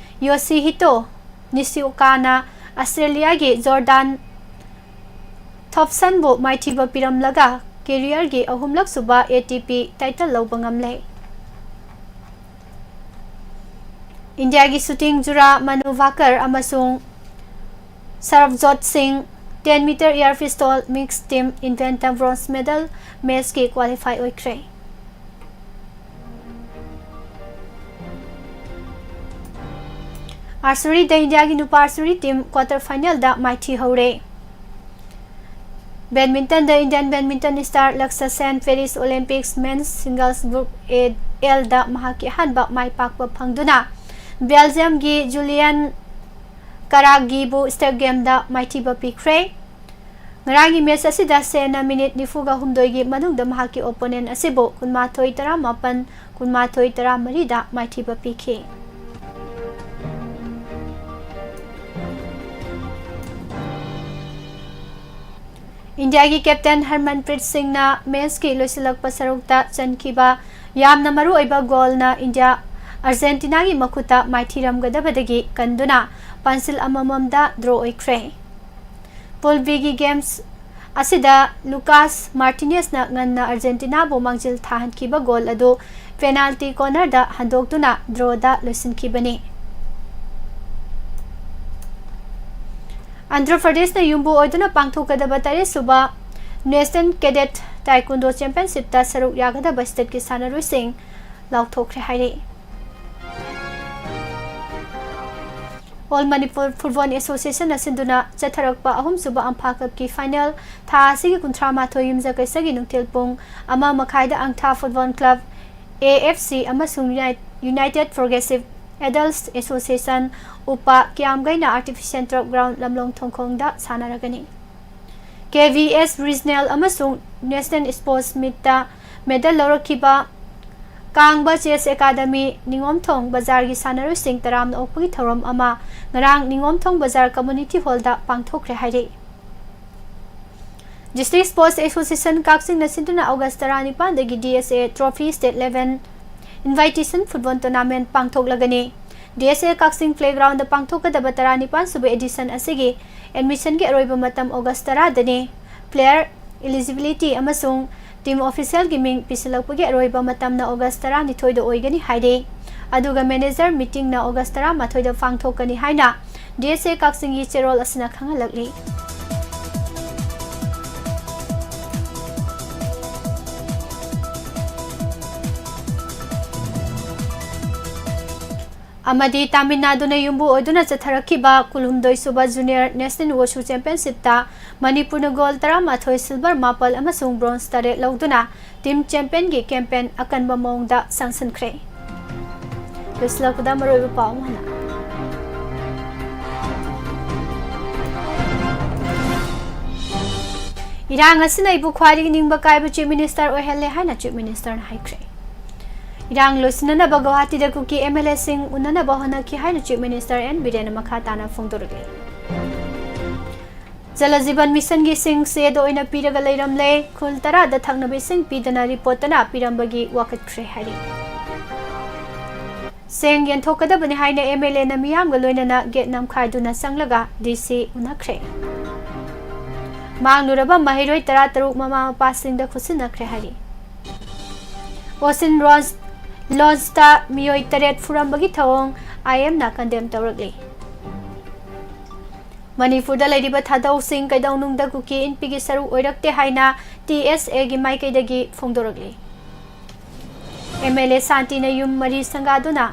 ꯌꯣꯁꯤꯍꯤꯇꯣ ꯅꯤꯁꯤꯑꯣꯀꯥꯅ ꯑꯁꯇ꯭ꯔꯦꯂꯤꯌꯥꯒꯤ ꯖꯣꯔꯗꯥꯟ ꯊꯣꯞꯁꯟꯕꯨ ꯃꯥꯏꯊꯤꯕ ꯄꯤꯔꯝꯂꯒ ꯀꯦꯔꯤꯌꯔꯒꯤ ꯑꯍꯨꯝꯂꯛ ꯁꯨꯕ ꯑꯦ ꯇꯤ ꯄꯤ ꯇꯥꯏꯇꯜ ꯂꯧꯕ ꯉꯝꯂꯦ꯫ ꯏꯟꯗꯤꯌꯥꯒꯤ ꯁꯨꯇꯤꯡ ꯖꯨꯔꯥ ꯃꯅꯨ ꯚꯥꯀꯔ ꯑꯃꯁꯨꯡ ꯁꯔꯕꯖꯣꯠ ꯁꯤꯡ ten meter air pistol mixed team event ꯇ bronze medal match ꯀꯤ qualify ꯑꯣꯏꯈ꯭ꯔꯦ꯫ Archery ꯗ ꯏꯟꯗꯤꯌꯥꯒꯤ ꯅꯨꯄꯥ archery team quarter final ꯗ ꯃꯥꯏꯊꯤꯍꯧꯔꯦ꯫ ꯕꯦꯗꯃꯤꯟꯇꯟꯗ ꯏꯟꯗꯤꯌꯟ ꯕꯦꯗꯃꯤꯟꯇꯟ ꯁ꯭ꯇꯥꯔ ꯂꯛꯁ ꯁꯦꯟ ꯄꯦꯔꯤꯁ ꯑꯣꯂꯤꯝꯄꯤꯛꯁ ꯃꯦꯟꯁ ꯁꯤꯡꯒꯜꯁ ꯒ꯭ꯔꯨꯞ ꯑꯦ ꯑꯦꯜꯗ ꯃꯍꯥꯛꯀꯤ ꯑꯍꯥꯟꯕ ꯃꯥꯏ ꯄꯥꯛꯄ ꯐꯪꯗꯨꯅ ꯕꯦꯜꯖꯤꯌꯝꯒꯤ ꯖꯨꯂꯤꯌꯟ ꯀꯔꯥꯒꯤꯕꯨ ꯁ꯭ꯇꯦꯞ ꯒꯦꯝꯗ ꯃꯥꯏꯊꯤꯕ ꯄꯤꯈ꯭ꯔꯦ꯫ ꯉꯔꯥꯡꯒꯤ ꯃꯦꯆ ꯑꯁꯤꯗ ꯁꯦꯟꯅ ꯃꯤꯅꯤꯠ ꯅꯤꯐꯨꯒ ꯍꯨꯝꯗꯣꯏꯒꯤ ꯃꯅꯨꯡꯗ ꯃꯍꯥꯛꯀꯤ ꯑꯣꯄꯣꯅꯦꯟ ꯑꯁꯤꯕꯨ ꯀꯨꯟꯃꯥꯊꯣꯏ ꯇꯔꯥꯃꯥꯄꯟ, ꯀꯨꯟꯃꯥꯊꯣꯏ ꯇꯔꯥꯃꯔꯤꯗ ꯃꯥꯏꯊꯤꯕ ꯄꯤꯈꯤ꯫ ꯏꯟꯗꯤꯌꯥꯒꯤ ꯀꯦꯞꯇꯦꯟ ꯍꯔꯃꯟꯄ꯭ꯔꯤꯠ ꯁꯤꯡꯅ ꯃꯦꯆꯀꯤ ꯂꯣꯏꯁꯤꯜꯂꯛꯄ ꯁꯔꯨꯛꯇ ꯆꯟꯈꯤꯕ ꯌꯥꯝꯅ ꯃꯔꯨꯑꯣꯏꯕ ꯒꯣꯜꯅ ꯏꯟꯗꯤꯌꯥ ꯑꯥꯔꯖꯦꯟꯇꯤꯅꯥꯒꯤ ꯃꯈꯨꯠꯇ ꯃꯥꯏꯊꯤꯔꯝꯒꯗꯕꯗꯒꯤ ꯀꯟꯗꯨꯅ ꯄꯥꯟꯁꯤꯜ ꯑꯃꯃꯝꯗ ꯗ꯭ꯔꯣ ꯑꯣꯏꯈ꯭ꯔꯦ꯫ ꯄꯨꯜ ꯕꯤꯒꯤ ꯒꯦꯝꯁ ꯑꯁꯤꯗ ꯂꯨꯀꯥꯁ ꯃꯥꯔꯇꯤꯅꯦꯁꯅ ꯉꯟꯅ ꯑꯥꯔꯖꯦꯟꯇꯤꯅꯥꯕꯨ ꯃꯥꯡꯖꯤꯜ ꯊꯥꯍꯟꯈꯤꯕ ꯒꯣꯜ ꯑꯗꯨ ꯄꯦꯅꯥꯜꯇꯤ ꯀꯣꯔꯅꯔꯗ ꯍꯟꯗꯣꯛꯇꯨꯅ ꯗ꯭ꯔꯣꯗ ꯂꯣꯏꯁꯤꯟꯈꯤꯕꯅꯤ꯫ ꯑꯟꯙ꯭ꯔ ꯄ꯭ꯔꯗꯦꯁꯅ ꯌꯨꯝꯕꯨ ꯑꯣꯏꯗꯨꯅ ꯄꯥꯡꯊꯣꯛꯀꯗꯕ ꯇꯔꯦꯠꯁꯨꯕ ꯅꯦꯁꯅꯦꯜ ꯀꯦꯗꯦꯠ ꯇꯥꯏꯀꯨꯟꯗꯣ ꯆꯦꯝꯄꯤꯌꯟꯁꯤꯞꯇ ꯁꯔꯨꯛ ꯌꯥꯒꯗꯕ ꯁ꯭ꯇꯦꯠꯀꯤ ꯁꯥꯟꯅꯔꯣꯏꯁꯤꯡ ꯂꯥꯎꯊꯣꯛꯈ꯭ꯔꯦ ꯍꯥꯏꯔꯤ꯫ ꯑꯣꯜ ꯃꯅꯤꯄꯨꯔ ꯐꯨꯠꯕꯣꯜ ꯑꯦꯁꯣꯁꯤꯌꯦꯁꯟꯅ ꯁꯤꯟꯗꯨꯅ ꯆꯠꯊꯔꯛꯄ ꯑꯍꯨꯝꯁꯨꯕ ꯑꯝꯐꯥ ꯀꯞꯀꯤ ꯐꯥꯏꯅꯦꯜ ꯊꯥ ꯑꯁꯤꯒꯤ ꯀꯨꯟꯊ꯭ꯔꯥ ꯃꯥꯊꯣꯏ ꯌꯨꯝꯖꯀꯩꯁꯒꯤ ꯅꯨꯡꯊꯤꯜ ꯄꯨꯡ ꯑꯃ ꯃꯈꯥꯏꯗ ꯑꯪꯊꯥ football club, A F C, ꯑꯃꯁꯨꯡ ꯌꯨꯅꯥꯏ-, ꯌꯨꯅꯥꯏꯇꯦꯗ ꯄ꯭ꯔꯣꯒ꯭ꯔꯦꯁꯤꯚ ꯑꯦꯗꯜꯠꯁ ꯑꯦꯁꯣꯁꯤꯌꯦꯁꯟ, ꯎꯄꯥ, ꯀꯤꯌꯥꯝꯒꯩꯅ ꯑꯥꯔꯇꯤꯐꯤꯁꯤꯌꯦꯜ ꯇꯔꯐ ꯒ꯭ꯔꯥꯎꯟ ꯂꯝꯂꯣꯡ ꯊꯣꯡꯈꯣꯡꯗ ꯁꯥꯟꯅꯔꯒꯅꯤ꯫ ꯀꯦ ꯚꯤ ꯑꯦꯁ ꯔꯤꯖꯅꯦꯜ ꯑꯃꯁꯨꯡ ꯅꯦꯁꯅꯦꯜ ꯁ꯭ꯄꯣꯔꯠꯁ ꯃꯤꯠꯇ ꯃꯦꯗꯜ ꯂꯧꯔꯛꯈꯤꯕ ꯀꯥꯡꯕ ꯆꯦꯁ ꯑꯦꯀꯥꯗꯃꯤ ꯅꯤꯉꯣꯝꯊꯣꯡ ꯕꯖꯥꯔꯒꯤ ꯁꯥꯟꯅꯔꯣꯏꯁꯤꯡ ꯇꯔꯥꯝꯅ ꯑꯣꯛꯄꯒꯤ ꯊꯧꯔꯝ ꯑꯃ ꯉꯔꯥꯡ ꯅꯤꯉꯣꯝꯊꯣꯡ ꯕꯖꯥꯔ ꯀꯝꯃ꯭ꯌꯨꯅꯤꯇꯤ ꯍꯣꯜꯗ ꯄꯥꯡꯊꯣꯛꯈ꯭ꯔꯦ ꯍꯥꯏꯔꯤ꯫ ꯗꯤꯁꯇ꯭ꯔꯤꯛ ꯁ꯭ꯄꯣꯔꯠꯁ ꯑꯦꯁꯣꯁꯤꯌꯦꯁꯟ ꯀꯛꯆꯤꯡꯅ ꯁꯤꯟꯗꯨꯅ ꯑꯣꯒꯁ ꯇꯔꯥꯅꯤꯄꯥꯟꯗꯒꯤ D S A trophy state level invitation football tournament ꯄꯥꯡꯊꯣꯛꯂꯒꯅꯤ꯫ D S A Kakching playground ꯄꯥꯡꯊꯣꯛꯀꯗꯕ ꯇꯔꯥꯅꯤꯄꯥꯟ ꯁꯨꯕ ꯑꯦꯗꯤꯁꯟ ꯑꯁꯤꯒꯤ ꯑꯦꯗꯃꯤꯁꯟꯒꯤ ꯑꯔꯣꯏꯕ ꯃꯇꯝ ꯑꯣꯒꯁ ꯇꯔꯥꯗꯅꯤ꯫ ꯄ꯭ꯂꯦꯌꯔ ꯏꯂꯤꯖꯤꯕꯤꯂꯤꯇꯤ ꯑꯃꯁꯨꯡ ꯇꯤꯝ ꯑꯣꯐꯤꯁꯤꯌꯦꯜꯒꯤ ꯃꯤꯡ ꯄꯤꯁꯤꯜꯂꯛꯄꯒꯤ ꯑꯔꯣꯏꯕ ꯃꯇꯝꯅ ꯑꯣꯒꯁ ꯇꯔꯥꯅꯤꯊꯣꯏꯗ ꯑꯣꯏꯒꯅꯤ ꯍꯥꯏꯔꯤ꯫ ꯑꯗꯨꯒ ꯃꯦꯅꯦꯖꯔ ꯃꯤꯇꯤꯡꯅ ꯑꯣꯒꯁ ꯇꯔꯥꯃꯥꯊꯣꯏꯗ ꯄꯥꯡꯊꯣꯛꯀꯅꯤ ꯍꯥꯏꯅ ꯗꯤ ꯑꯦꯁ ꯑꯦ ꯀꯛꯆꯤꯡꯒꯤ ꯆꯦꯔꯣꯜ ꯑꯁꯤꯅ ꯈꯪꯍꯜꯂꯛꯂꯤ꯫ ꯑꯃꯗꯤ ꯇꯥꯃꯤꯜ ꯅꯥꯗꯨꯅ ꯌꯨꯝꯕꯨ ꯑꯣꯏꯗꯨꯅ ꯆꯠꯊꯔꯛꯈꯤꯕ ꯀꯨꯟꯍꯨꯝꯗꯣꯏ ꯁꯨꯕ Junior National Wushu Championship ꯇ ꯃꯅꯤꯄꯨꯔꯅ gold ꯇꯔꯥꯃꯥꯊꯣꯏ, silver ꯃꯥꯄꯜ ꯑꯃꯁꯨꯡ bronze ꯇꯔꯦꯠ ꯂꯧꯗꯨꯅ team champion ꯒꯤ campaign ꯑꯀꯟꯕ ꯃꯑꯣꯡꯗ ꯁꯥꯡꯁꯟꯈ꯭ꯔꯦ꯫ ꯂꯣꯏꯁꯤꯜꯂꯛꯄꯗ ꯃꯔꯨꯑꯣꯏꯕ ꯄꯥꯎ ꯑꯃꯨꯛ ꯍꯟꯅ꯫ ꯏꯔꯥꯡ ꯑꯁꯤꯅ ꯑꯩꯕꯨ ꯈ꯭ꯋꯥꯏꯗꯒꯤ ꯅꯤꯡꯕ ꯀꯥꯏꯕ Chief Minister ꯑꯣꯏꯍꯜꯂꯦ ꯍꯥꯏꯅ Chief Minister ꯅ ꯍꯥꯏꯈ꯭ꯔꯦ꯫ ꯏꯔꯥꯡ ꯂꯣꯏꯁꯤꯟꯅꯅꯕ ꯒꯧꯍꯥꯇꯤꯗ ꯀꯨꯀꯤ M L A ꯁꯤꯡ ꯎꯅꯅꯕ ꯍꯣꯠꯅꯈꯤ ꯍꯥꯏꯅ Chief Minister N ꯕꯤꯔꯦꯟꯅ ꯃꯈꯥ ꯇꯥꯅ ꯐꯣꯡꯗꯣꯔꯛꯂꯤ꯫ ꯖꯂ ꯖꯤꯕꯟ ꯃꯤꯁꯟꯒꯤ ꯏꯁꯤꯡ ꯆꯦꯗ ꯑꯣꯏꯅ ꯄꯤꯔꯒ ꯂꯩꯔꯝꯂꯦ꯫ ꯈꯨꯜ ꯇꯔꯥꯗ ꯊꯛꯅꯕ ꯏꯁꯤꯡ ꯄꯤꯗꯅ ꯔꯤꯄꯣꯔꯠꯇꯅ ꯄꯤꯔꯝꯕꯒꯤ ꯋꯥꯀꯠꯈ꯭ꯔꯦ ꯍꯥꯏꯔꯤ꯫ ꯆꯦꯡ ꯌꯦꯟꯊꯣꯛꯀꯗꯕꯅꯤ ꯍꯥꯏꯅ M L A ꯅ ꯃꯤꯌꯥꯝꯒ ꯂꯣꯏꯅꯅ gate ꯅꯝꯈꯥꯏꯗꯨꯅ ꯆꯪꯂꯒ D C ꯎꯅꯈ꯭ꯔꯦ꯫ ꯃꯥꯡꯂꯨꯔꯕ ꯃꯍꯩꯔꯣꯏ ꯇꯔꯥꯇꯔꯨꯛ ꯃꯃꯥ ꯃꯄꯥꯁꯤꯡꯗ ꯈꯨꯠꯁꯤꯟꯅꯈ꯭ꯔꯦ ꯍꯥꯏꯔꯤ꯫ Ocean Lounge, Lounge ꯇ ꯃꯤꯑꯣꯏ ꯇꯔꯦꯠ ꯐꯨꯔꯝꯕꯒꯤ ꯊꯧꯑꯣꯡ I M ꯅ condemn ꯇꯧꯔꯛꯂꯤ꯫ ꯃꯅꯤꯄꯨꯔꯗ ꯂꯩꯔꯤꯕ ꯊꯥꯗꯧꯁꯤꯡ ꯀꯩꯗꯧꯅꯨꯡꯗ ꯀꯨꯀꯤ ꯏꯟꯄꯤꯒꯤ ꯁꯔꯨꯛ ꯑꯣꯏꯔꯛꯇꯦ ꯍꯥꯏꯅ T S A ꯒꯤ ꯃꯥꯏꯀꯩꯗꯒꯤ ꯐꯣꯡꯗꯣꯔꯛꯂꯤ꯫ M L A ꯁꯥꯟꯇꯤꯅ ꯌꯨꯝ ꯃꯔꯤ ꯁꯪꯒꯥꯗꯨꯅ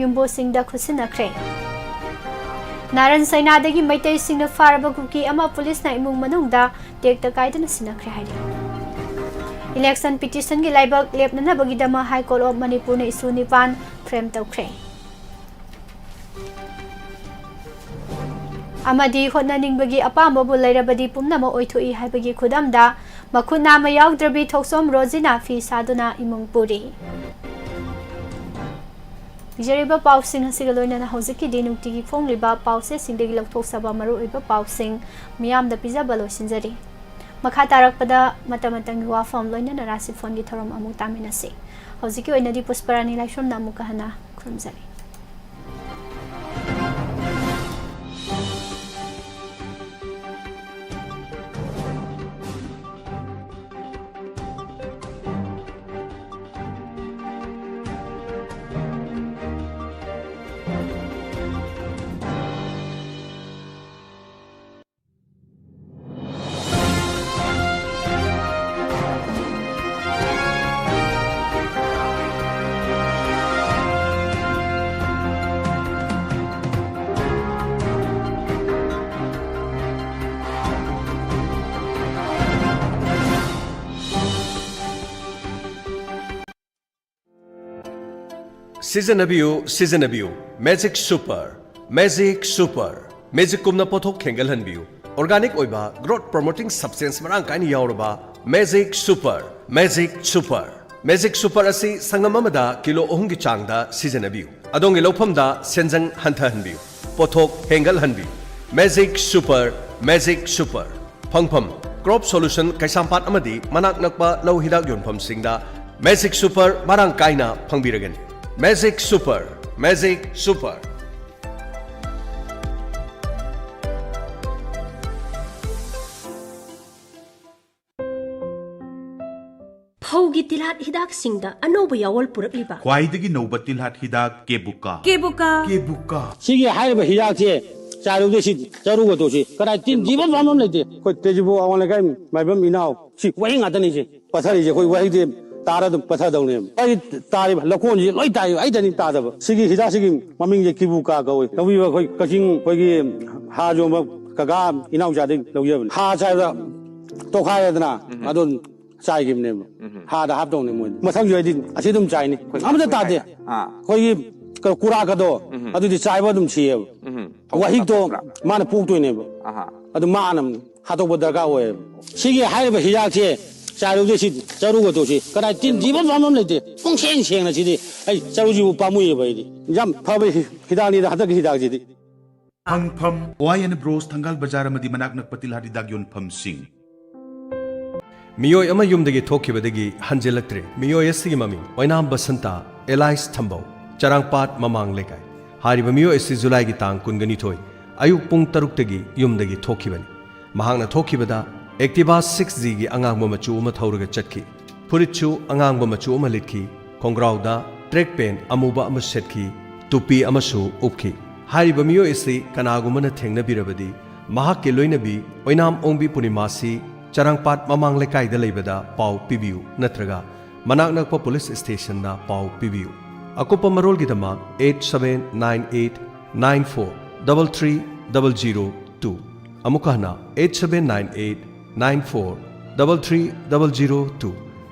ꯌꯨꯝꯕꯨꯁꯤꯡꯗ ꯈꯨꯠꯁꯤꯟꯅꯈ꯭ꯔꯦ꯫ ꯅꯥꯔꯟ ꯆꯩꯅꯥꯗꯒꯤ ꯃꯩꯇꯩꯁꯤꯡꯅ ꯐꯥꯔꯕ ꯀꯨꯀꯤ ꯑꯃ ꯄꯨꯂꯤꯁꯅ ꯏꯃꯨꯡ ꯃꯅꯨꯡꯗ ꯇꯦꯛꯇ ꯀꯥꯏꯗꯅ ꯁꯤꯟꯅꯈ꯭ꯔꯦ ꯍꯥꯏꯔꯤ꯫ Election petition ꯒꯤ ꯂꯥꯏꯕꯛ ꯂꯦꯞꯅꯅꯕꯒꯤꯗꯃꯛ High Court of ꯃꯅꯤꯄꯨꯔꯅ issue ꯅꯤꯄꯥꯟ frame ꯇꯧꯈ꯭ꯔꯦ꯫ ꯑꯃꯗꯤ ꯍꯣꯠꯅꯅꯤꯡꯕꯒꯤ ꯑꯄꯥꯝꯕꯕꯨ ꯂꯩꯔꯕꯗꯤ ꯄꯨꯝꯅꯃꯛ ꯑꯣꯏꯊꯣꯛꯏ ꯍꯥꯏꯕꯒꯤ ꯈꯨꯗꯝꯗ ꯃꯈꯨꯠ ꯅꯥꯝꯃ ꯌꯥꯎꯗ꯭ꯔꯕꯤ ꯊꯣꯛꯆꯣꯝ ꯔꯣꯖꯤꯅ ꯐꯤ ꯁꯥꯗꯨꯅ ꯏꯃꯨꯡ ꯄꯨꯔꯤ꯫ ꯏꯖꯔꯤꯕ ꯄꯥꯎꯁꯤꯡ ꯑꯁꯤꯒ ꯂꯣꯏꯅꯅ ꯍꯧꯖꯤꯛꯀꯤꯗꯤ ꯅꯨꯡꯇꯤꯒꯤ ꯐꯣꯡꯂꯤꯕ ꯄꯥꯎꯆꯦꯁꯤꯡꯗꯒꯤ ꯂꯧꯊꯣꯛꯆꯕ ꯃꯔꯨꯑꯣꯏꯕ ꯄꯥꯎꯁꯤꯡ ꯃꯤꯌꯥꯝꯗ ꯄꯤꯖꯕ ꯂꯣꯏꯁꯤꯟꯖꯔꯤ꯫ ꯃꯈꯥ ꯇꯥꯔꯛꯄꯗ ꯃꯇꯝ ꯃꯇꯝꯒꯤ ꯋꯥꯐꯝ ꯂꯣꯏꯅꯅ ꯔꯥꯁꯤꯐꯣꯟꯒꯤ ꯊꯧꯔꯝ ꯑꯃꯨꯛ ꯇꯥꯃꯤꯟꯅꯁꯤ꯫ ꯍꯧꯖꯤꯛꯀꯤ ꯑꯣꯏꯅꯗꯤ ꯄꯨꯁꯄꯔꯥꯅꯤ ꯂꯥꯏꯁ꯭ꯔꯝꯅ ꯑꯃꯨꯛꯀ ꯍꯟꯅ ꯈꯨꯔꯨꯝꯖꯔꯤ꯫ ꯁꯤꯖꯤꯟꯅꯕꯤꯌꯨ, ꯁꯤꯖꯤꯟꯅꯕꯤꯌꯨ꯫ Magic super, magic super. ꯃꯦꯖꯤꯛꯀꯨꯝꯅ ꯄꯣꯠꯊꯣꯛ ꯍꯦꯟꯒꯠꯍꯟꯕꯤꯌꯨ꯫ ꯑꯣꯔꯒꯥꯅꯤꯛ ꯑꯣꯏꯕ ꯒ꯭ꯔꯣꯠ ꯄ꯭ꯔꯣꯃꯣꯇꯤꯡ ꯁꯕꯁꯇꯦꯟꯁ ꯃꯔꯥꯡ ꯀꯥꯏꯅ ꯌꯥꯎꯔꯕ magic super, magic super. Magic super ꯑꯁꯤ ꯁꯪꯒꯝ ꯑꯃꯗ ꯀꯤꯂꯣ ꯑꯍꯨꯝꯒꯤ ꯆꯥꯡꯗ ꯁꯤꯖꯤꯟꯅꯕꯤꯌꯨ꯫ ꯑꯗꯣꯝꯒꯤ ꯂꯧꯐꯝꯗ ꯁꯦꯟꯖꯪ ꯍꯟꯊꯍꯟꯕꯤꯌꯨ꯫ ꯄꯣꯠꯊꯣꯛ ꯍꯦꯟꯒꯠꯍꯟꯕꯤꯌꯨ꯫ Magic super, magic super. ꯐꯪꯐꯝ: ꯀ꯭ꯔꯣꯞ ꯁꯣꯂꯨꯁꯟ ꯀꯩꯁꯥꯝꯄꯥꯠ ꯑꯃꯗꯤ ꯃꯅꯥꯛ ꯅꯛꯄ ꯂꯧ ꯍꯤꯗꯥꯛ ꯌꯣꯟꯐꯝꯁꯤꯡꯗ ꯃꯦꯖꯤꯛ ꯁꯨꯄꯔ ꯃꯔꯥꯡ ꯀꯥꯏꯅ ꯐꯪꯕꯤꯔꯒꯅꯤ꯫ Magic super, magic super. ꯐꯧꯒꯤ ꯇꯤꯜꯍꯥꯠ ꯍꯤꯗꯥꯛꯁꯤꯡꯗ ꯑꯅꯧꯕ ꯌꯥꯑꯣꯜ ꯄꯨꯔꯛꯂꯤꯕ꯫ ꯈ꯭ꯋꯥꯏꯗꯒꯤ ꯅꯧꯕ ꯇꯤꯜꯍꯥꯠ ꯍꯤꯗꯥꯛ ꯀꯦꯕꯨꯀꯥ꯫ ꯀꯦꯕꯨꯀꯥ꯫ ꯀꯦꯕꯨꯀꯥ꯫ ꯁꯤꯒꯤ ꯍꯥꯏꯔꯤꯕ ꯍꯤꯗꯥꯛꯁꯦ ꯆꯥꯏꯔꯨꯕꯗ ꯁꯤ ꯆꯔꯨꯒꯗꯣ ꯁꯤ ꯀꯗꯥꯏ ꯇꯤꯟ ꯊꯤꯕ ꯑꯃ ꯂꯩꯇꯦ꯫ ꯑꯩꯈꯣꯏ ꯇꯦꯖꯤꯄꯨꯔ ꯑꯋꯥꯡ ꯂꯩꯀꯥꯏ ꯃꯥꯏꯕꯝ ꯏꯅꯥꯎ ꯁꯤ ꯋꯥꯍꯤꯡ ꯉꯥꯛꯇꯅꯤ ꯁꯤ ꯄꯠꯊꯔꯤꯁꯦ꯫ ꯑꯩꯈꯣꯏ ꯋꯥꯍꯤꯡꯁꯦ ꯇꯥꯔ ꯑꯗꯨꯝ ꯄꯠꯊꯗꯧꯅꯦꯕ꯫ ꯑꯩ ꯇꯥꯔꯤꯕ ꯂꯧꯀꯣꯟꯁꯤ ꯂꯣꯏ ꯇꯥꯏ, ꯑꯩꯗꯅꯤ ꯇꯥꯗꯕ꯫ ꯁꯤꯒꯤ ꯍꯤꯗꯥꯛꯁꯤꯒꯤ ꯃꯃꯤꯡꯁꯦ ꯀꯤꯕꯨꯀꯥ ꯀꯧꯏ꯫ ꯂꯧꯕꯤꯕ ꯑꯩꯈꯣꯏ ꯀꯛꯆꯤꯡ ꯑꯩꯈꯣꯏꯒꯤ ꯍꯥ ꯌꯣꯟꯕ ꯀꯀꯥ ꯏꯅꯥꯎꯆꯥꯗꯒꯤ ꯂꯧꯖꯕꯅꯤ꯫ ꯍꯥ ꯆꯥꯏꯕꯗ ꯇꯣꯈꯥꯏꯔꯦꯗꯅ ꯑꯗꯨꯝ ꯆꯥꯏꯈꯤꯕꯅꯦꯕ꯫ ꯍꯥꯗ ꯍꯥꯞꯇꯧꯅꯦ ꯃꯣꯏꯗꯤ꯫ ꯃꯊꯪꯁꯨ ꯑꯩꯗꯤ ꯑꯁꯤ ꯑꯗꯨꯝ ꯆꯥꯏꯅꯤ꯫ ꯑꯃꯇ ꯇꯥꯗꯦ꯫ ꯑꯥ꯫ ꯑꯩꯈꯣꯏꯒꯤ ꯀ- ꯀꯨꯔꯥꯛꯀꯗꯣ ꯑꯗꯨꯗꯤ ꯆꯥꯏꯕ ꯑꯗꯨꯝ ꯁꯤꯌꯦꯕ꯫ ꯋꯥꯍꯤꯛꯇꯣ ꯃꯥꯅ ꯄꯣꯛꯇꯣꯏꯅꯦꯕ꯫ ꯑꯍꯥ꯫ ꯑꯗꯨ ꯃꯥꯅ ꯍꯥꯠꯇꯣꯛꯄ ꯗꯔꯀꯥꯔ ꯑꯣꯏꯌꯦꯕ꯫ ꯁꯤꯒꯤ ꯍꯥꯏꯔꯤꯕ ꯍꯤꯗꯥꯛꯁꯦ ꯆꯥꯏꯔꯨꯕꯗ ꯁꯤ ꯆꯔꯨꯒꯗꯣ ꯁꯤ ꯀꯗꯥꯏ ꯇꯤꯟ ꯊꯤꯕ ꯐꯝꯐꯝ ꯂꯩꯇꯦ꯫ ꯄꯨꯡꯁꯦꯡ ꯁꯦꯡꯅ ꯁꯤꯗꯤ ꯑꯩ ꯆꯔꯨꯁꯤꯕꯨ ꯄꯥꯝꯃꯨꯏꯌꯦꯕ ꯑꯩꯗꯤ꯫ ꯌꯥꯝ ꯐꯕ ꯍꯤ- ꯍꯤꯗꯥꯛꯅꯤꯗ ꯍꯟꯗꯛꯀꯤ ꯍꯤꯗꯥꯛꯁꯤꯗꯤ꯫ ꯐꯪꯐꯝ: ꯑꯣ ꯑꯥꯏ ꯑꯦꯟ ꯕ꯭ꯔꯣꯁ, ꯊꯪꯒꯥꯜ ꯕꯖꯥꯔ ꯑꯃꯗꯤ ꯃꯅꯥꯛ ꯅꯛꯄ ꯇꯤꯜꯍꯥꯠ ꯍꯤꯗꯥꯛ ꯌꯣꯟꯐꯝꯁꯤꯡ꯫ ꯃꯤꯑꯣꯏ ꯑꯃ ꯌꯨꯝꯗꯒꯤ ꯊꯣꯛꯈꯤꯕꯗꯒꯤ ꯍꯟꯖꯤꯜꯂꯛꯇ꯭ꯔꯦ꯫ ꯃꯤꯑꯣꯏ ꯑꯁꯤꯒꯤ ꯃꯃꯤꯡ ꯑꯣꯏꯅꯥꯝ ꯕꯁꯟꯇ, ꯑꯦꯂꯥꯏꯁ ꯊꯝꯕꯧ, ꯆꯔꯥꯡꯄꯥꯠ ꯃꯃꯥꯡ ꯂꯩꯀꯥꯏ꯫ ꯍꯥꯏꯔꯤꯕ ꯃꯤꯑꯣꯏ ꯑꯁꯤ ꯖꯨꯂꯥꯏꯒꯤ ꯇꯥꯡ ꯀꯨꯟꯒ ꯅꯤꯊꯣꯏ ꯑꯌꯨꯛ ꯄꯨꯡ ꯇꯔꯨꯛꯇꯒꯤ ꯌꯨꯝꯗꯒꯤ ꯊꯣꯛꯈꯤꯕꯅꯤ꯫ ꯃꯍꯥꯛꯅ ꯊꯣꯛꯈꯤꯕꯗ Activa six Gꯒꯤ ꯑꯉꯥꯡꯕ ꯃꯆꯨ ꯑꯃ ꯊꯧꯔꯒ ꯆꯠꯈꯤ꯫ ꯐꯨꯔꯤꯠꯁꯨ ꯑꯉꯥꯡꯕ ꯃꯆꯨ ꯑꯃ ꯂꯤꯠꯈꯤ꯫ ꯈꯣꯡꯒ꯭ꯔꯥꯎꯗ ꯇ꯭ꯔꯦꯛ ꯄꯦꯟ ꯑꯃꯨꯕ ꯑꯃ ꯁꯦꯠꯈꯤ꯫ ꯇꯨꯄꯤ ꯑꯃꯁꯨ ꯎꯞꯈꯤ꯫ ꯍꯥꯏꯔꯤꯕ ꯃꯤꯑꯣꯏ ꯑꯁꯤ ꯀꯅꯥꯒꯨꯝꯕꯅ ꯊꯦꯡꯅꯕꯤꯔꯕꯗꯤ ꯃꯍꯥꯛꯀꯤ ꯂꯣꯏꯅꯕꯤ ꯑꯣꯏꯅꯥꯝ ꯑꯣꯡꯕꯤ ꯄꯨꯔꯅꯤꯃꯥꯁꯤ ꯆꯔꯥꯡꯄꯥꯠ ꯃꯃꯥꯡ ꯂꯩꯀꯥꯏꯗ ꯂꯩꯕꯗ ꯄꯥꯎ ꯄꯤꯕꯤꯌꯨ ꯅꯠꯇ꯭ꯔꯒ ꯃꯅꯥꯛ ꯅꯛꯄ ꯄꯨꯂꯤꯁ ꯁ꯭ꯇꯦꯁꯟꯗ ꯄꯥꯎ ꯄꯤꯕꯤꯌꯨ꯫ ꯑꯀꯨꯞꯄ ꯃꯔꯣꯜꯒꯤꯗꯃꯛ eight seven nine eight nine four double three double zero two꯫ ꯑꯃꯨꯛꯀ ꯍꯟꯅ eight seven nine eight nine four double three double zero two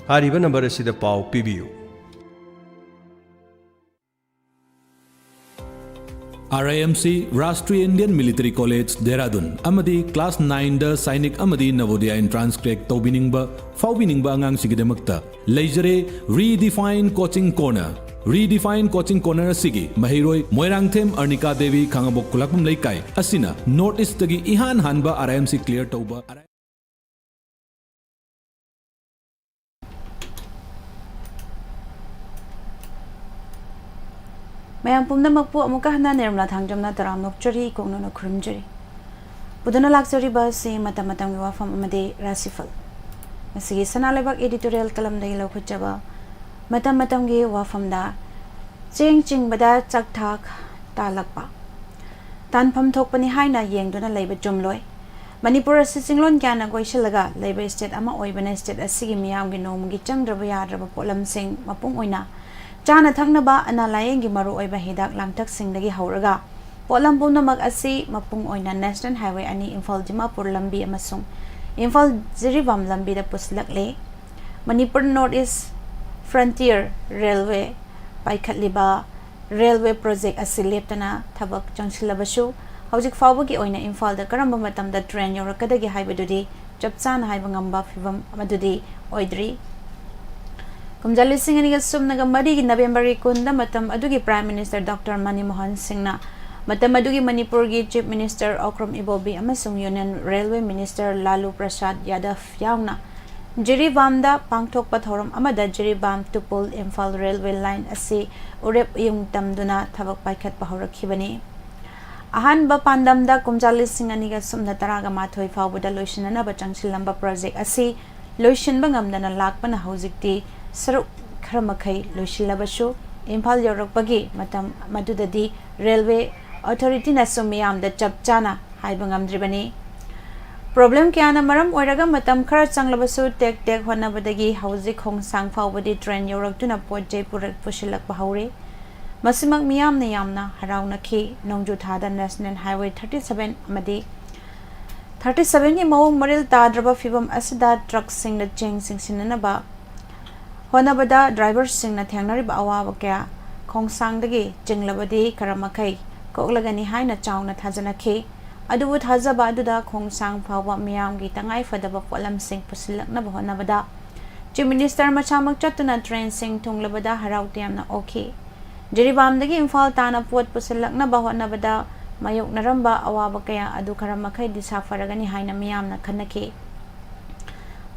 ꯍꯥꯏꯔꯤꯕ ꯅꯝꯕꯔ ꯑꯁꯤꯗ ꯄꯥꯎ ꯄꯤꯕꯤꯌꯨ꯫ R I M C, Rashtriya Indian Military College, Dehradun ꯑꯃꯗꯤ class nine ꯗ Sainik ꯑꯃꯗꯤ Navodaya entrance crack ꯇꯧꯕꯤꯅꯤꯡꯕ, ꯐꯥꯎꯕꯤꯅꯤꯡꯕ ꯑꯉꯥꯡꯁꯤꯡꯒꯤꯗꯃꯛꯇ ꯂꯩꯖꯔꯦ Redefine Coaching Corner꯫ Redefine Coaching Corner ꯑꯁꯤꯒꯤ ꯃꯍꯩꯔꯣꯏ ꯃꯣꯏꯔꯥꯡꯊꯦꯝ ꯑꯔꯅꯤꯀꯥ ꯗꯦꯕꯤ, ꯈꯥꯉꯕꯣꯛ ꯈꯨꯂꯥꯛꯄꯝ ꯂꯩꯀꯥꯏ ꯑꯁꯤꯅ North East ꯇꯒꯤ ꯏꯍꯥꯟ ꯍꯥꯟꯕ R I M C clear ꯇꯧꯕ ꯃꯌꯥꯝ ꯄꯨꯝꯅꯃꯛꯄꯨ ꯑꯃꯨꯛꯀ ꯍꯟꯅ ꯅꯤꯔꯃꯂꯥ ꯊꯥꯡꯖꯝꯅ ꯇꯔꯥꯝꯅ ꯑꯣꯛꯆꯔꯤ, ꯏꯀꯣꯛꯅꯅ ꯈꯨꯔꯨꯝꯖꯔꯤ꯫ ꯄꯨꯗꯨꯅ ꯂꯥꯛꯆꯔꯤꯕ ꯑꯁꯤ ꯃꯇꯝ ꯃꯇꯝꯒꯤ ꯋꯥꯐꯝ ꯑꯃꯗꯤ ꯔꯥꯁꯤꯐꯜ꯫ ꯉꯁꯤꯒꯤ ꯁꯅꯥ ꯂꯩꯕꯥꯛ editorial ꯀꯂꯝꯗꯒꯤ ꯂꯧꯈꯠꯆꯕ ꯃꯇꯝ ꯃꯇꯝꯒꯤ ꯋꯥꯐꯝꯗ, ꯆꯦꯡ ꯆꯤꯡꯕꯗ ꯆꯥꯛꯊꯥꯛ ꯇꯥꯜꯂꯛꯄ꯫ ꯇꯥꯟꯐꯝ ꯊꯣꯛꯄꯅꯤ ꯍꯥꯏꯅ ꯌꯦꯡꯗꯨꯅ ꯂꯩꯕ ꯆꯨꯝꯂꯣꯏ꯫ ꯃꯅꯤꯄꯨꯔ ꯑꯁꯤ ꯆꯤꯡꯂꯣꯟ ꯀꯌꯥꯅ ꯀꯣꯏꯁꯤꯜꯂꯒ ꯂꯩꯕ state ꯑꯃ ꯑꯣꯏꯕꯅ, state ꯑꯁꯤꯒꯤ ꯃꯤꯌꯥꯝꯒꯤ ꯅꯣꯡꯃꯒꯤ ꯆꯪꯗ꯭ꯔꯕ ꯌꯥꯗ꯭ꯔꯕ ꯄꯣꯠꯂꯝꯁꯤꯡ, ꯃꯄꯨꯡ ꯑꯣꯏꯅ ꯆꯥꯅ ꯊꯛꯅꯕ, ꯑꯅꯥ ꯂꯥꯌꯦꯡꯒꯤ ꯃꯔꯨꯑꯣꯏꯕ ꯍꯤꯗꯥꯛ ꯂꯥꯡꯊꯛꯁꯤꯡꯗꯒꯤ ꯍꯧꯔꯒ, ꯄꯣꯠꯂꯝ ꯄꯨꯝꯅꯃꯛ ꯑꯁꯤ ꯃꯄꯨꯡ ꯑꯣꯏꯅ National Highway ꯑꯅꯤ, ꯏꯝꯐꯥꯜ ꯗꯤꯃꯥꯄꯨꯔ ꯂꯝꯕꯤ ꯑꯃꯁꯨꯡ ꯏꯝꯐꯥꯜ ꯖꯤꯔꯤꯕꯥꯝ ꯂꯝꯕꯤꯗ ꯄꯨꯁꯤꯜꯂꯛꯂꯦ꯫ Manipur North East Frontier Railway ꯄꯥꯏꯈꯠꯂꯤꯕ railway project ꯑꯁꯤ ꯂꯦꯞꯇꯅ ꯊꯕꯛ ꯆꯪꯁꯤꯜꯂꯕꯁꯨ, ꯍꯧꯖꯤꯛ ꯐꯥꯎꯕꯒꯤ ꯑꯣꯏꯅ ꯏꯝꯐꯥꯜꯗ ꯀꯔꯝꯕ ꯃꯇꯝꯗ train ꯌꯧꯔꯛꯀꯗꯒꯦ ꯍꯥꯏꯕꯗꯨꯗꯤ ꯆꯞ ꯆꯥꯅ ꯍꯥꯏꯕ ꯉꯝꯕ ꯐꯤꯚꯝ ꯑꯗꯨꯗꯤ ꯑꯣꯏꯗ꯭ꯔꯤ꯫ ꯀꯨꯝꯖꯥ ꯂꯤꯁꯤꯡ ꯑꯅꯤꯒ ꯁꯨꯞꯅꯒ ꯃꯔꯤꯒꯤ ꯅꯕꯦꯝꯕꯔꯒꯤ ꯀꯨꯟꯗ ꯃꯇꯝ ꯑꯗꯨꯒꯤ Prime Minister Doctor ꯃꯟꯃꯣꯍꯟ ꯁꯤꯡꯅ, ꯃꯇꯝ ꯑꯗꯨꯒꯤ ꯃꯅꯤꯄꯨꯔꯒꯤ Chief Minister ꯑꯣꯀ꯭ꯔꯨꯝ ꯏꯕꯣꯕꯤ ꯑꯃꯁꯨꯡ Union Railway Minister ꯂꯥꯂꯨ ꯄ꯭ꯔꯁꯥꯗ ꯌꯥꯗꯚ ꯌꯥꯎꯅ ꯖꯤꯔꯤꯕꯥꯝꯗ ꯄꯥꯡꯊꯣꯛꯄ ꯊꯧꯔꯝ ꯑꯃꯗ ꯖꯤꯔꯤꯕꯥꯝ ꯇꯨꯄꯨꯜ ꯏꯝꯐꯥꯜ railway line ꯑꯁꯤ ꯎꯔꯦꯞ ꯎꯌꯨꯡ ꯇꯝꯗꯨꯅ ꯊꯕꯛ ꯄꯥꯏꯈꯠꯄ ꯍꯧꯔꯛꯈꯤꯕꯅꯤ꯫ ꯑꯍꯥꯟꯕ ꯄꯥꯟꯗꯝꯗ ꯀꯨꯝꯖꯥ ꯂꯤꯁꯤꯡ ꯑꯅꯤꯒ ꯁꯨꯞꯅ ꯇꯔꯥꯒ ꯃꯥꯊꯣꯏ ꯐꯥꯎꯕꯗ ꯂꯣꯏꯁꯤꯟꯅꯅꯕ ꯆꯪꯁꯤꯜꯂꯝꯕ project ꯑꯁꯤ ꯂꯣꯏꯁꯤꯟꯕ ꯉꯝꯗꯅ ꯂꯥꯛꯄꯅ ꯍꯧꯖꯤꯛꯇꯤ ꯁꯔꯨꯛ ꯈꯔ ꯃꯈꯩ ꯂꯣꯏꯁꯤꯜꯂꯕꯁꯨ, ꯏꯝꯐꯥꯜ ꯌꯧꯔꯛꯄꯒꯤ ꯃꯇꯝ ꯃꯗꯨꯗꯗꯤ railway authority ꯅꯁꯨ ꯃꯤꯌꯥꯝꯗ ꯆꯞ ꯆꯥꯅ ꯍꯥꯏꯕ ꯉꯝꯗ꯭ꯔꯤꯕꯅꯤ꯫ Problem ꯀꯌꯥꯅ ꯃꯔꯝ ꯑꯣꯏꯔꯒ ꯃꯇꯝ ꯈꯔ ꯆꯪꯂꯕꯁꯨ, ꯇꯦꯛ ꯇꯦꯛ ꯍꯣꯠꯅꯕꯗꯒꯤ ꯍꯧꯖꯤꯛ ꯈꯣꯡꯁꯥꯡ ꯐꯥꯎꯕꯗꯤ train ꯌꯧꯔꯛꯇꯨꯅ ꯄꯣꯠ ꯆꯩ ꯄꯨꯔꯛ-, ꯄꯨꯁꯤꯜꯂꯛꯄ ꯍꯧꯔꯦ꯫ ꯃꯁꯤꯃꯛ ꯃꯤꯌꯥꯝꯅ ꯌꯥꯝꯅ ꯍꯔꯥꯎꯅꯈꯤ꯫ ꯅꯣꯡꯖꯨ ꯊꯥꯗ National Highway thirty seven ꯑꯃꯗꯤ thirty seven ꯒꯤ ꯃꯑꯣꯡ ꯃꯔꯤꯜ ꯇꯥꯗ꯭ꯔꯕ ꯐꯤꯚꯝ ꯑꯁꯤꯗ truck ꯁꯤꯡꯅ ꯆꯦꯡ ꯆꯤꯡꯁꯤꯟꯅꯅꯕ ꯍꯣꯠꯅꯕꯗ driver ꯁꯤꯡꯅ ꯊꯦꯡꯅꯔꯤꯕ ꯑꯋꯥꯕ ꯀꯌꯥ, ꯈꯣꯡꯁꯥꯡꯗꯒꯤ ꯆꯤꯡꯂꯕꯗꯤ ꯈꯔ ꯃꯈꯩ ꯀꯣꯛꯂꯒꯅꯤ ꯍꯥꯏꯅ ꯆꯥꯎꯅ ꯊꯥꯖꯅꯈꯤ꯫ ꯑꯗꯨꯕꯨ ꯊꯥꯖꯕ ꯑꯗꯨꯗ ꯈꯣꯡꯁꯥꯡ ꯐꯥꯎꯕ ꯃꯤꯌꯥꯝꯒꯤ ꯇꯉꯥꯏ ꯐꯗꯕ ꯄꯣꯠꯂꯝꯁꯤꯡ ꯄꯨꯁꯤꯜꯂꯛꯅꯕ ꯍꯣꯠꯅꯕꯗ Chief Minister ꯃꯁꯥꯃꯛ ꯆꯠꯇꯨꯅ trainꯁꯤꯡ ꯊꯨꯡꯂꯕꯗ ꯍꯔꯥꯎ ꯇꯌꯥꯝꯅ ꯑꯣꯛꯈꯤ꯫ ꯖꯤꯔꯤꯕꯥꯝꯗꯒꯤ ꯏꯝꯐꯥꯜ ꯇꯥꯅ ꯄꯣꯠ ꯄꯨꯁꯤꯜꯂꯛꯅꯕ ꯍꯣꯠꯅꯕꯗ ꯃꯥꯌꯣꯛꯅꯔꯝꯕ ꯑꯋꯥꯕ ꯀꯌꯥ ꯑꯗꯨ ꯈꯔ ꯃꯈꯩꯗꯤ ꯁꯥꯐꯔꯒꯅꯤ ꯍꯥꯏꯅ ꯃꯤꯌꯥꯝꯅ ꯈꯟꯅꯈꯤ꯫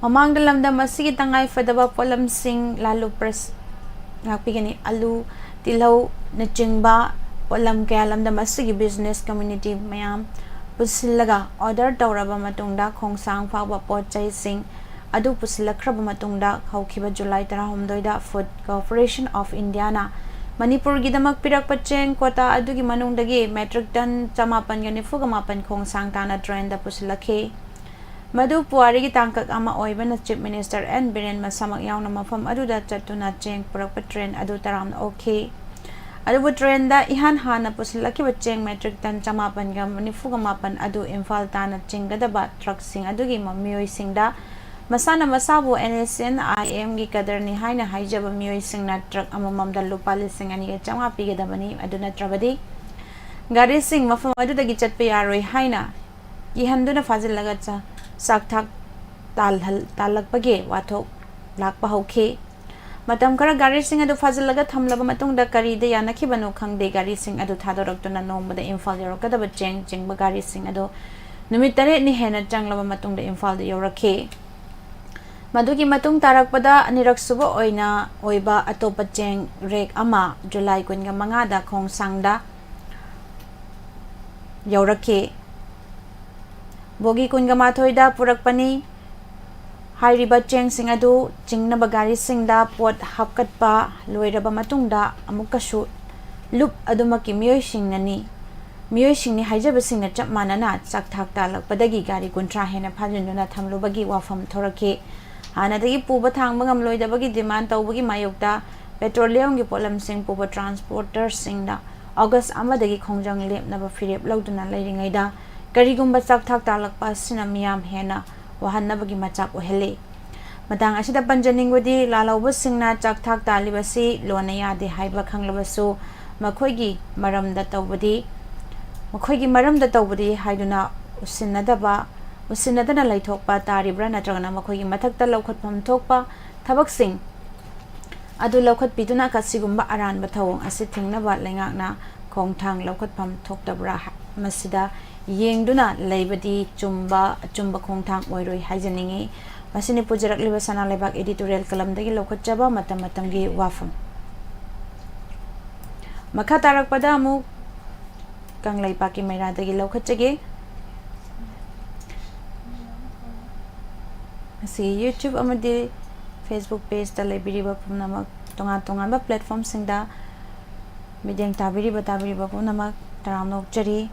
ꯃꯃꯥꯡꯗ ꯂꯝꯗꯝ ꯑꯁꯤꯒꯤ ꯇꯉꯥꯏ ꯐꯗꯕ ꯄꯣꯠꯂꯝꯁꯤꯡ, ꯂꯥꯂꯨ ꯄ꯭ꯔꯁ-, ꯉꯥꯛꯄꯤꯒꯅꯤ, ꯑꯂꯨ, ꯇꯤꯜꯍꯧꯅꯆꯤꯡꯕ ꯄꯣꯠꯂꯝ ꯀꯌꯥ ꯂꯝꯗꯝ ꯑꯁꯤꯒꯤ business community ꯃꯌꯥꯝ ꯄꯨꯁꯤꯜꯂꯒ order ꯇꯧꯔꯕ ꯃꯇꯨꯡꯗ ꯈꯣꯡꯁꯥꯡ ꯐꯥꯎꯕ ꯄꯣꯠ ꯆꯩꯁꯤꯡ ꯑꯗꯨ ꯄꯨꯁꯤꯜꯂꯛꯈ꯭ꯔꯕ ꯃꯇꯨꯡꯗ ꯍꯧꯈꯤꯕ ꯖꯨꯂꯥꯏ ꯇꯔꯥꯍꯨꯝꯗꯣꯏꯗ Food Corporation of Indiaꯅ ꯃꯅꯤꯄꯨꯔꯒꯤꯗꯃꯛ ꯄꯤꯔꯛꯄ ꯆꯦꯡ quota ꯑꯗꯨꯒꯤ ꯃꯅꯨꯡꯗꯒꯤ metric ton ꯆꯃꯥꯄꯟꯒ ꯅꯤꯐꯨꯒ ꯃꯥꯄꯟ ꯈꯣꯡꯁꯥꯡ ꯇꯥꯅ trainꯗ ꯄꯨꯁꯤꯜꯂꯛꯈꯤ꯫ ꯃꯗꯨ ꯄꯨꯋꯥꯔꯤꯒꯤ ꯇꯥꯡꯀꯛ ꯑꯃ ꯑꯣꯏꯕꯅ Chief Minister N ꯕꯤꯔꯦꯟ ꯃꯁꯥꯃꯛ ꯌꯥꯎꯅ ꯃꯐꯝ ꯑꯗꯨꯗ ꯆꯠꯇꯨꯅ ꯆꯦꯡ ꯄꯨꯔꯛꯄ train ꯑꯗꯨ ꯇꯔꯥꯝꯅ ꯑꯣꯛꯈꯤ꯫ ꯑꯗꯨꯕꯨ trainꯗ ꯏꯍꯥꯟ ꯍꯥꯟꯅ ꯄꯨꯁꯤꯜꯂꯛꯈꯤꯕ ꯆꯦꯡ metric ton ꯆꯃꯥꯄꯟꯒ ꯅꯤꯐꯨꯒ ꯃꯥꯄꯟ ꯑꯗꯨ ꯏꯝꯐꯥꯜ ꯇꯥꯅ ꯆꯤꯡꯒꯗꯕ truckꯁꯤꯡ ꯑꯗꯨꯒꯤ ꯃ-, ꯃꯤꯑꯣꯏꯁꯤꯡꯗ ꯃꯁꯥꯅ ꯃꯁꯥꯕꯨ NSCN-IMꯒꯤ cadreꯅꯤ ꯍꯥꯏꯅ ꯍꯥꯏꯖꯕ ꯃꯤꯑꯣꯏꯁꯤꯡꯅ truck ꯑꯃꯃꯝꯗ ꯂꯨꯄꯥ ꯂꯤꯁꯤꯡ ꯑꯅꯤꯒ ꯆꯥꯝꯃꯉꯥ ꯄꯤꯒꯗꯕꯅꯤ, ꯑꯗꯨ ꯅꯠꯇ꯭ꯔꯕꯗꯤ ꯒꯥꯔꯤꯁꯤꯡ ꯃꯐꯝ ꯑꯗꯨꯗꯒꯤ ꯆꯠꯄ ꯌꯥꯔꯣꯏ ꯍꯥꯏꯅ ꯀꯤꯍꯟꯗꯨꯅ ꯐꯥꯖꯤꯜꯂꯒ ꯆ-, ꯆꯥꯛꯊꯥꯛ ꯇꯥꯜꯍꯜ-, ꯇꯥꯜꯂꯛꯄꯒꯤ ꯋꯥꯊꯣꯛ ꯂꯥꯛꯄ ꯍꯧꯈꯤ꯫ ꯃꯇꯝ ꯈꯔ ꯒꯥꯔꯤꯁꯤꯡ ꯑꯗꯨ ꯐꯥꯖꯤꯜꯂꯒ ꯊꯝꯂꯕ ꯃꯇꯨꯡꯗ ꯀꯔꯤꯗ ꯌꯥꯅꯈꯤꯕꯅꯣ ꯈꯪꯗꯦ, ꯒꯥꯔꯤꯁꯤꯡ ꯑꯗꯨ ꯊꯥꯗꯣꯔꯛꯇꯨꯅ ꯅꯣꯡꯃꯗ ꯏꯝꯐꯥꯜ ꯌꯧꯔꯛꯀꯗꯕ ꯆꯦꯡ ꯆꯤꯡꯕ ꯒꯥꯔꯤꯁꯤꯡ ꯑꯗꯨ ꯅꯨꯃꯤꯠ ꯇꯔꯦꯠꯅꯤ ꯍꯦꯟꯅ ꯆꯪꯂꯕ ꯃꯇꯨꯡꯗ ꯏꯝꯐꯥꯜꯗ ꯌꯧꯔꯛꯈꯤ꯫ ꯃꯗꯨꯒꯤ ꯃꯇꯨꯡ ꯇꯥꯔꯛꯄꯗ ꯑꯅꯤꯔꯛ ꯁꯨꯕ ꯑꯣꯏꯅ ꯑꯣꯏꯕ ꯑꯇꯣꯞꯄ ꯆꯦꯡ ꯔꯦꯛ ꯑꯃ ꯖꯨꯂꯥꯏ ꯀꯨꯟꯒ ꯃꯉꯥꯗ ꯈꯣꯡꯁꯥꯡꯗ ꯌꯧꯔꯛꯈꯤ꯫ ꯕꯣꯒꯤ ꯀꯨꯟꯒ ꯃꯥꯊꯣꯏꯗ ꯄꯨꯔꯛꯄꯅꯤ꯫ ꯍꯥꯏꯔꯤꯕ ꯆꯦꯡꯁꯤꯡ ꯑꯗꯨ ꯆꯤꯡꯅꯕ ꯒꯥꯔꯤꯁꯤꯡꯗ ꯄꯣꯠ ꯍꯥꯞꯀꯠꯄ ꯂꯣꯏꯔꯕ ꯃꯇꯨꯡꯗ ꯑꯃꯨꯛꯀꯁꯨ ꯂꯨꯞ ꯑꯗꯨꯃꯛꯀꯤ ꯃꯤꯑꯣꯏꯁꯤꯡꯅꯅꯤ, ꯃꯤꯑꯣꯏꯁꯤꯡꯅꯤ ꯍꯥꯏꯖꯕꯁꯤꯡꯅ ꯆꯞ ꯃꯥꯟꯅꯅ ꯆꯥꯛꯊꯥꯛ ꯇꯥꯜꯂꯛꯄꯗꯒꯤ ꯒꯥꯔꯤ ꯀꯨꯟꯊ꯭ꯔꯥ ꯍꯦꯟꯅ ꯐꯥꯖꯤꯟꯗꯨꯅ ꯊꯝꯂꯨꯕꯒꯤ ꯋꯥꯐꯝ ꯊꯣꯔꯛꯈꯤ꯫ ꯍꯥꯟꯅꯗꯒꯤ ꯄꯨꯕ ꯊꯥꯡꯕ ꯉꯝꯂꯣꯏꯗꯕꯒꯤ demand ꯇꯧꯕꯒꯤ ꯃꯥꯌꯣꯛꯇ petroleumꯒꯤ ꯄꯣꯠꯂꯝꯁꯤꯡ ꯄꯨꯕ transporterꯁꯤꯡꯅ August ꯑꯃꯗꯒꯤ ꯈꯣꯡꯖꯪ ꯂꯦꯞꯅꯕ ꯐꯤꯔꯦꯞ ꯂꯧꯗꯨꯅ ꯂꯩꯔꯤꯉꯩꯗ, ꯀꯔꯤꯒꯨꯝꯕ ꯆꯥꯛꯊꯥꯛ ꯇꯥꯜꯂꯛꯄ ꯑꯁꯤꯅ ꯃꯤꯌꯥꯝ ꯍꯦꯟꯅ ꯋꯥꯍꯟꯅꯕꯒꯤ ꯃꯆꯥꯛ ꯑꯣꯏꯍꯜꯂꯤ꯫ ꯃꯇꯥꯡ ꯑꯁꯤꯗ ꯄꯟꯖꯅꯤꯡꯕꯗꯤ, ꯂꯥꯜꯍꯧꯕꯁꯤꯡꯅ ꯆꯥꯛꯊꯥꯛ ꯇꯥꯜꯂꯤꯕꯁꯤ ꯂꯣꯟꯅ ꯌꯥꯗꯦ ꯍꯥꯏꯕ ꯈꯪꯂꯕꯁꯨ, ꯃꯈꯣꯏꯒꯤ ꯃꯔꯝꯗ ꯇꯧꯕꯗꯤ, ꯃꯈꯣꯏꯒꯤ ꯃꯔꯝꯗ ꯇꯧꯕꯗꯤ ꯍꯥꯏꯗꯨꯅ ꯎꯁꯤꯟꯅꯗꯕ, ꯎꯁꯤꯟꯅꯗꯅ ꯂꯩꯊꯣꯛꯄ ꯇꯥꯔꯤꯕ꯭ꯔꯥ, ꯅꯠꯇ꯭ꯔꯒꯅ ꯃꯈꯣꯏꯒꯤ ꯃꯊꯛꯇ ꯂꯧꯈꯠꯐꯝ ꯊꯣꯛꯄ ꯊꯕꯛꯁꯤꯡ ꯑꯗꯨ ꯂꯧꯈꯠꯄꯤꯗꯨꯅ ꯑꯁꯤꯒꯨꯝꯕ ꯑꯔꯥꯟꯕ ꯊꯧꯑꯣꯡ ꯑꯁꯤ ꯊꯤꯡꯅꯕ ꯂꯩꯉꯥꯛꯅ ꯈꯣꯡꯊꯥꯡ ꯂꯧꯈꯠꯐꯝ ꯊꯣꯛꯇꯕ꯭ꯔꯥ ꯍꯥꯏ-, ꯃꯁꯤꯗ ꯌꯦꯡꯗꯨꯅ ꯂꯩꯕꯗꯤ ꯆꯨꯝꯕ, ꯑꯆꯨꯝꯕ ꯈꯣꯡꯊꯥꯡ ꯑꯣꯏꯔꯣꯏ ꯍꯥꯏꯖꯅꯤꯡꯏ꯫ ꯃꯁꯤꯅꯤ ꯄꯨꯖꯔꯛꯂꯤꯕ ꯁꯅꯥ ꯂꯩꯕꯥꯛ editorial columnꯗꯒꯤ ꯂꯧꯈꯠꯆꯕ ꯃꯇꯝ ꯃꯇꯝꯒꯤ ꯋꯥꯐꯝ꯫ ꯃꯈꯥ ꯇꯥꯔꯛꯄꯗ ꯑꯃꯨꯛ ꯀꯪꯂꯩꯄꯥꯛꯀꯤ ꯃꯩꯔꯥꯗꯒꯤ ꯂꯧꯈꯠꯆꯒꯦ꯫ ꯉꯁꯤꯒꯤ YouTube ꯑꯃꯗꯤ Facebook pageꯇ ꯂꯩꯕꯤꯔꯤꯕ ꯄꯨꯝꯅꯃꯛ, ꯇꯣꯉꯥꯟ ꯇꯣꯉꯥꯟꯕ platformꯁꯤꯡꯗ ꯃꯤꯠꯌꯦꯡ ꯇꯥꯕꯤꯔꯤꯕ, ꯇꯥꯕꯤꯔꯤꯕ ꯄꯨꯝꯅꯃꯛ ꯇꯔꯥꯝꯅ ꯑꯣꯛꯆꯔꯤ꯫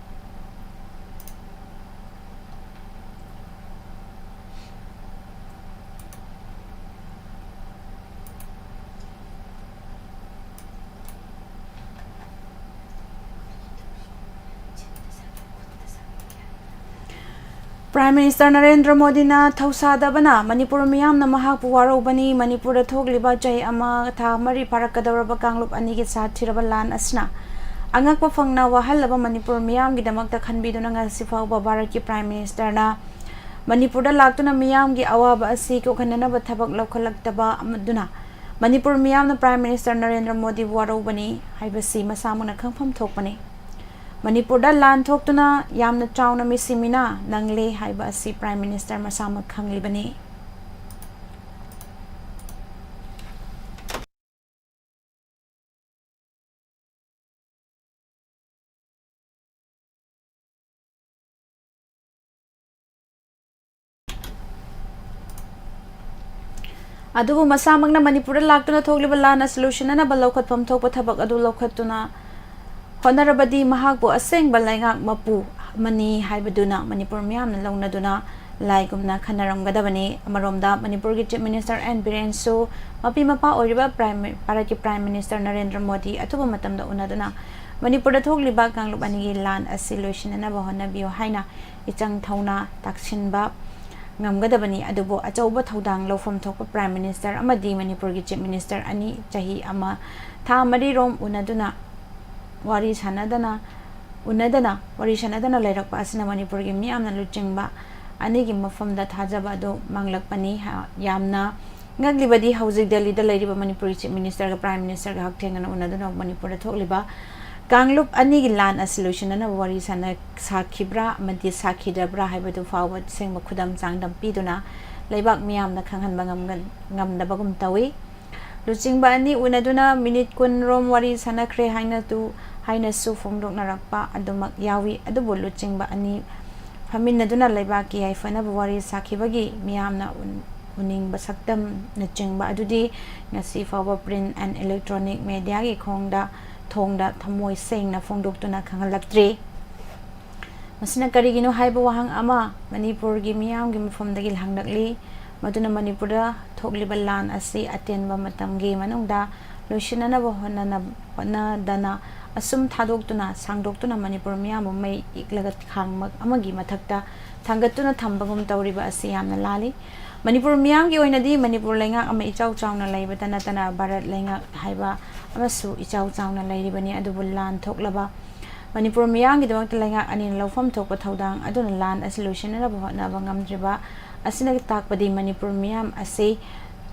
Prime Minister ꯅꯔꯦꯟꯗ꯭ꯔ ꯃꯣꯗꯤꯅ ꯊꯧꯁꯥꯗꯕꯅ ꯃꯅꯤꯄꯨꯔ ꯃꯤꯌꯥꯝꯅ ꯃꯍꯥꯛꯄꯨ ꯋꯥꯔꯧꯕꯅꯤ꯫ ꯃꯅꯤꯄꯨꯔꯗ ꯊꯣꯛꯂꯤꯕ ꯆꯍꯤ ꯑꯃ ꯊꯥ ꯃꯔꯤ ꯐꯥꯔꯛꯀꯗꯧꯔꯕ ꯀꯥꯡꯂꯨꯞ ꯑꯅꯤꯒꯤ ꯁꯥꯊꯤꯔꯕ ꯂꯥꯟ ꯑꯁꯤꯅ ꯑꯉꯛꯄ ꯐꯪꯅ ꯋꯥꯍꯜꯂꯕ ꯃꯅꯤꯄꯨꯔ ꯃꯤꯌꯥꯝꯒꯤꯗꯃꯛꯇ ꯈꯟꯕꯤꯗꯨꯅ ꯉꯁꯤ ꯐꯥꯎꯕ ꯚꯥꯔꯠꯀꯤ Prime Ministerꯅ ꯃꯅꯤꯄꯨꯔꯗ ꯂꯥꯛꯇꯨꯅ ꯃꯤꯌꯥꯝꯒꯤ ꯑꯋꯥꯕ ꯑꯁꯤ ꯀꯣꯛꯍꯟꯅꯅꯕ ꯊꯕꯛ ꯂꯧꯈꯠꯂꯛꯇꯕ ꯑꯗꯨꯅ ꯃꯅꯤꯄꯨꯔ ꯃꯤꯌꯥꯝꯅ Prime Minister ꯅꯔꯦꯟꯗ꯭ꯔ ꯃꯣꯗꯤꯕꯨ ꯋꯥꯔꯧꯕꯅꯤ ꯍꯥꯏꯕꯁꯤ ꯃꯁꯥꯃꯛꯅ ꯈꯪꯐꯝ ꯊꯣꯛꯄꯅꯤ꯫ ꯃꯅꯤꯄꯨꯔꯗ ꯂꯥꯟ ꯊꯣꯛꯇꯨꯅ ꯌꯥꯝꯅ ꯆꯥꯎꯅ ꯃꯤꯁꯤ ꯃꯤꯅꯥ ꯅꯪꯂꯦ ꯍꯥꯏꯕ ꯑꯁꯤ Prime Minister ꯃꯁꯥꯃꯛ ꯈꯪꯂꯤꯕꯅꯤ꯫ ꯑꯗꯨꯕꯨ ꯃꯁꯥꯃꯛꯅ ꯃꯅꯤꯄꯨꯔꯗ ꯂꯥꯛꯇꯨꯅ ꯊꯣꯛꯂꯤꯕ ꯂꯥꯟ ꯑꯁꯤ ꯂꯣꯏꯁꯤꯟꯅꯅꯕ ꯂꯧꯈꯠꯐꯝ ꯊꯣꯛꯄ ꯊꯕꯛ ꯑꯗꯨ ꯂꯧꯈꯠꯇꯨꯅ ꯍꯣꯠꯅꯔꯕꯗꯤ ꯃꯍꯥꯛꯄꯨ ꯑꯁꯦꯡꯕ ꯂꯩꯉꯥꯛ ꯃꯄꯨ ꯑꯃꯅꯤ ꯍꯥꯏꯕꯗꯨꯅ ꯃꯅꯤꯄꯨꯔ ꯃꯤꯌꯥꯝꯅ ꯂꯧꯅꯗꯨꯅ ꯂꯥꯏꯒꯨꯝꯅ ꯈꯟꯅꯔꯝꯒꯗꯕꯅꯤ꯫ ꯑꯃꯔꯣꯝꯗ ꯃꯅꯤꯄꯨꯔꯒꯤ Chief Minister ꯑꯦꯟ ꯕꯤꯔꯦꯟꯁꯨ ꯃꯄꯤ ꯃꯄꯥ ꯑꯣꯏꯔꯤꯕ Prime, ꯚꯥꯔꯠꯀꯤ Prime Minister ꯅꯔꯦꯟꯗ꯭ꯔ ꯃꯣꯗꯤ ꯑꯊꯨꯕ ꯃꯇꯝꯗ ꯎꯅꯗꯨꯅ ꯃꯅꯤꯄꯨꯔꯗ ꯊꯣꯛꯂꯤꯕ ꯀꯥꯡꯂꯨꯞ ꯑꯅꯤꯒꯤ ꯂꯥꯟ ꯑꯁꯤ ꯂꯣꯏꯁꯤꯟꯅꯅꯕ ꯍꯣꯠꯅꯕꯤꯌꯨ ꯍꯥꯏꯅ ꯏꯆꯪ ꯊꯧꯅ ꯇꯥꯛꯁꯤꯟꯕ ꯉꯝꯒꯗꯕꯅꯤ꯫ ꯑꯗꯨꯕꯨ ꯑꯆꯧꯕ ꯊꯧꯗꯥꯡ ꯂꯧꯐꯝ ꯊꯣꯛꯄ Prime Minister ꯑꯃꯗꯤ ꯃꯅꯤꯄꯨꯔꯒꯤ Chief Minister ꯑꯅꯤ ꯆꯍꯤ ꯑꯃ ꯊꯥ ꯃꯔꯤꯔꯣꯝ ꯎꯅꯗꯨꯅ ꯋꯥꯔꯤ ꯁꯥꯟꯅꯗꯅ, ꯎꯅꯗꯅ ꯋꯥꯔꯤ ꯁꯥꯟꯅꯗꯅ ꯂꯩꯔꯛꯄ ꯑꯁꯤꯅ ꯃꯅꯤꯄꯨꯔꯒꯤ ꯃꯤꯌꯥꯝꯅ ꯂꯨꯆꯤꯡꯕ ꯑꯅꯤꯒꯤ ꯃꯐꯝꯗ ꯊꯥꯖꯕ ꯑꯗꯨ ꯃꯥꯡꯂꯛꯄꯅꯤ꯫ ꯍꯥ-, ꯌꯥꯝꯅ ꯉꯛꯂꯤꯕꯗꯤ ꯍꯧꯖꯤꯛ ꯗꯦꯜꯂꯤꯗ ꯂꯩꯔꯤꯕ ꯃꯅꯤꯄꯨꯔꯒꯤ Chief Ministerꯒ Prime Ministerꯒ ꯍꯛꯊꯦꯡꯅꯅ ꯎꯅꯗꯨꯅ ꯃꯅꯤꯄꯨꯔꯗ ꯊꯣꯛꯂꯤꯕ ꯀꯥꯡꯂꯨꯞ ꯑꯅꯤꯒꯤ ꯂꯥꯟ ꯑꯁꯤ ꯂꯣꯏꯁꯤꯟꯅꯅꯕ ꯋꯥꯔꯤ ꯁꯥꯟꯅ-, ꯁꯥꯈꯤꯕ꯭ꯔꯥ ꯑꯃꯗꯤ ꯁꯥꯈꯤꯗ꯭ꯔꯕ꯭ꯔꯥ ꯍꯥꯏꯕꯗꯨ ꯐꯥꯎꯕ ꯑꯁꯦꯡꯕ ꯈꯨꯗꯝ ꯆꯥꯡꯗꯝ ꯄꯤꯗꯨꯅ ꯂꯩꯕꯥꯛ ꯃꯤꯌꯥꯝꯅ ꯈꯪꯍꯟꯕ ꯉꯝꯒ-, ꯉꯝꯗꯕꯒꯨꯝ ꯇꯧꯏ꯫ ꯂꯨꯆꯤꯡꯕ ꯑꯅꯤ ꯎꯅꯗꯨꯅ ꯃꯤꯅꯤꯠ ꯀꯨꯟ ꯔꯣꯝ ꯋꯥꯔꯤ ꯁꯥꯟꯅꯈ꯭ꯔꯦ ꯍꯥꯏꯅꯁꯨ, ꯍꯥꯏꯅꯁꯨ ꯐꯣꯡꯗꯣꯛꯅꯔꯛꯄ ꯑꯗꯨꯃꯛ ꯌꯥꯎꯏ꯫ ꯑꯗꯨꯕꯨ ꯂꯨꯆꯤꯡꯕ ꯑꯅꯤ ꯐꯝꯃꯤꯟꯅꯗꯨꯅ ꯂꯩꯕꯥꯛꯀꯤ ꯌꯥꯏꯐꯅꯕ ꯋꯥꯔꯤ ꯁꯥꯈꯤꯕꯒꯤ ꯃꯤꯌꯥꯝꯅ ꯎꯟ-, ꯎꯅꯤꯡꯕ ꯁꯛꯇꯝꯅꯆꯤꯡꯕ ꯑꯗꯨꯗꯤ ꯉꯁꯤ ꯐꯥꯎꯕ print and electronic mediaꯒꯤ ꯈꯣꯡꯗ, ꯊꯣꯡꯗ ꯊꯃꯣꯏ ꯁꯦꯡꯅ ꯐꯣꯡꯗꯣꯛꯇꯨꯅ ꯈꯪꯍꯜꯂꯛꯇ꯭ꯔꯤ꯫ ꯃꯁꯤꯅ ꯀꯔꯤꯒꯤꯅꯣ ꯍꯥꯏꯕ ꯋꯥꯍꯪ ꯑꯃ ꯃꯅꯤꯄꯨꯔꯒꯤ ꯃꯤꯌꯥꯝꯒꯤ ꯃꯐꯝꯗꯒꯤ ꯍꯪꯂꯛꯂꯤ꯫ ꯃꯗꯨꯅ ꯃꯅꯤꯄꯨꯔꯗ ꯊꯣꯛꯂꯤꯕ ꯂꯥꯟ ꯑꯁꯤ ꯑꯇꯦꯟꯕ ꯃꯇꯝꯒꯤ ꯃꯅꯨꯡꯗ ꯂꯣꯏꯁꯤꯟꯅꯅꯕ ꯍꯣꯠꯅꯅ-, ꯍꯣꯠꯅꯗꯅ ꯑꯁꯨꯝ ꯊꯥꯗꯣꯛꯇꯨꯅ, ꯁꯥꯡꯗꯣꯛꯇꯨꯅ ꯃꯅꯤꯄꯨꯔ ꯃꯤꯌꯥꯝꯕꯨ ꯃꯩ ꯏꯛꯂꯒ ꯈꯥꯡ ꯃ-, ꯑꯃꯒꯤ ꯃꯊꯛꯇ ꯊꯥꯡꯒꯠꯇꯨꯅ ꯊꯝꯕꯒꯨꯝ ꯇꯧꯔꯤꯕ ꯑꯁꯤ ꯌꯥꯝꯅ ꯂꯥꯜꯂꯤ꯫ ꯃꯅꯤꯄꯨꯔ ꯃꯤꯌꯥꯝꯒꯤ ꯑꯣꯏꯅꯗꯤ ꯃꯅꯤꯄꯨꯔ ꯂꯩꯉꯥꯛ ꯑꯃ ꯏꯆꯥꯎ ꯆꯥꯎꯅ ꯂꯩꯕꯇ ꯅꯠꯇꯅ ꯚꯥꯔꯠ ꯂꯩꯉꯥꯛ ꯍꯥꯏꯕ ꯑꯃꯁꯨ ꯏꯆꯥꯎ ꯆꯥꯎꯅ ꯂꯩꯔꯤꯕꯅꯤ꯫ ꯑꯗꯨꯕꯨ ꯂꯥꯟ ꯊꯣꯛꯂꯕ ꯃꯅꯤꯄꯨꯔ ꯃꯤꯌꯥꯝꯒꯤꯗꯃꯛꯇ ꯂꯩꯉꯥꯛ ꯑꯅꯤꯅ ꯂꯧꯐꯝ ꯊꯣꯛꯄ ꯊꯧꯗꯥꯡ ꯑꯗꯨꯅ ꯂꯥꯟ ꯑꯁꯤ ꯂꯣꯏꯁꯤꯟꯅꯅꯕ ꯍꯣꯠꯅꯕ ꯉꯝꯗ꯭ꯔꯤꯕ ꯑꯁꯤꯅ ꯇꯥꯛꯄꯗꯤ ꯃꯅꯤꯄꯨꯔ ꯃꯤꯌꯥꯝ ꯑꯁꯤ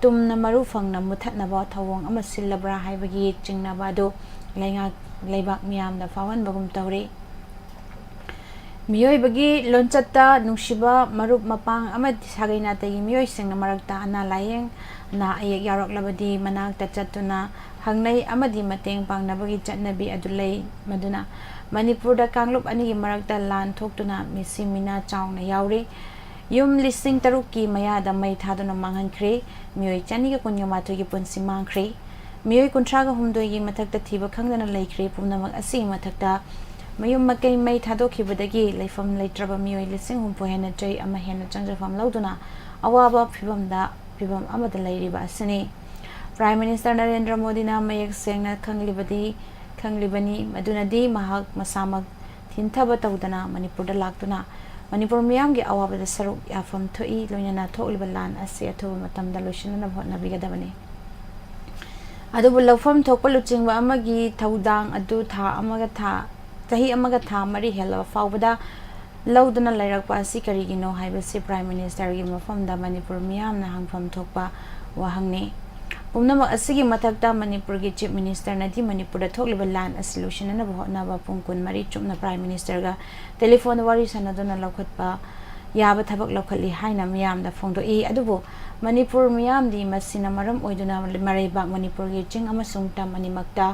ꯇꯨꯝꯅ ꯃꯔꯨ ꯐꯪꯅ ꯃꯨꯊꯠꯅꯕ ꯊꯧꯑꯣꯡ ꯑꯃ ꯁꯤꯜꯂꯕ꯭ꯔꯥ ꯍꯥꯏꯕꯒꯤ ꯆꯤꯡꯅꯕ ꯑꯗꯨ ꯂꯩꯉꯥꯛ, ꯂꯩꯕꯥꯛ ꯃꯤꯌꯥꯝꯗ ꯐꯥꯎꯍꯟꯕꯒꯨꯝ ꯇꯧꯔꯤ꯫ ꯃꯤꯑꯣꯏꯕꯒꯤ ꯂꯣꯟꯆꯠꯇ ꯅꯨꯡꯁꯤꯕ ꯃꯔꯨꯞ ꯃꯄꯥꯡ ꯑꯃꯗꯤ ꯁꯥꯒꯩ ꯅꯥꯇꯩꯒꯤ ꯃꯤꯑꯣꯏꯁꯤꯡꯅ ꯃꯔꯛꯇ ꯑꯅꯥ ꯂꯥꯌꯦꯡ, ꯑꯅꯥ ꯑꯌꯦꯛ ꯌꯥꯎꯔꯛꯂꯕꯗꯤ ꯃꯅꯥꯛꯇ ꯆꯠꯇꯨꯅ ꯍꯪꯅꯩ ꯑꯃꯗꯤ ꯃꯇꯦꯡ ꯄꯥꯡꯅꯕꯒꯤ ꯆꯠꯅꯕꯤ ꯑꯗꯨ ꯂꯩ꯫ ꯃꯗꯨꯅ ꯃꯅꯤꯄꯨꯔꯗ ꯀꯥꯡꯂꯨꯞ ꯑꯅꯤꯒꯤ ꯃꯔꯛꯇ ꯂꯥꯟ ꯊꯣꯛꯇꯨꯅ ꯃꯤꯁꯤ ꯃꯤꯅꯥ ꯆꯥꯎꯅ ꯌꯥꯎꯔꯤ꯫ ꯌꯨꯝ ꯂꯤꯁꯤꯡ ꯇꯔꯨꯛꯀꯤ ꯃꯌꯥꯗ ꯃꯩ ꯊꯥꯗꯨꯅ ꯃꯥꯡꯍꯟꯈ꯭ꯔꯦ꯫ ꯃꯤꯑꯣꯏ ꯆꯅꯤꯒ ꯀꯨꯟꯒ ꯃꯥꯊꯣꯏꯒꯤ ꯄꯨꯟꯁꯤ ꯃꯥꯡꯈ꯭ꯔꯦ꯫ ꯃꯤꯑꯣꯏ ꯀꯨꯟꯊ꯭ꯔꯥꯒ ꯍꯨꯝꯗꯣꯏꯒꯤ ꯃꯊꯛꯇ ꯊꯤꯕ ꯈꯪꯗꯅ ꯂꯩꯈ꯭ꯔꯦ꯫ ꯄꯨꯝꯅꯃꯛ ꯑꯁꯤꯒꯤ ꯃꯊꯛꯇ ꯃꯌꯨꯝ ꯃꯀꯩ ꯃꯩ ꯊꯥꯗꯣꯛꯈꯤꯕꯗꯒꯤ ꯂꯩꯐꯝ ꯂꯩꯇ꯭ꯔꯕ ꯃꯤꯑꯣꯏ ꯂꯤꯁꯤꯡ ꯍꯨꯝꯐꯨ ꯍꯦꯟꯅ ꯆꯍꯤ ꯑꯃ ꯍꯦꯟꯅ ꯆꯪꯖꯐꯝ ꯂꯧꯗꯨꯅ ꯑꯋꯥꯕ ꯐꯤꯕꯝꯗ, ꯐꯤꯕꯝ ꯑꯃꯗ ꯂꯩꯔꯤꯕ ꯑꯁꯤꯅꯤ꯫ Prime Minister ꯅꯔꯦꯟꯗ꯭ꯔ ꯃꯣꯗꯤꯅ ꯃꯌꯦꯛ ꯁꯦꯡꯅ ꯈꯪꯂꯤꯕꯗꯤ, ꯈꯪꯂꯤꯕꯅꯤ, ꯃꯗꯨꯅꯗꯤ ꯃꯍꯥꯛ ꯃꯁꯥꯃꯛ ꯊꯤꯟꯊꯕ ꯇꯧꯗꯅ ꯃꯅꯤꯄꯨꯔꯗ ꯂꯥꯛꯇꯨꯅ ꯃꯅꯤꯄꯨꯔ ꯃꯤꯌꯥꯝꯒꯤ ꯑꯋꯥꯕꯗ ꯁꯔꯨꯛ ꯌꯥꯐꯝ ꯊꯣꯛꯏ, ꯂꯣꯏꯅꯅ ꯊꯣꯛꯂꯤꯕ ꯂꯥꯟ ꯑꯁꯤ ꯑꯊꯨꯕ ꯃꯇꯝꯗ ꯂꯣꯏꯁꯤꯟꯅꯅꯕ ꯍꯣꯠꯅꯕꯤꯒꯗꯕꯅꯤ꯫ ꯑꯗꯨꯕꯨ ꯂꯧꯐꯝ ꯊꯣꯛꯄ ꯂꯨꯆꯤꯡꯕ ꯑꯃꯒꯤ ꯊꯧꯗꯥꯡ ꯑꯗꯨ ꯊꯥ ꯑꯃꯒ ꯊꯥ ꯆꯍꯤ ꯑꯃꯒ ꯊꯥ ꯃꯔꯤ ꯍꯦꯜꯂꯕ ꯐꯥꯎꯕꯗ ꯂꯧꯗꯨꯅ ꯂꯩꯔꯛꯄ ꯑꯁꯤ ꯀꯔꯤꯒꯤꯅꯣ ꯍꯥꯏꯕꯁꯤ Prime Ministerꯒꯤ ꯃꯐꯝꯗ ꯃꯅꯤꯄꯨꯔ ꯃꯤꯌꯥꯝꯅ ꯍꯪꯐꯝ ꯊꯣꯛꯄ ꯋꯥꯍꯪꯅꯤ꯫ ꯄꯨꯝꯅꯃꯛ ꯑꯁꯤꯒꯤ ꯃꯊꯛꯇ ꯃꯅꯤꯄꯨꯔꯒꯤ Chief Ministerꯅꯗꯤ ꯃꯅꯤꯄꯨꯔꯗ ꯊꯣꯛꯂꯤꯕ ꯂꯥꯟ ꯑꯁꯤ ꯂꯣꯏꯁꯤꯟꯅꯅꯕ ꯍꯣꯠꯅꯕ ꯄꯨꯡ ꯀꯨꯟꯃꯔꯤ ꯆꯨꯞꯅ Prime Ministerꯒ telephone ꯋꯥꯔꯤ ꯁꯥꯟꯅꯗꯨꯅ ꯂꯧꯈꯠꯄ ꯌꯥꯕ ꯊꯕꯛ ꯂꯧꯈꯠꯂꯤ ꯍꯥꯏꯅ ꯃꯤꯌꯥꯝꯗ ꯐꯣꯡꯗꯣꯛꯏ꯫ ꯑꯗꯨꯕꯨ ꯃꯅꯤꯄꯨꯔ ꯃꯤꯌꯥꯝꯗꯤ ꯃꯁꯤꯅ ꯃꯔꯝ ꯑꯣꯏꯗꯨꯅ ꯃꯔꯩꯕꯥꯛ ꯃꯅꯤꯄꯨꯔꯒꯤ ꯆꯤꯡ ꯑꯃꯁꯨꯡ ꯇꯝ ꯑꯅꯤꯃꯛꯇ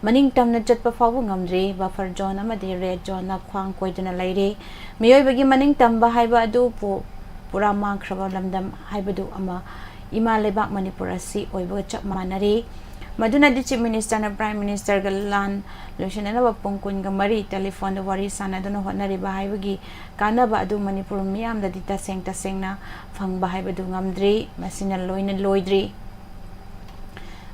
ꯃꯅꯤꯡ ꯇꯝꯅ ꯆꯠꯄ ꯐꯥꯎꯕ ꯉꯝꯗ꯭ꯔꯤ꯫ Buffer zone ꯑꯃꯗꯤ red zoneꯅ ꯈ꯭ꯋꯥꯡ ꯀꯣꯏꯗꯨꯅ ꯂꯩꯔꯤ꯫ ꯃꯤꯑꯣꯏꯕꯒꯤ ꯃꯅꯤꯡ ꯇꯝꯕ ꯍꯥꯏꯕ ꯑꯗꯨ ꯄꯨ-, ꯄꯨꯔꯥ ꯃꯥꯡꯈ꯭ꯔꯕ ꯂꯝꯗꯝ ꯍꯥꯏꯕꯗꯨ ꯑꯃ ꯏꯃꯥ ꯂꯩꯕꯥꯛ ꯃꯅꯤꯄꯨꯔ ꯑꯁꯤ ꯑꯣꯏꯕꯒ ꯆꯞ ꯃꯥꯟꯅꯔꯤ꯫ ꯃꯗꯨꯅꯗꯤ Chief Ministerꯅ Prime Ministerꯒ ꯂꯥꯟ ꯂꯣꯏꯁꯤꯟꯅꯅꯕ ꯄꯨꯡ ꯀꯨꯟꯒ ꯃꯔꯤ telephone ꯋꯥꯔꯤ ꯁꯥꯟꯅꯗꯨꯅ ꯍꯣꯠꯅꯔꯤꯕ ꯍꯥꯏꯕꯒꯤ ꯀꯥꯟꯅꯕ ꯑꯗꯨ ꯃꯅꯤꯄꯨꯔ ꯃꯤꯌꯥꯝꯗꯗꯤ ꯇꯁꯦꯡ ꯇꯁꯦꯡꯅ ꯐꯪꯕ ꯍꯥꯏꯕꯗꯨ ꯉꯝꯗ꯭ꯔꯤ꯫ ꯃꯁꯤꯅ ꯂꯣꯏꯅ ꯂꯣꯏꯗ꯭ꯔꯤ꯫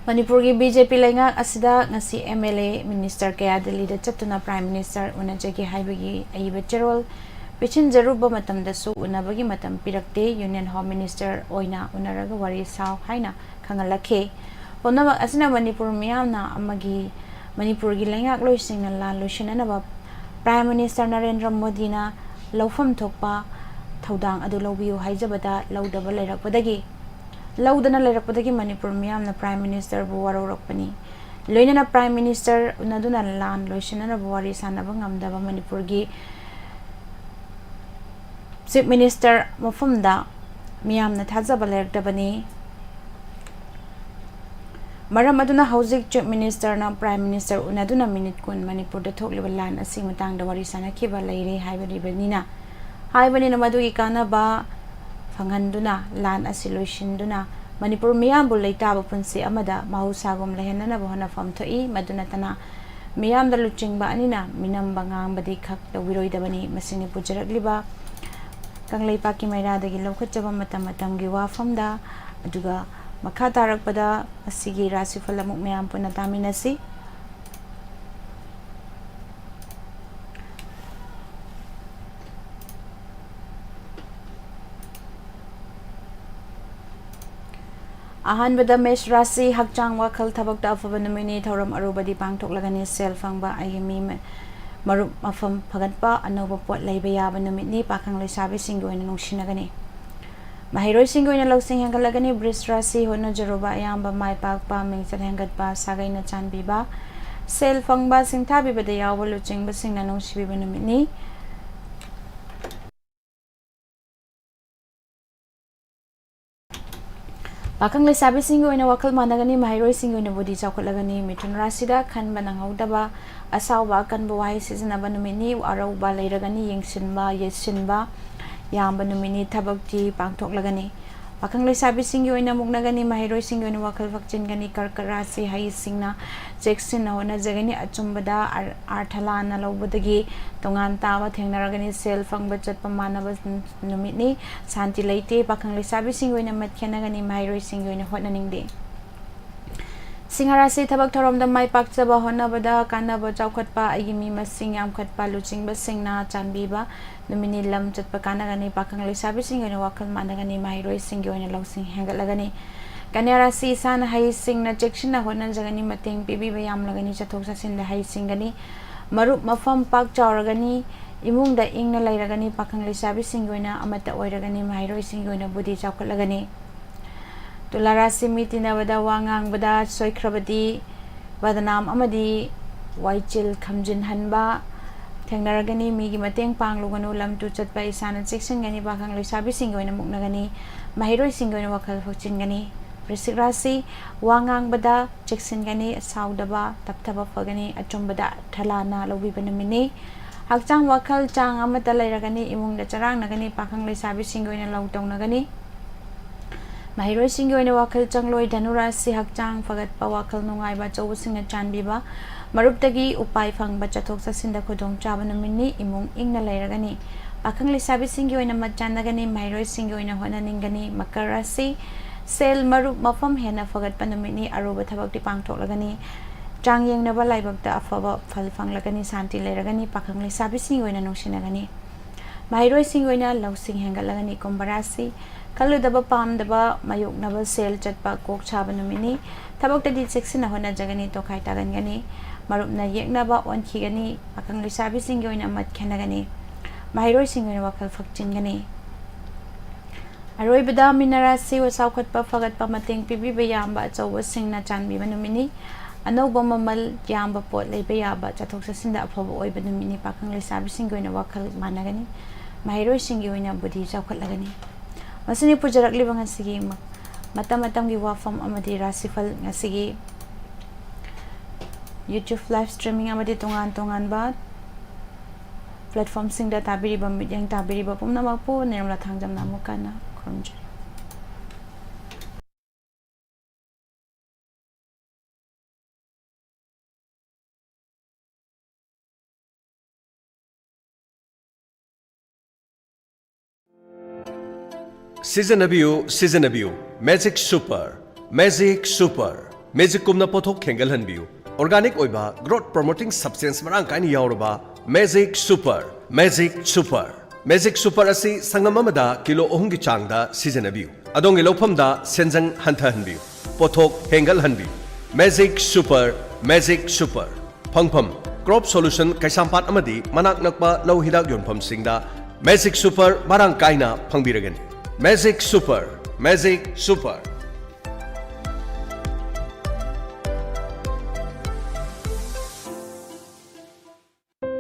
ꯃꯅꯤꯄꯨꯔꯒꯤ BJP ꯂꯩꯉꯥꯛ ꯑꯁꯤꯗ ꯉꯁꯤ MLA, minister ꯀꯌꯥ ꯗꯤꯜꯂꯤꯗ ꯆꯠꯇꯨꯅ Prime Minister ꯎꯅꯖꯒꯦ ꯍꯥꯏꯕꯒꯤ ꯑꯏꯕ ꯆꯦꯔꯣꯜ ꯄꯤꯁꯤꯟꯖꯔꯨꯕ ꯃꯇꯝꯗꯁꯨ ꯎꯅꯕꯒꯤ ꯃꯇꯝ ꯄꯤꯔꯛꯇꯦ꯫ Union Home Minister ꯑꯣꯏꯅ ꯎꯅꯔꯒ ꯋꯥꯔꯤ ꯁꯥꯎ ꯍꯥꯏꯅ ꯈꯪꯍꯜꯂꯛꯈꯤ꯫ ꯄꯨꯝꯅꯃꯛ ꯑꯁꯤꯅ ꯃꯅꯤꯄꯨꯔ ꯃꯤꯌꯥꯝꯅ ꯑꯃꯒꯤ, ꯃꯅꯤꯄꯨꯔꯒꯤ ꯂꯩꯉꯥꯛꯂꯣꯏꯁꯤꯡꯅ ꯂꯥꯟ ꯂꯣꯏꯁꯤꯟꯅꯅꯕ Prime Minister ꯅꯔꯦꯟꯗ꯭ꯔ ꯃꯣꯗꯤꯅ ꯂꯧꯐꯝ ꯊꯣꯛꯄ ꯊꯧꯗꯥꯡ ꯑꯗꯨ ꯂꯧꯕꯤꯌꯨ ꯍꯥꯏꯖꯕꯗ ꯂꯧꯗꯕ ꯂꯩꯔꯛꯄꯗꯒꯤ, ꯂꯧꯗꯅ ꯂꯩꯔꯛꯄꯗꯒꯤ ꯃꯅꯤꯄꯨꯔ ꯃꯤꯌꯥꯝꯅ Prime Ministerꯕꯨ ꯋꯥꯔꯧꯔꯛꯄꯅꯤ꯫ ꯂꯣꯏꯅꯅ Prime Minister ꯎꯅꯗꯨꯅ ꯂꯥꯟ ꯂꯣꯏꯁꯤꯟꯅꯅꯕ ꯋꯥꯔꯤ ꯁꯥꯟꯅꯕ ꯉꯝꯗꯕ ꯃꯅꯤꯄꯨꯔꯒꯤ Chief Minister ꯃꯐꯝꯗ ꯃꯤꯌꯥꯝꯅ ꯊꯥꯖꯕ ꯂꯩꯔꯛꯇꯕꯅꯤ꯫ ꯃꯔꯝ ꯑꯗꯨꯅ ꯍꯧꯖꯤꯛ Chief Ministerꯅ Prime Minister ꯎꯅꯗꯨꯅ minute ꯀꯨꯟ ꯃꯅꯤꯄꯨꯔꯗ ꯊꯣꯛꯂꯤꯕ ꯂꯥꯟ ꯑꯁꯤ ꯃꯇꯥꯡꯗ ꯋꯥꯔꯤ ꯁꯥꯅꯈꯤꯕ ꯂꯩꯔꯦ ꯍꯥꯏꯕꯅꯤꯅ, ꯍꯥꯏꯕꯅꯤꯅ ꯃꯗꯨꯒꯤ ꯀꯥꯟꯅꯕ ꯐꯪꯍꯟꯗꯨꯅ ꯂꯥꯟ ꯑꯁꯤ ꯂꯣꯏꯁꯤꯟꯗꯨꯅ ꯃꯅꯤꯄꯨꯔ ꯃꯤꯌꯥꯝꯕꯨ ꯂꯩꯇꯥꯕ ꯄꯨꯟꯁꯤ ꯑꯃꯗ ꯃꯍꯧꯁꯥꯒꯨꯝ ꯂꯩꯍꯟꯅꯅꯕ ꯍꯣꯠꯅꯐꯝ ꯊꯣꯛꯏ꯫ ꯃꯗꯨ ꯅꯠꯇꯅ ꯃꯤꯌꯥꯝꯗ ꯂꯨꯆꯤꯡꯕ ꯑꯅꯤꯅ ꯃꯤꯅꯝꯕ ꯉꯥꯡꯕꯗꯤ ꯈꯛ ꯇꯧꯕꯤꯔꯣꯏꯗꯕꯅꯤ꯫ ꯃꯁꯤꯅꯤ ꯄꯨꯖꯔꯛꯂꯤꯕ ꯀꯪꯂꯩꯄꯥꯛꯀꯤ ꯃꯩꯔꯥꯗꯒꯤ ꯂꯧꯈꯠꯆꯕ ꯃꯇꯝ ꯃꯇꯝꯒꯤ ꯋꯥꯐꯝꯗ꯫ ꯑꯗꯨꯒ ꯃꯈꯥ ꯇꯥꯔꯛꯄꯗ ꯃꯁꯤꯒꯤ ꯔꯥꯁꯤꯐꯜ ꯑꯃꯨꯛ ꯃꯌꯥꯝ ꯄꯨꯟꯅ ꯇꯥꯃꯤꯟꯅꯁꯤ꯫ ꯑꯍꯥꯟꯕꯗ ꯃꯦꯁ ꯔꯥꯁꯤ, ꯍꯛꯆꯥꯡ ꯋꯥꯈꯜ ꯊꯕꯛꯇ ꯑꯐꯕ ꯅꯨꯃꯤꯠꯅꯤ, ꯊꯧꯔꯝ ꯑꯔꯨꯕꯗꯤ ꯄꯥꯡꯊꯣꯛꯂꯒꯅꯤ, ꯁꯦꯜ ꯐꯪꯕ, ꯑꯩꯒꯤ ꯃꯤ ꯃ-, ꯃꯔꯨꯞ ꯃꯐꯝ ꯐꯒꯠꯄ, ꯑꯅꯧꯕ ꯄꯣꯠ ꯂꯩꯕ ꯌꯥꯕ ꯅꯨꯃꯤꯠꯅꯤ, ꯄꯥꯈꯪ ꯂꯩꯁꯥꯕꯤꯁꯤꯡꯒꯤ ꯑꯣꯏꯅ ꯅꯨꯡꯁꯤꯅꯒꯅꯤ꯫ ꯃꯍꯩꯔꯣꯏꯁꯤꯡꯒꯤ ꯑꯣꯏꯅ ꯂꯧꯁꯤꯡ ꯍꯦꯟꯒꯠꯂꯒꯅꯤ, ꯕ꯭ꯔꯤꯁ ꯔꯥꯁꯤ, ꯍꯣꯠꯅꯖꯔꯨꯕ ꯑꯌꯥꯝꯕ ꯃꯥꯏ ꯄꯥꯛꯄ, ꯃꯤꯡꯆꯠ ꯍꯦꯟꯒꯠꯄ, ꯁꯥꯒꯩꯅ ꯆꯥꯟꯕꯤꯕ, ꯁꯦꯜ ꯐꯪꯕ, ꯁꯤꯡꯊꯥꯕꯤꯕꯗ ꯌꯥꯎꯕ ꯂꯨꯆꯤꯡꯕꯁꯤꯡꯅ ꯅꯨꯡꯁꯤꯕꯤꯕ ꯅꯨꯃꯤꯠꯅꯤ꯫ ꯄꯥꯈꯪ ꯂꯩꯁꯥꯕꯤꯁꯤꯡꯒꯤ ꯑꯣꯏꯅ ꯋꯥꯈꯜ ꯃꯥꯟꯅꯒꯅꯤ, ꯃꯍꯩꯔꯣꯏꯁꯤꯡꯒꯤ ꯑꯣꯏꯅ ꯕꯨꯙꯤ ꯆꯥꯎꯈꯠꯂꯒꯅꯤ꯫ ꯃꯤꯊꯨꯟ ꯔꯥꯁꯤꯗ ꯈꯟꯕ ꯅꯪꯍꯧꯗꯕ, ꯑꯁꯥꯎꯕ, ꯑꯀꯟꯕ ꯋꯥꯍꯩ ꯁꯤꯖꯤꯟꯅꯕ ꯅꯨꯃꯤꯠꯅꯤ꯫ ꯑꯔꯧꯕ ꯂꯩꯔꯒꯅꯤ, ꯌꯦꯡꯁꯤꯟꯕ, ꯌꯦꯠꯁꯤꯟꯕ ꯌꯥꯝꯕ ꯅꯨꯃꯤꯠꯅꯤ꯫ ꯊꯕꯛꯇꯤ ꯄꯥꯡꯊꯣꯛꯂꯒꯅꯤ꯫ ꯄꯥꯈꯪ ꯂꯩꯁꯥꯕꯤꯁꯤꯡꯒꯤ ꯑꯣꯏꯅ ꯃꯨꯛꯅꯒꯅꯤ, ꯃꯍꯩꯔꯣꯏꯁꯤꯡꯒꯤ ꯑꯣꯏꯅ ꯋꯥꯈꯜ ꯐꯛꯆꯤꯟꯒꯅꯤ꯫ ꯀꯔꯀꯠ ꯔꯥꯁꯤ, ꯍꯩꯁꯤꯡꯅ ꯆꯦꯛꯁꯤꯟꯅ ꯍꯣꯠꯅꯖꯒꯅꯤ꯫ ꯑꯆꯨꯝꯕꯗ ꯑꯔ-, ꯑꯥꯔꯊ ꯂꯥꯟꯅ ꯂꯧꯕꯗꯒꯤ ꯇꯣꯉꯥꯟ ꯇꯥꯕ ꯊꯦꯡꯅꯔꯒꯅꯤ꯫ ꯁꯦꯜ ꯐꯪꯕ ꯆꯠꯄ ꯃꯥꯟꯅꯕ ꯅꯨꯃꯤꯠꯅꯤ꯫ ꯁꯥꯟꯇꯤ ꯂꯩꯇꯦ꯫ ꯄꯥꯈꯪ ꯂꯩꯁꯥꯕꯤꯁꯤꯡꯒꯤ ꯑꯣꯏꯅ ꯃꯠ ꯈꯦꯠꯅꯒꯅꯤ, ꯃꯍꯩꯔꯣꯏꯁꯤꯡꯒꯤ ꯑꯣꯏꯅ ꯍꯣꯠꯅꯅꯤꯡꯗꯦ꯫ ꯁꯤꯡꯍ ꯔꯥꯁꯤ, ꯊꯕꯛ ꯊꯧꯔꯝꯗ ꯃꯥꯏ ꯄꯥꯛꯆꯕ, ꯍꯣꯠꯅꯕꯗ ꯀꯥꯟꯅꯕ, ꯆꯥꯎꯈꯠꯄ, ꯑꯩꯒꯤ ꯃꯤ ꯃꯁꯤꯡ ꯌꯥꯝꯈꯠꯄ, ꯂꯨꯆꯤꯡꯕꯁꯤꯡꯅ ꯆꯥꯟꯕꯤꯕ ꯅꯨꯃꯤꯠꯅꯤ꯫ ꯂꯝ ꯆꯠꯄ ꯀꯥꯟꯅꯒꯅꯤ꯫ ꯄꯥꯈꯪ ꯂꯩꯁꯥꯕꯤꯁꯤꯡꯒꯤ ꯑꯣꯏꯅ ꯋꯥꯈꯜ ꯃꯥꯟꯅꯒꯅꯤ, ꯃꯍꯩꯔꯣꯏꯁꯤꯡꯒꯤ ꯑꯣꯏꯅ ꯂꯧꯁꯤꯡ ꯍꯦꯟꯒꯠꯂꯒꯅꯤ꯫ ꯀꯟꯌꯥ ꯔꯥꯁꯤ, ꯏꯁꯥꯅ ꯍꯩꯁꯤꯡꯅ ꯆꯦꯛꯁꯤꯟꯅ ꯍꯣꯠꯅꯖꯒꯅꯤ, ꯃꯇꯦꯡ ꯄꯤꯕꯤꯕ ꯌꯥꯝꯂꯒꯅꯤ, ꯆꯠꯊꯣꯛ ꯆꯠꯁꯤꯟꯗ ꯍꯩꯁꯤꯡꯒꯅꯤ꯫ ꯃꯔꯨꯞ ꯃꯐꯝ ꯄꯥꯛ ꯆꯥꯎꯔꯒꯅꯤ, ꯏꯃꯨꯡꯗ ꯏꯪꯅ ꯂꯩꯔꯒꯅꯤ꯫ ꯄꯥꯈꯪ ꯂꯩꯁꯥꯕꯤꯁꯤꯡꯒꯤ ꯑꯣꯏꯅ ꯑꯃꯠꯇ ꯑꯣꯏꯔꯒꯅꯤ, ꯃꯍꯩꯔꯣꯏꯁꯤꯡꯒꯤ ꯑꯣꯏꯅ ꯕꯨꯙꯤ ꯆꯥꯎꯈꯠꯂꯒꯅꯤ꯫ ꯇꯨꯂꯥ ꯔꯥꯁꯤ, ꯃꯤ ꯇꯤꯟꯅꯕꯗ, ꯋꯥ ꯉꯥꯡꯕꯗ ꯁꯣꯏꯈ꯭ꯔꯕꯗꯤ ꯕꯗꯅꯥꯝ ꯑꯃꯗꯤ ꯋꯥꯏꯆꯤꯜ ꯈꯝꯖꯤꯟꯍꯟꯕ ꯊꯦꯡꯅꯔꯒꯅꯤ꯫ ꯃꯤꯒꯤ ꯃꯇꯦꯡ ꯄꯥꯡꯂꯨꯒꯅꯨ꯫ ꯂꯝ ꯇꯨ ꯆꯠꯄ ꯏꯁꯥꯅ ꯆꯦꯛꯁꯤꯟꯒꯅꯤ꯫ ꯄꯥꯈꯪ ꯂꯩꯁꯥꯕꯤꯁꯤꯡꯒꯤ ꯑꯣꯏꯅ ꯃꯨꯛꯅꯒꯅꯤ꯫ ꯃꯍꯩꯔꯣꯏꯁꯤꯡꯒꯤ ꯑꯣꯏꯅ ꯋꯥꯈꯜ ꯐꯛꯆꯤꯟꯒꯅꯤ꯫ ꯋ꯭ꯔꯤꯁꯤꯛ ꯔꯥꯁꯤ, ꯋꯥ ꯉꯥꯡꯕꯗ ꯆꯦꯛꯁꯤꯟꯒꯅꯤ꯫ ꯁꯥꯎꯗꯕ, ꯇꯞꯊꯕ ꯐꯒꯅꯤ꯫ ꯑꯆꯨꯝꯕꯗ ꯑꯔꯊ ꯂꯥꯟꯅ ꯂꯧꯕꯤꯕ ꯅꯨꯃꯤꯠꯅꯤ꯫ ꯍꯛꯆꯥꯡ ꯋꯥꯈꯜ ꯆꯥꯡ ꯑꯃꯠꯇ ꯂꯩꯔꯒꯅꯤ꯫ ꯏꯃꯨꯡꯗ ꯆꯔꯥꯡꯅꯒꯅꯤ꯫ ꯄꯥꯈꯪ ꯂꯩꯁꯥꯕꯤꯁꯤꯡꯒꯤ ꯑꯣꯏꯅ ꯂꯧ ꯇꯧꯅꯒꯅꯤ꯫ ꯃꯍꯩꯔꯣꯏꯁꯤꯡꯒꯤ ꯑꯣꯏꯅ ꯋꯥꯈꯜ ꯆꯪꯂꯣꯏ꯫ ꯙꯅꯨ ꯔꯥꯁꯤ, ꯍꯛꯆꯥꯡ ꯐꯒꯠꯄ, ꯋꯥꯈꯜ ꯅꯨꯡꯉꯥꯏꯕ, ꯑꯆꯧꯕꯁꯤꯡꯅ ꯆꯥꯟꯕꯤꯕ, ꯃꯔꯨꯞꯇꯒꯤ ꯎꯄꯥꯏ ꯐꯪꯕ, ꯆꯠꯊꯣꯛ ꯆꯠꯁꯤꯟꯗ ꯈꯨꯗꯣꯡꯆꯥꯕ ꯅꯨꯃꯤꯠꯅꯤ꯫ ꯏꯃꯨꯡ ꯏꯪꯅ ꯂꯩꯔꯒꯅꯤ꯫ ꯄꯥꯈꯪ ꯂꯩꯁꯥꯕꯤꯁꯤꯡꯒꯤ ꯑꯣꯏꯅ ꯃꯠ ꯆꯥꯟꯅꯒꯅꯤ꯫ ꯃꯍꯩꯔꯣꯏꯁꯤꯡꯒꯤ ꯑꯣꯏꯅ ꯍꯣꯠꯅꯅꯤꯡꯒꯅꯤ꯫ ꯃꯀꯔ ꯔꯥꯁꯤ, ꯁꯦꯜ ꯃꯔꯨꯞ ꯃꯐꯝ ꯍꯦꯟꯅ ꯐꯒꯠꯄ ꯅꯨꯃꯤꯠꯅꯤ꯫ ꯑꯔꯨꯕ ꯊꯕꯛꯇꯤ ꯄꯥꯡꯊꯣꯛꯂꯒꯅꯤ꯫ ꯆꯥꯡ ꯌꯦꯡꯅꯕ ꯂꯥꯏꯕꯛꯇ ꯑꯐꯕ ꯐꯜ ꯐꯪꯂꯒꯅꯤ꯫ ꯁꯥꯟꯇꯤ ꯂꯩꯔꯒꯅꯤ꯫ ꯄꯥꯈꯪ ꯂꯩꯁꯥꯕꯤꯁꯤꯡꯒꯤ ꯑꯣꯏꯅ ꯅꯨꯡꯁꯤꯅꯒꯅꯤ꯫ ꯃꯍꯩꯔꯣꯏꯁꯤꯡꯒꯤ ꯑꯣꯏꯅ ꯂꯧꯁꯤꯡ ꯍꯦꯟꯒꯠꯂꯒꯅꯤ꯫ ꯀꯨꯝꯚ ꯔꯥꯁꯤ: ꯈꯜꯂꯨꯗꯕ ꯄꯥꯝꯗꯕ, ꯃꯥꯌꯣꯛꯅꯕ, ꯁꯦꯜ ꯆꯠꯄ, ꯀꯣꯛ ꯁꯥꯕ ꯅꯨꯃꯤꯠꯅꯤ꯫ ꯊꯕꯛꯇꯗꯤ ꯆꯦꯛꯁꯤꯟꯅ ꯍꯣꯠꯅꯖꯒꯅꯤ, ꯇꯣꯈꯥꯏ ꯇꯥꯒꯟꯒꯅꯤ꯫ ꯃꯔꯨꯞꯅ ꯌꯦꯛꯅꯕ ꯑꯣꯟꯈꯤꯒꯅꯤ꯫ ꯄꯥꯈꯪ ꯂꯩꯁꯥꯕꯤꯁꯤꯡꯒꯤ ꯑꯣꯏꯅ ꯃꯠ ꯈꯦꯟꯅꯒꯅꯤ꯫ ꯃꯍꯩꯔꯣꯏꯁꯤꯡꯒꯤ ꯑꯣꯏꯅ ꯋꯥꯈꯜ ꯐꯛꯆꯤꯟꯒꯅꯤ꯫ ꯑꯔꯣꯏꯕꯗ ꯃꯤꯅ ꯔꯥꯁꯤ ꯆꯥꯎꯈꯠꯄ ꯐꯒꯠꯄ ꯃꯇꯦꯡ ꯄꯤꯕꯤꯕ ꯌꯥꯝꯕ ꯑꯆꯧꯕꯁꯤꯡꯅ ꯆꯥꯟꯕꯤꯕ ꯅꯨꯃꯤꯠꯅꯤ꯫ ꯑꯅꯧꯕ ꯃꯃꯜ ꯌꯥꯝꯕ ꯄꯣꯠ ꯂꯩꯕ ꯌꯥꯕ, ꯆꯠꯊꯣꯛ ꯆꯠꯁꯤꯟꯗ ꯑꯐꯕ ꯑꯣꯏꯕ ꯅꯨꯃꯤꯠꯅꯤ꯫ ꯄꯥꯈꯪ ꯂꯩꯁꯥꯕꯤꯁꯤꯡꯒꯤ ꯑꯣꯏꯅ ꯋꯥꯈꯜ ꯃꯥꯟꯅꯒꯅꯤ꯫ ꯃꯍꯩꯔꯣꯏꯁꯤꯡꯒꯤ ꯑꯣꯏꯅ ꯕꯨꯙꯤ ꯆꯥꯎꯈꯠꯂꯒꯅꯤ꯫ ꯃꯁꯤꯅꯤ ꯄꯨꯖꯔꯛꯂꯤꯕ ꯉꯁꯤꯒꯤ ꯃ-, ꯃꯇꯝ ꯃꯇꯝꯒꯤ ꯋꯥꯐꯝ ꯑꯃꯗꯤ ꯔꯥꯁꯤꯐꯜ꯫ ꯉꯁꯤꯒꯤ YouTube live streaming ꯑꯃꯗꯤ ꯇꯣꯉꯥꯟ ꯇꯣꯉꯥꯟꯕ platformꯁꯤꯡꯗ ꯇꯥꯕꯤꯔꯤꯕ, ꯃꯤꯠꯌꯦꯡ ꯇꯥꯕꯤꯔꯤꯕ ꯄꯨꯝꯅꯃꯛꯄꯨ ꯅꯤꯔꯃꯂꯥ ꯊꯥꯡꯖꯝꯅ ꯑꯃꯨꯛ ꯍꯟꯅ ꯈꯨꯔꯨꯝꯖꯔꯤ꯫ ꯁꯤꯖꯤꯟꯅꯕꯤꯌꯨ, ꯁꯤꯖꯤꯟꯅꯕꯤꯌꯨ꯫ Magic Super, Magic Super꯫ Magicꯀꯨꯝꯅ ꯄꯣꯠꯊꯣꯛ ꯍꯦꯟꯒꯠꯍꯟꯕꯤꯌꯨ꯫ Organic ꯑꯣꯏꯕ growth promoting substance ꯃꯔꯥꯡ ꯀꯥꯏꯅ ꯌꯥꯎꯔꯕ Magic Super, Magic Super꯫ Magic Super ꯑꯁꯤ ꯁꯪꯒꯝ ꯑꯃꯗ ꯀꯤꯂꯣ ꯑꯍꯨꯝꯒꯤ ꯆꯥꯡꯗ ꯁꯤꯖꯤꯟꯅꯕꯤꯌꯨ꯫ ꯑꯗꯣꯝꯒꯤ ꯂꯧꯐꯝꯗ ꯁꯦꯟꯖꯪ ꯍꯟꯊꯍꯟꯕꯤꯌꯨ꯫ ꯄꯣꯠꯊꯣꯛ ꯍꯦꯟꯒꯠꯍꯟꯕꯤꯌꯨ꯫ Magic Super, Magic Super꯫ ꯐꯪꯐꯝ: Crop Solution ꯀꯩꯁꯥꯝꯄꯥꯠ ꯑꯃꯗꯤ ꯃꯅꯥꯛ ꯅꯛꯄ ꯂꯧ ꯍꯤꯗꯥꯛ ꯌꯣꯟꯐꯝꯁꯤꯡꯗ Magic Super ꯃꯔꯥꯡ ꯀꯥꯏꯅ ꯐꯪꯕꯤꯔꯒꯅꯤ꯫ Magic Super, Magic Super꯫